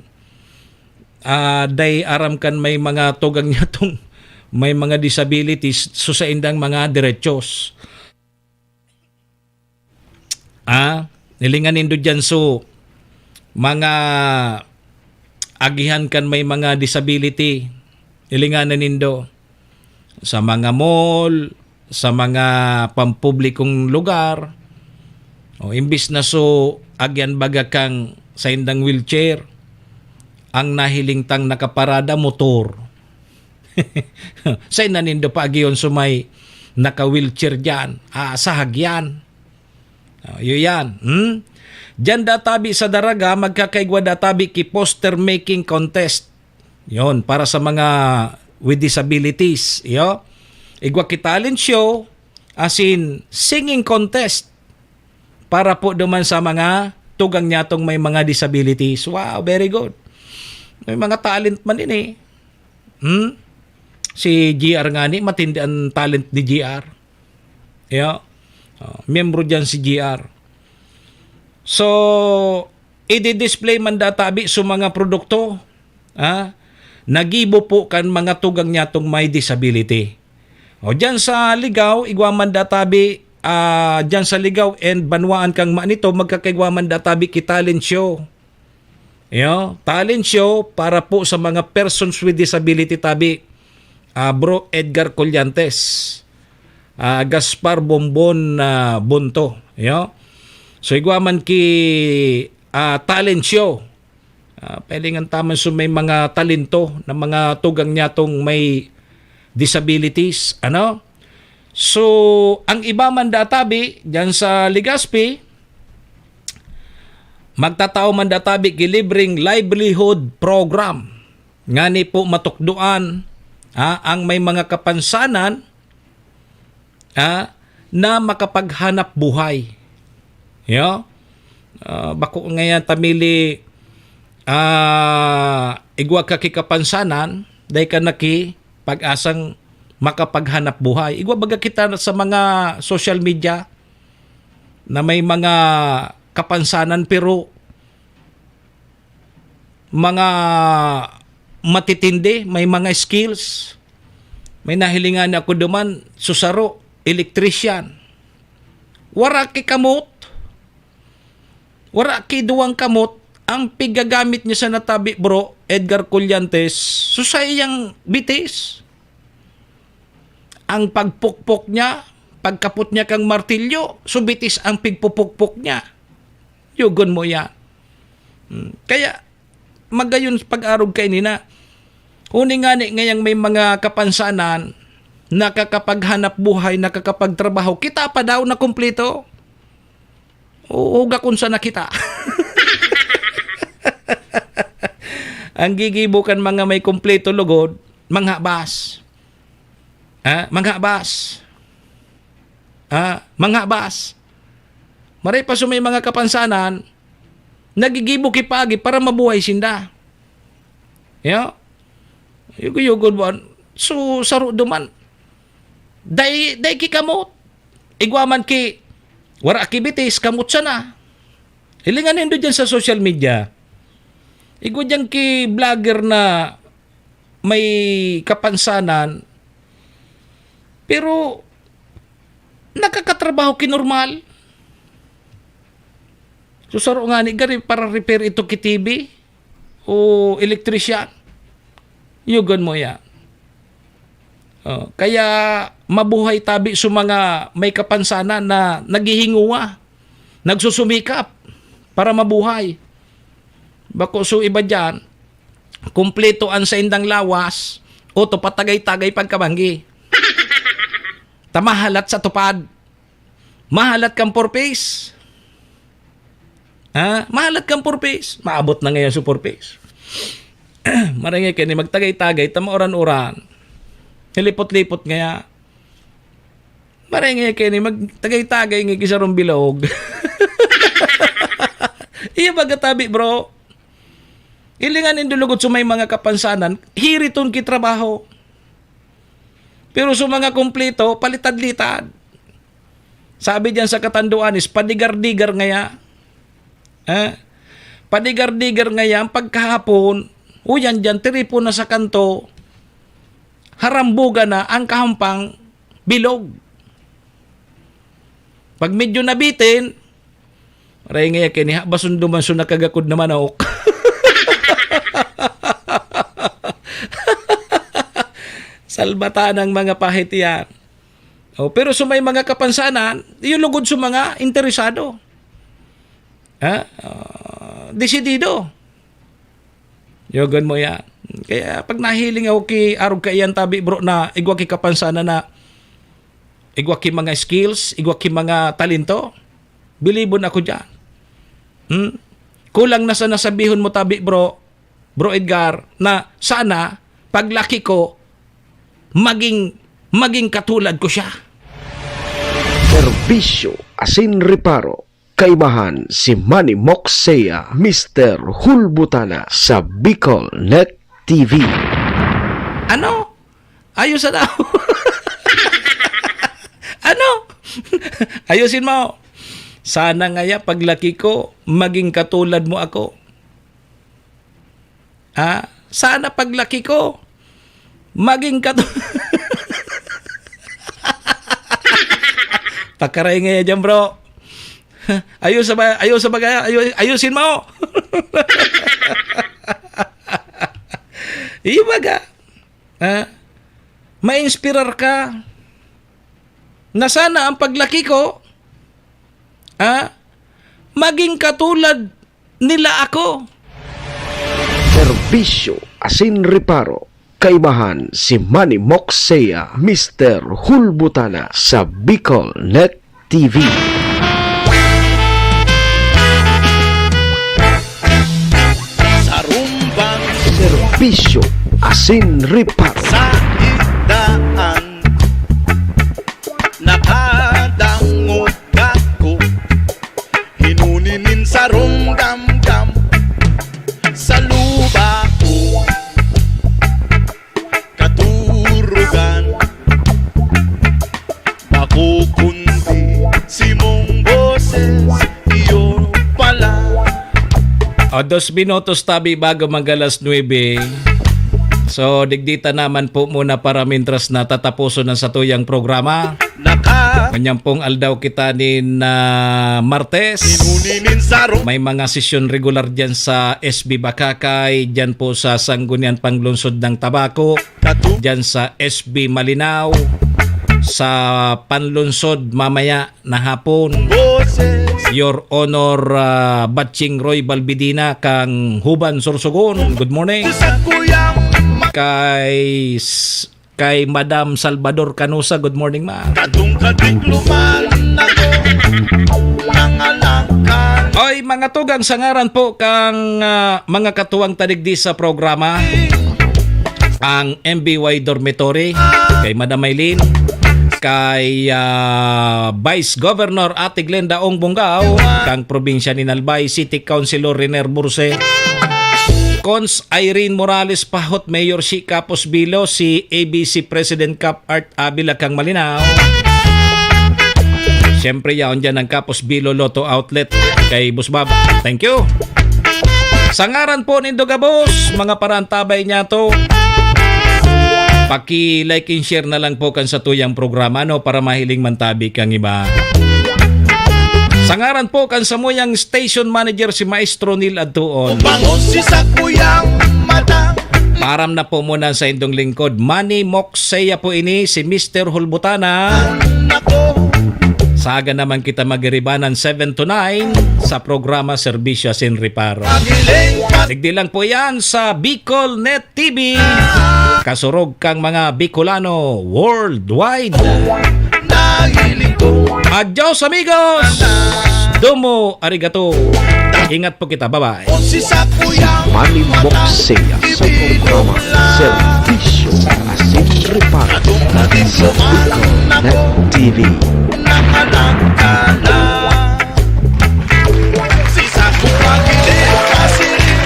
ah, dai aram kan may mga tugang niya tong may mga disabilities, so saindang mga derechos. Ah, nilingan nindo diyan, so, mga agihan kan may mga disability, nilingan na nindo. Sa mga mall, sa mga pampublikong lugar, o imbis na so, agihan baga kang saindang wheelchair, ang nahiling tang nakaparada, motor. Sain na nindo pa agiyon so may naka-wheelchair diyan? Ah, sahag yan. Oh, yun yan. Hmm? Diyan databi sa Daraga, magkakaigwa databi ki poster making contest. Yon, para sa mga with disabilities. Iyo. Igwa ki talent show, as in, singing contest. Para po duman sa mga tugang niya tong may mga disabilities. Wow, very good. May mga talent man din eh. Hmm? Si G R nga ni, matindi ang talent ni G R. Iyo. Oh, miyembro diyan si G R. So, i-display man databi so mga produkto, ha? Nagibo po kan mga tugang niya tong may disability. O, diyan sa Ligao, igwa man databi, ah, diyan sa Ligao and banwaan kang Manito, magkakaigwa man databi ki talent show. Iyo, talent show para po sa mga persons with disability tabi. Ah, Bro Edgar Collantes, ah, Gaspar Bombon, ah, Bonto. Iyo. So, igwa man ki, ah, talent show. Ah, pwede nga taman so may mga talento na mga tugang niya tong may disabilities, ano? So, ang iba man databi, dyan sa Legazpi, magtatao man databi ki libreng livelihood program. Ngani po matukdoan, ah, ang may mga kapansanan, ah, na makapaghanap buhay. Yo? Ah, bako ngayan tamili, ah, igwa ka ki kapansanan, dai ka na ki pag-asang makapaghanap buhay. Igwa baga kita sa mga social media na may mga kapansanan, pero mga matitindi, may mga skills. May nahilingan ako duman, susaro, electrician. Wara ki kamot. Wara ki duwang kamot. Ang pigagamit niya sa natabi, bro, Edgar Colliantes, so sa iyang bitis. Ang pagpukpok niya, pagkapot niya kang martilyo, so bitis ang pigpupukpok niya. Yugon mo yan. Hmm. Kaya, magayon pag-arog kaini na. Huni ngani ngayang may mga kapansanan, nakakapaghanap buhay, nakakapagtrabaho, kita pa daw na kumpleto. O, huga kun sa nakita. Ang gigibo kan mga may kumpleto lugod, manghabas. Ha? Manghabas. Ha? Manghabas. Maray pa so may mga kapansanan, nagigibo ki paagi para mabuhay sinda. Ya? Yugo-yugo buwan. So, saro duman. Dai, dai ki kamot. Igwa man ki, wara ki bitis, kamot sana. Hilingan nindo dyan sa social media. Igwa dyan ki vlogger na may kapansanan, pero nakakatrabaho ki normal. So, saro ngani, gari para repair ito ki T V o electrician. Yugon mo yan. Oh, kaya mabuhay tabi sa mga may kapansanan na naghihinguwa, nagsusumikap para mabuhay. Bako so iba dyan, kumpleto ang saindang lawas, o to patagay-tagay pagkabanggi. Tamahalat sa tupad. Mahalat kang four Ps. Ha? Mahalat kang four Ps. Maabot na ngayon sa four Ps. Maringay kayo ni magtagay-tagay, tama oran-oran. Hilipot-lipot ngaya. Maringay kayo ni magtagay-tagay nga gisarong bilog. Iya baga tabi, bro. Ilingan nindo lugod sa may mga kapansanan, hiriton ki trabaho. Pero sa mga kumpleto, palitad-litad. Sabi diyan sa katanduanis, padigar-digar ngaya. Eh? Padigar-digar ngaya, pagkahapon, uyan diyan, tiripon na sa kanto, harambugan na ang kahampang bilog. Pag medyo nabitin, maray ngaya kini, ha, basun duman so nakagakod na manok. Salbatan ang mga pahit yan. Oh, pero sa may mga kapansanan, yung lugod sa mga interesado. Ha? Ah, desidido. Yogon mo yan. Kaya pag nahiling ako ki arog kaiyan tabi, bro, na igwa ki kapansanan na igwa ki mga skills, igwa ki mga talento, bilibon ako dyan. Hmm? Kulang na sa nasabihon mo tabi, bro, Bro Edgar, na sana paglaki ko, maging, maging katulad ko siya. Serbisyo asin reparo. Kaibahan si Manny Moxea, Mister Hulbutana sa Bicol Net T V. Ano? Ayos na daw. Ano? Ayusin mo. Sana ngaya paglaki ko, maging katulad mo ako. Ha? Sana paglaki ko, maging kato-, Pakaray ngaya dyan, bro. Ayos sa ba-, ayos sa bagay, ayo-, ayusin mo. Iyo baga. Ha? Ma-inspirar ka na sana ang paglaki ko, ha? maging katulad nila ako. Serbisyo asin reparo. Kaibahan si Manny Moxea, Mister Hulbutana sa Bicol Net T V. Sarumbang serbisyo asin reparo. Sa isdaan, nakadangog ako. Hinuni nin sarong damdam sa luba ko. Katurugan, bako kundi simong boses, iyo pala. O, dos minutos tabi bago mag-alas nuebe. So, digdi ta naman po muna para mintras na tataposon ang satuyang programa. Naka- Kanyang pong aldaw kita nin, ah, Martes. Inuni nin saro. May mga sesyon regular dyan sa S B Bacacay, dyan po sa Sangguniang Panglungsod ng Tabaco, Katu- dyan sa S B Malinao, sa Panlungsod mamaya na hapon. Boses. Your Honor, ah, Batching Roy Balbidina kang Huban, Sorsogon. Good morning. Sa kuyang ma- Kay s- kay Madam Salvador Canosa. Good morning, ma'am. Katong katikluman ako, nangalangkan. Oy, mga tugang, sa ngaran po kang, ah, mga katuwang ta digdi sa programa, ang M B Y Dormitory, kay Madam Maylin, kay, ah, Vice Governor Ate Glenda Ong Bongao, kang probinsya ni Albay, City Councilor Riner Burse, Cons Irene Morales Pahot, Mayor si Capos Bilo, si A B C President Cap Art Avila kang Malinao. Siyempre, yaon dyan ang Capos Bilo Lotto Outlet kay Boss Bob. Thank you. Sa ngaran po nindo gabos, mga parantabay niya to, paki-like and share na lang po kan satuyang programa, no, para mahiling man tabi kang iba. Sa ngaran po kan samuyang station manager, si Maestro Neil Adtuon. Ubangon si sakuyang mata. Param na po muna sa indong lingkod. Manny Moxea po ini, si Mister Hulbutana. Nako. Saga naman kita magiribanan seven to nine sa programa Serbisyo Asin Reparo. Pagiling pa- Digdi lang po yan sa Bicol Net T V, kasurog kang mga Bicolano worldwide. Nahiling ko. Adios, amigos! Domo arigato! Ingat po kita. Bye-bye. Manny Moxea sa programa Serbisyo Asin Reparo sa Bicol Net T V. Si Saku pagilid pasiring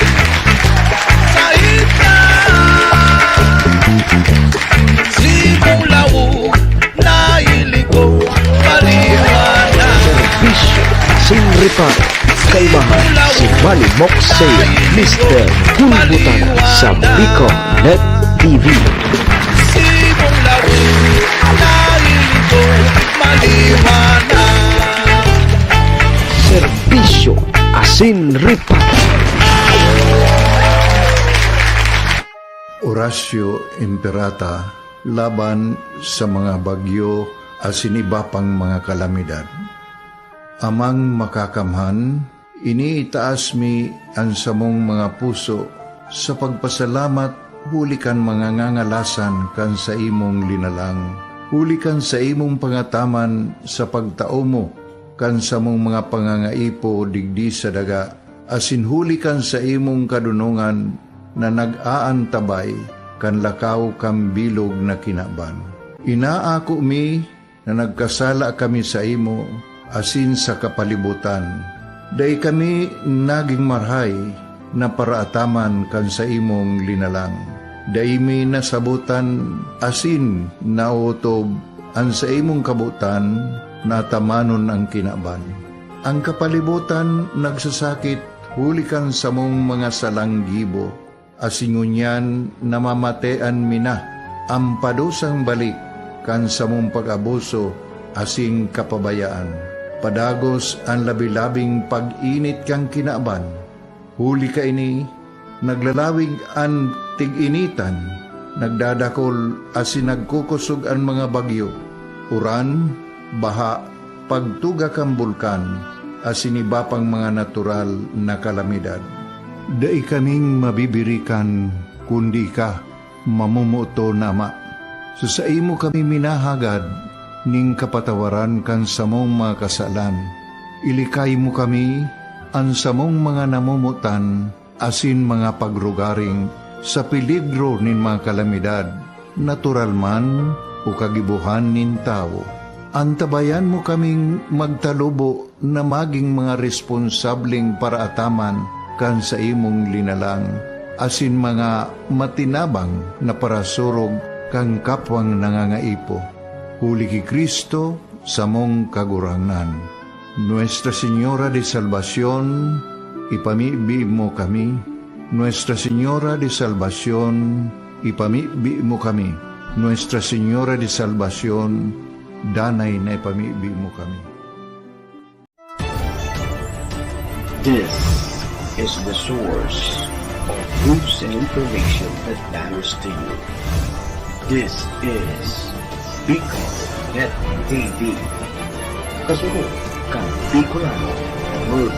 sa ita. Si Bulaw nahiling ko paliwanag. Serbisyo asin reparo. Kaibahan si Manny Moxea, Mister Hulbutana sa Bicol Net T V. Si Bulaw nahiling ko maliwanag. Serbisyo asin reparo. Orasyo Imperata laban sa mga bagyo asin iba pang mga kalamidad. Amang Makakamhan, iniitaas mi an samong mga puso sa pagpasalamat huli kan mga ngangalasan kan saimong linalang, huli kan saimong pangataman sa pagtao mo kan samong mga pangangaipo digdi sa daga, asin huli kan saimong kadonongan na nag-aantabay kan lakaw kan bilog na kinaban. Inaako mi na nagkasala kami saimo asin sa kapalibotan. Dai kami nagin marahay na paraataman kan saimong linalang. Dai mi nasabotan asin naotob an saimong kabotan na atamanon an kinaban. An kapalibotan nagsasakit huli kan samong mga salang gibo, asin ngunyan namamatean mi na an padusang balik kan samong pag-abuso asin kapabayaan. Padagos an labi-labing pag-init kan kinaban. Huli kaini, naglalawig an tig-initan, nagdadakol asin nagkukosog an mga bagyo, uran, baha, pagtuga kan bulkan, asin iba pang mga natural na kalamidad. Dai kaming mabibirikan, kundi ika, mamomoton na Ama. Sa saimo kami minahagad ning kapatawaran kan samong mga kasalan. Ilikay mo kami, an samong mga namomotan, asin mga pagrugaring sa peligro nin mga kalamidad, natural man o kagibohan nin tawo. Antabayan mo kaming magtalubo na magin mga responsableng paraataman kan saimong linalang, asin mga matinabang na parasurog kan kapwang nangangaipo. Huli ki Cristo, samong Kagurangnan. Nuestra Señora de Salvacion, ipamibi mo kami. Nuestra Señora de Salvacion, ipamibi mo kami. Nuestra Señora de Salvacion, danay na ipamibi mo kami. This is the source of news and information that matters to you. This is Bicol Net T V. Kasunod kan Bicolano World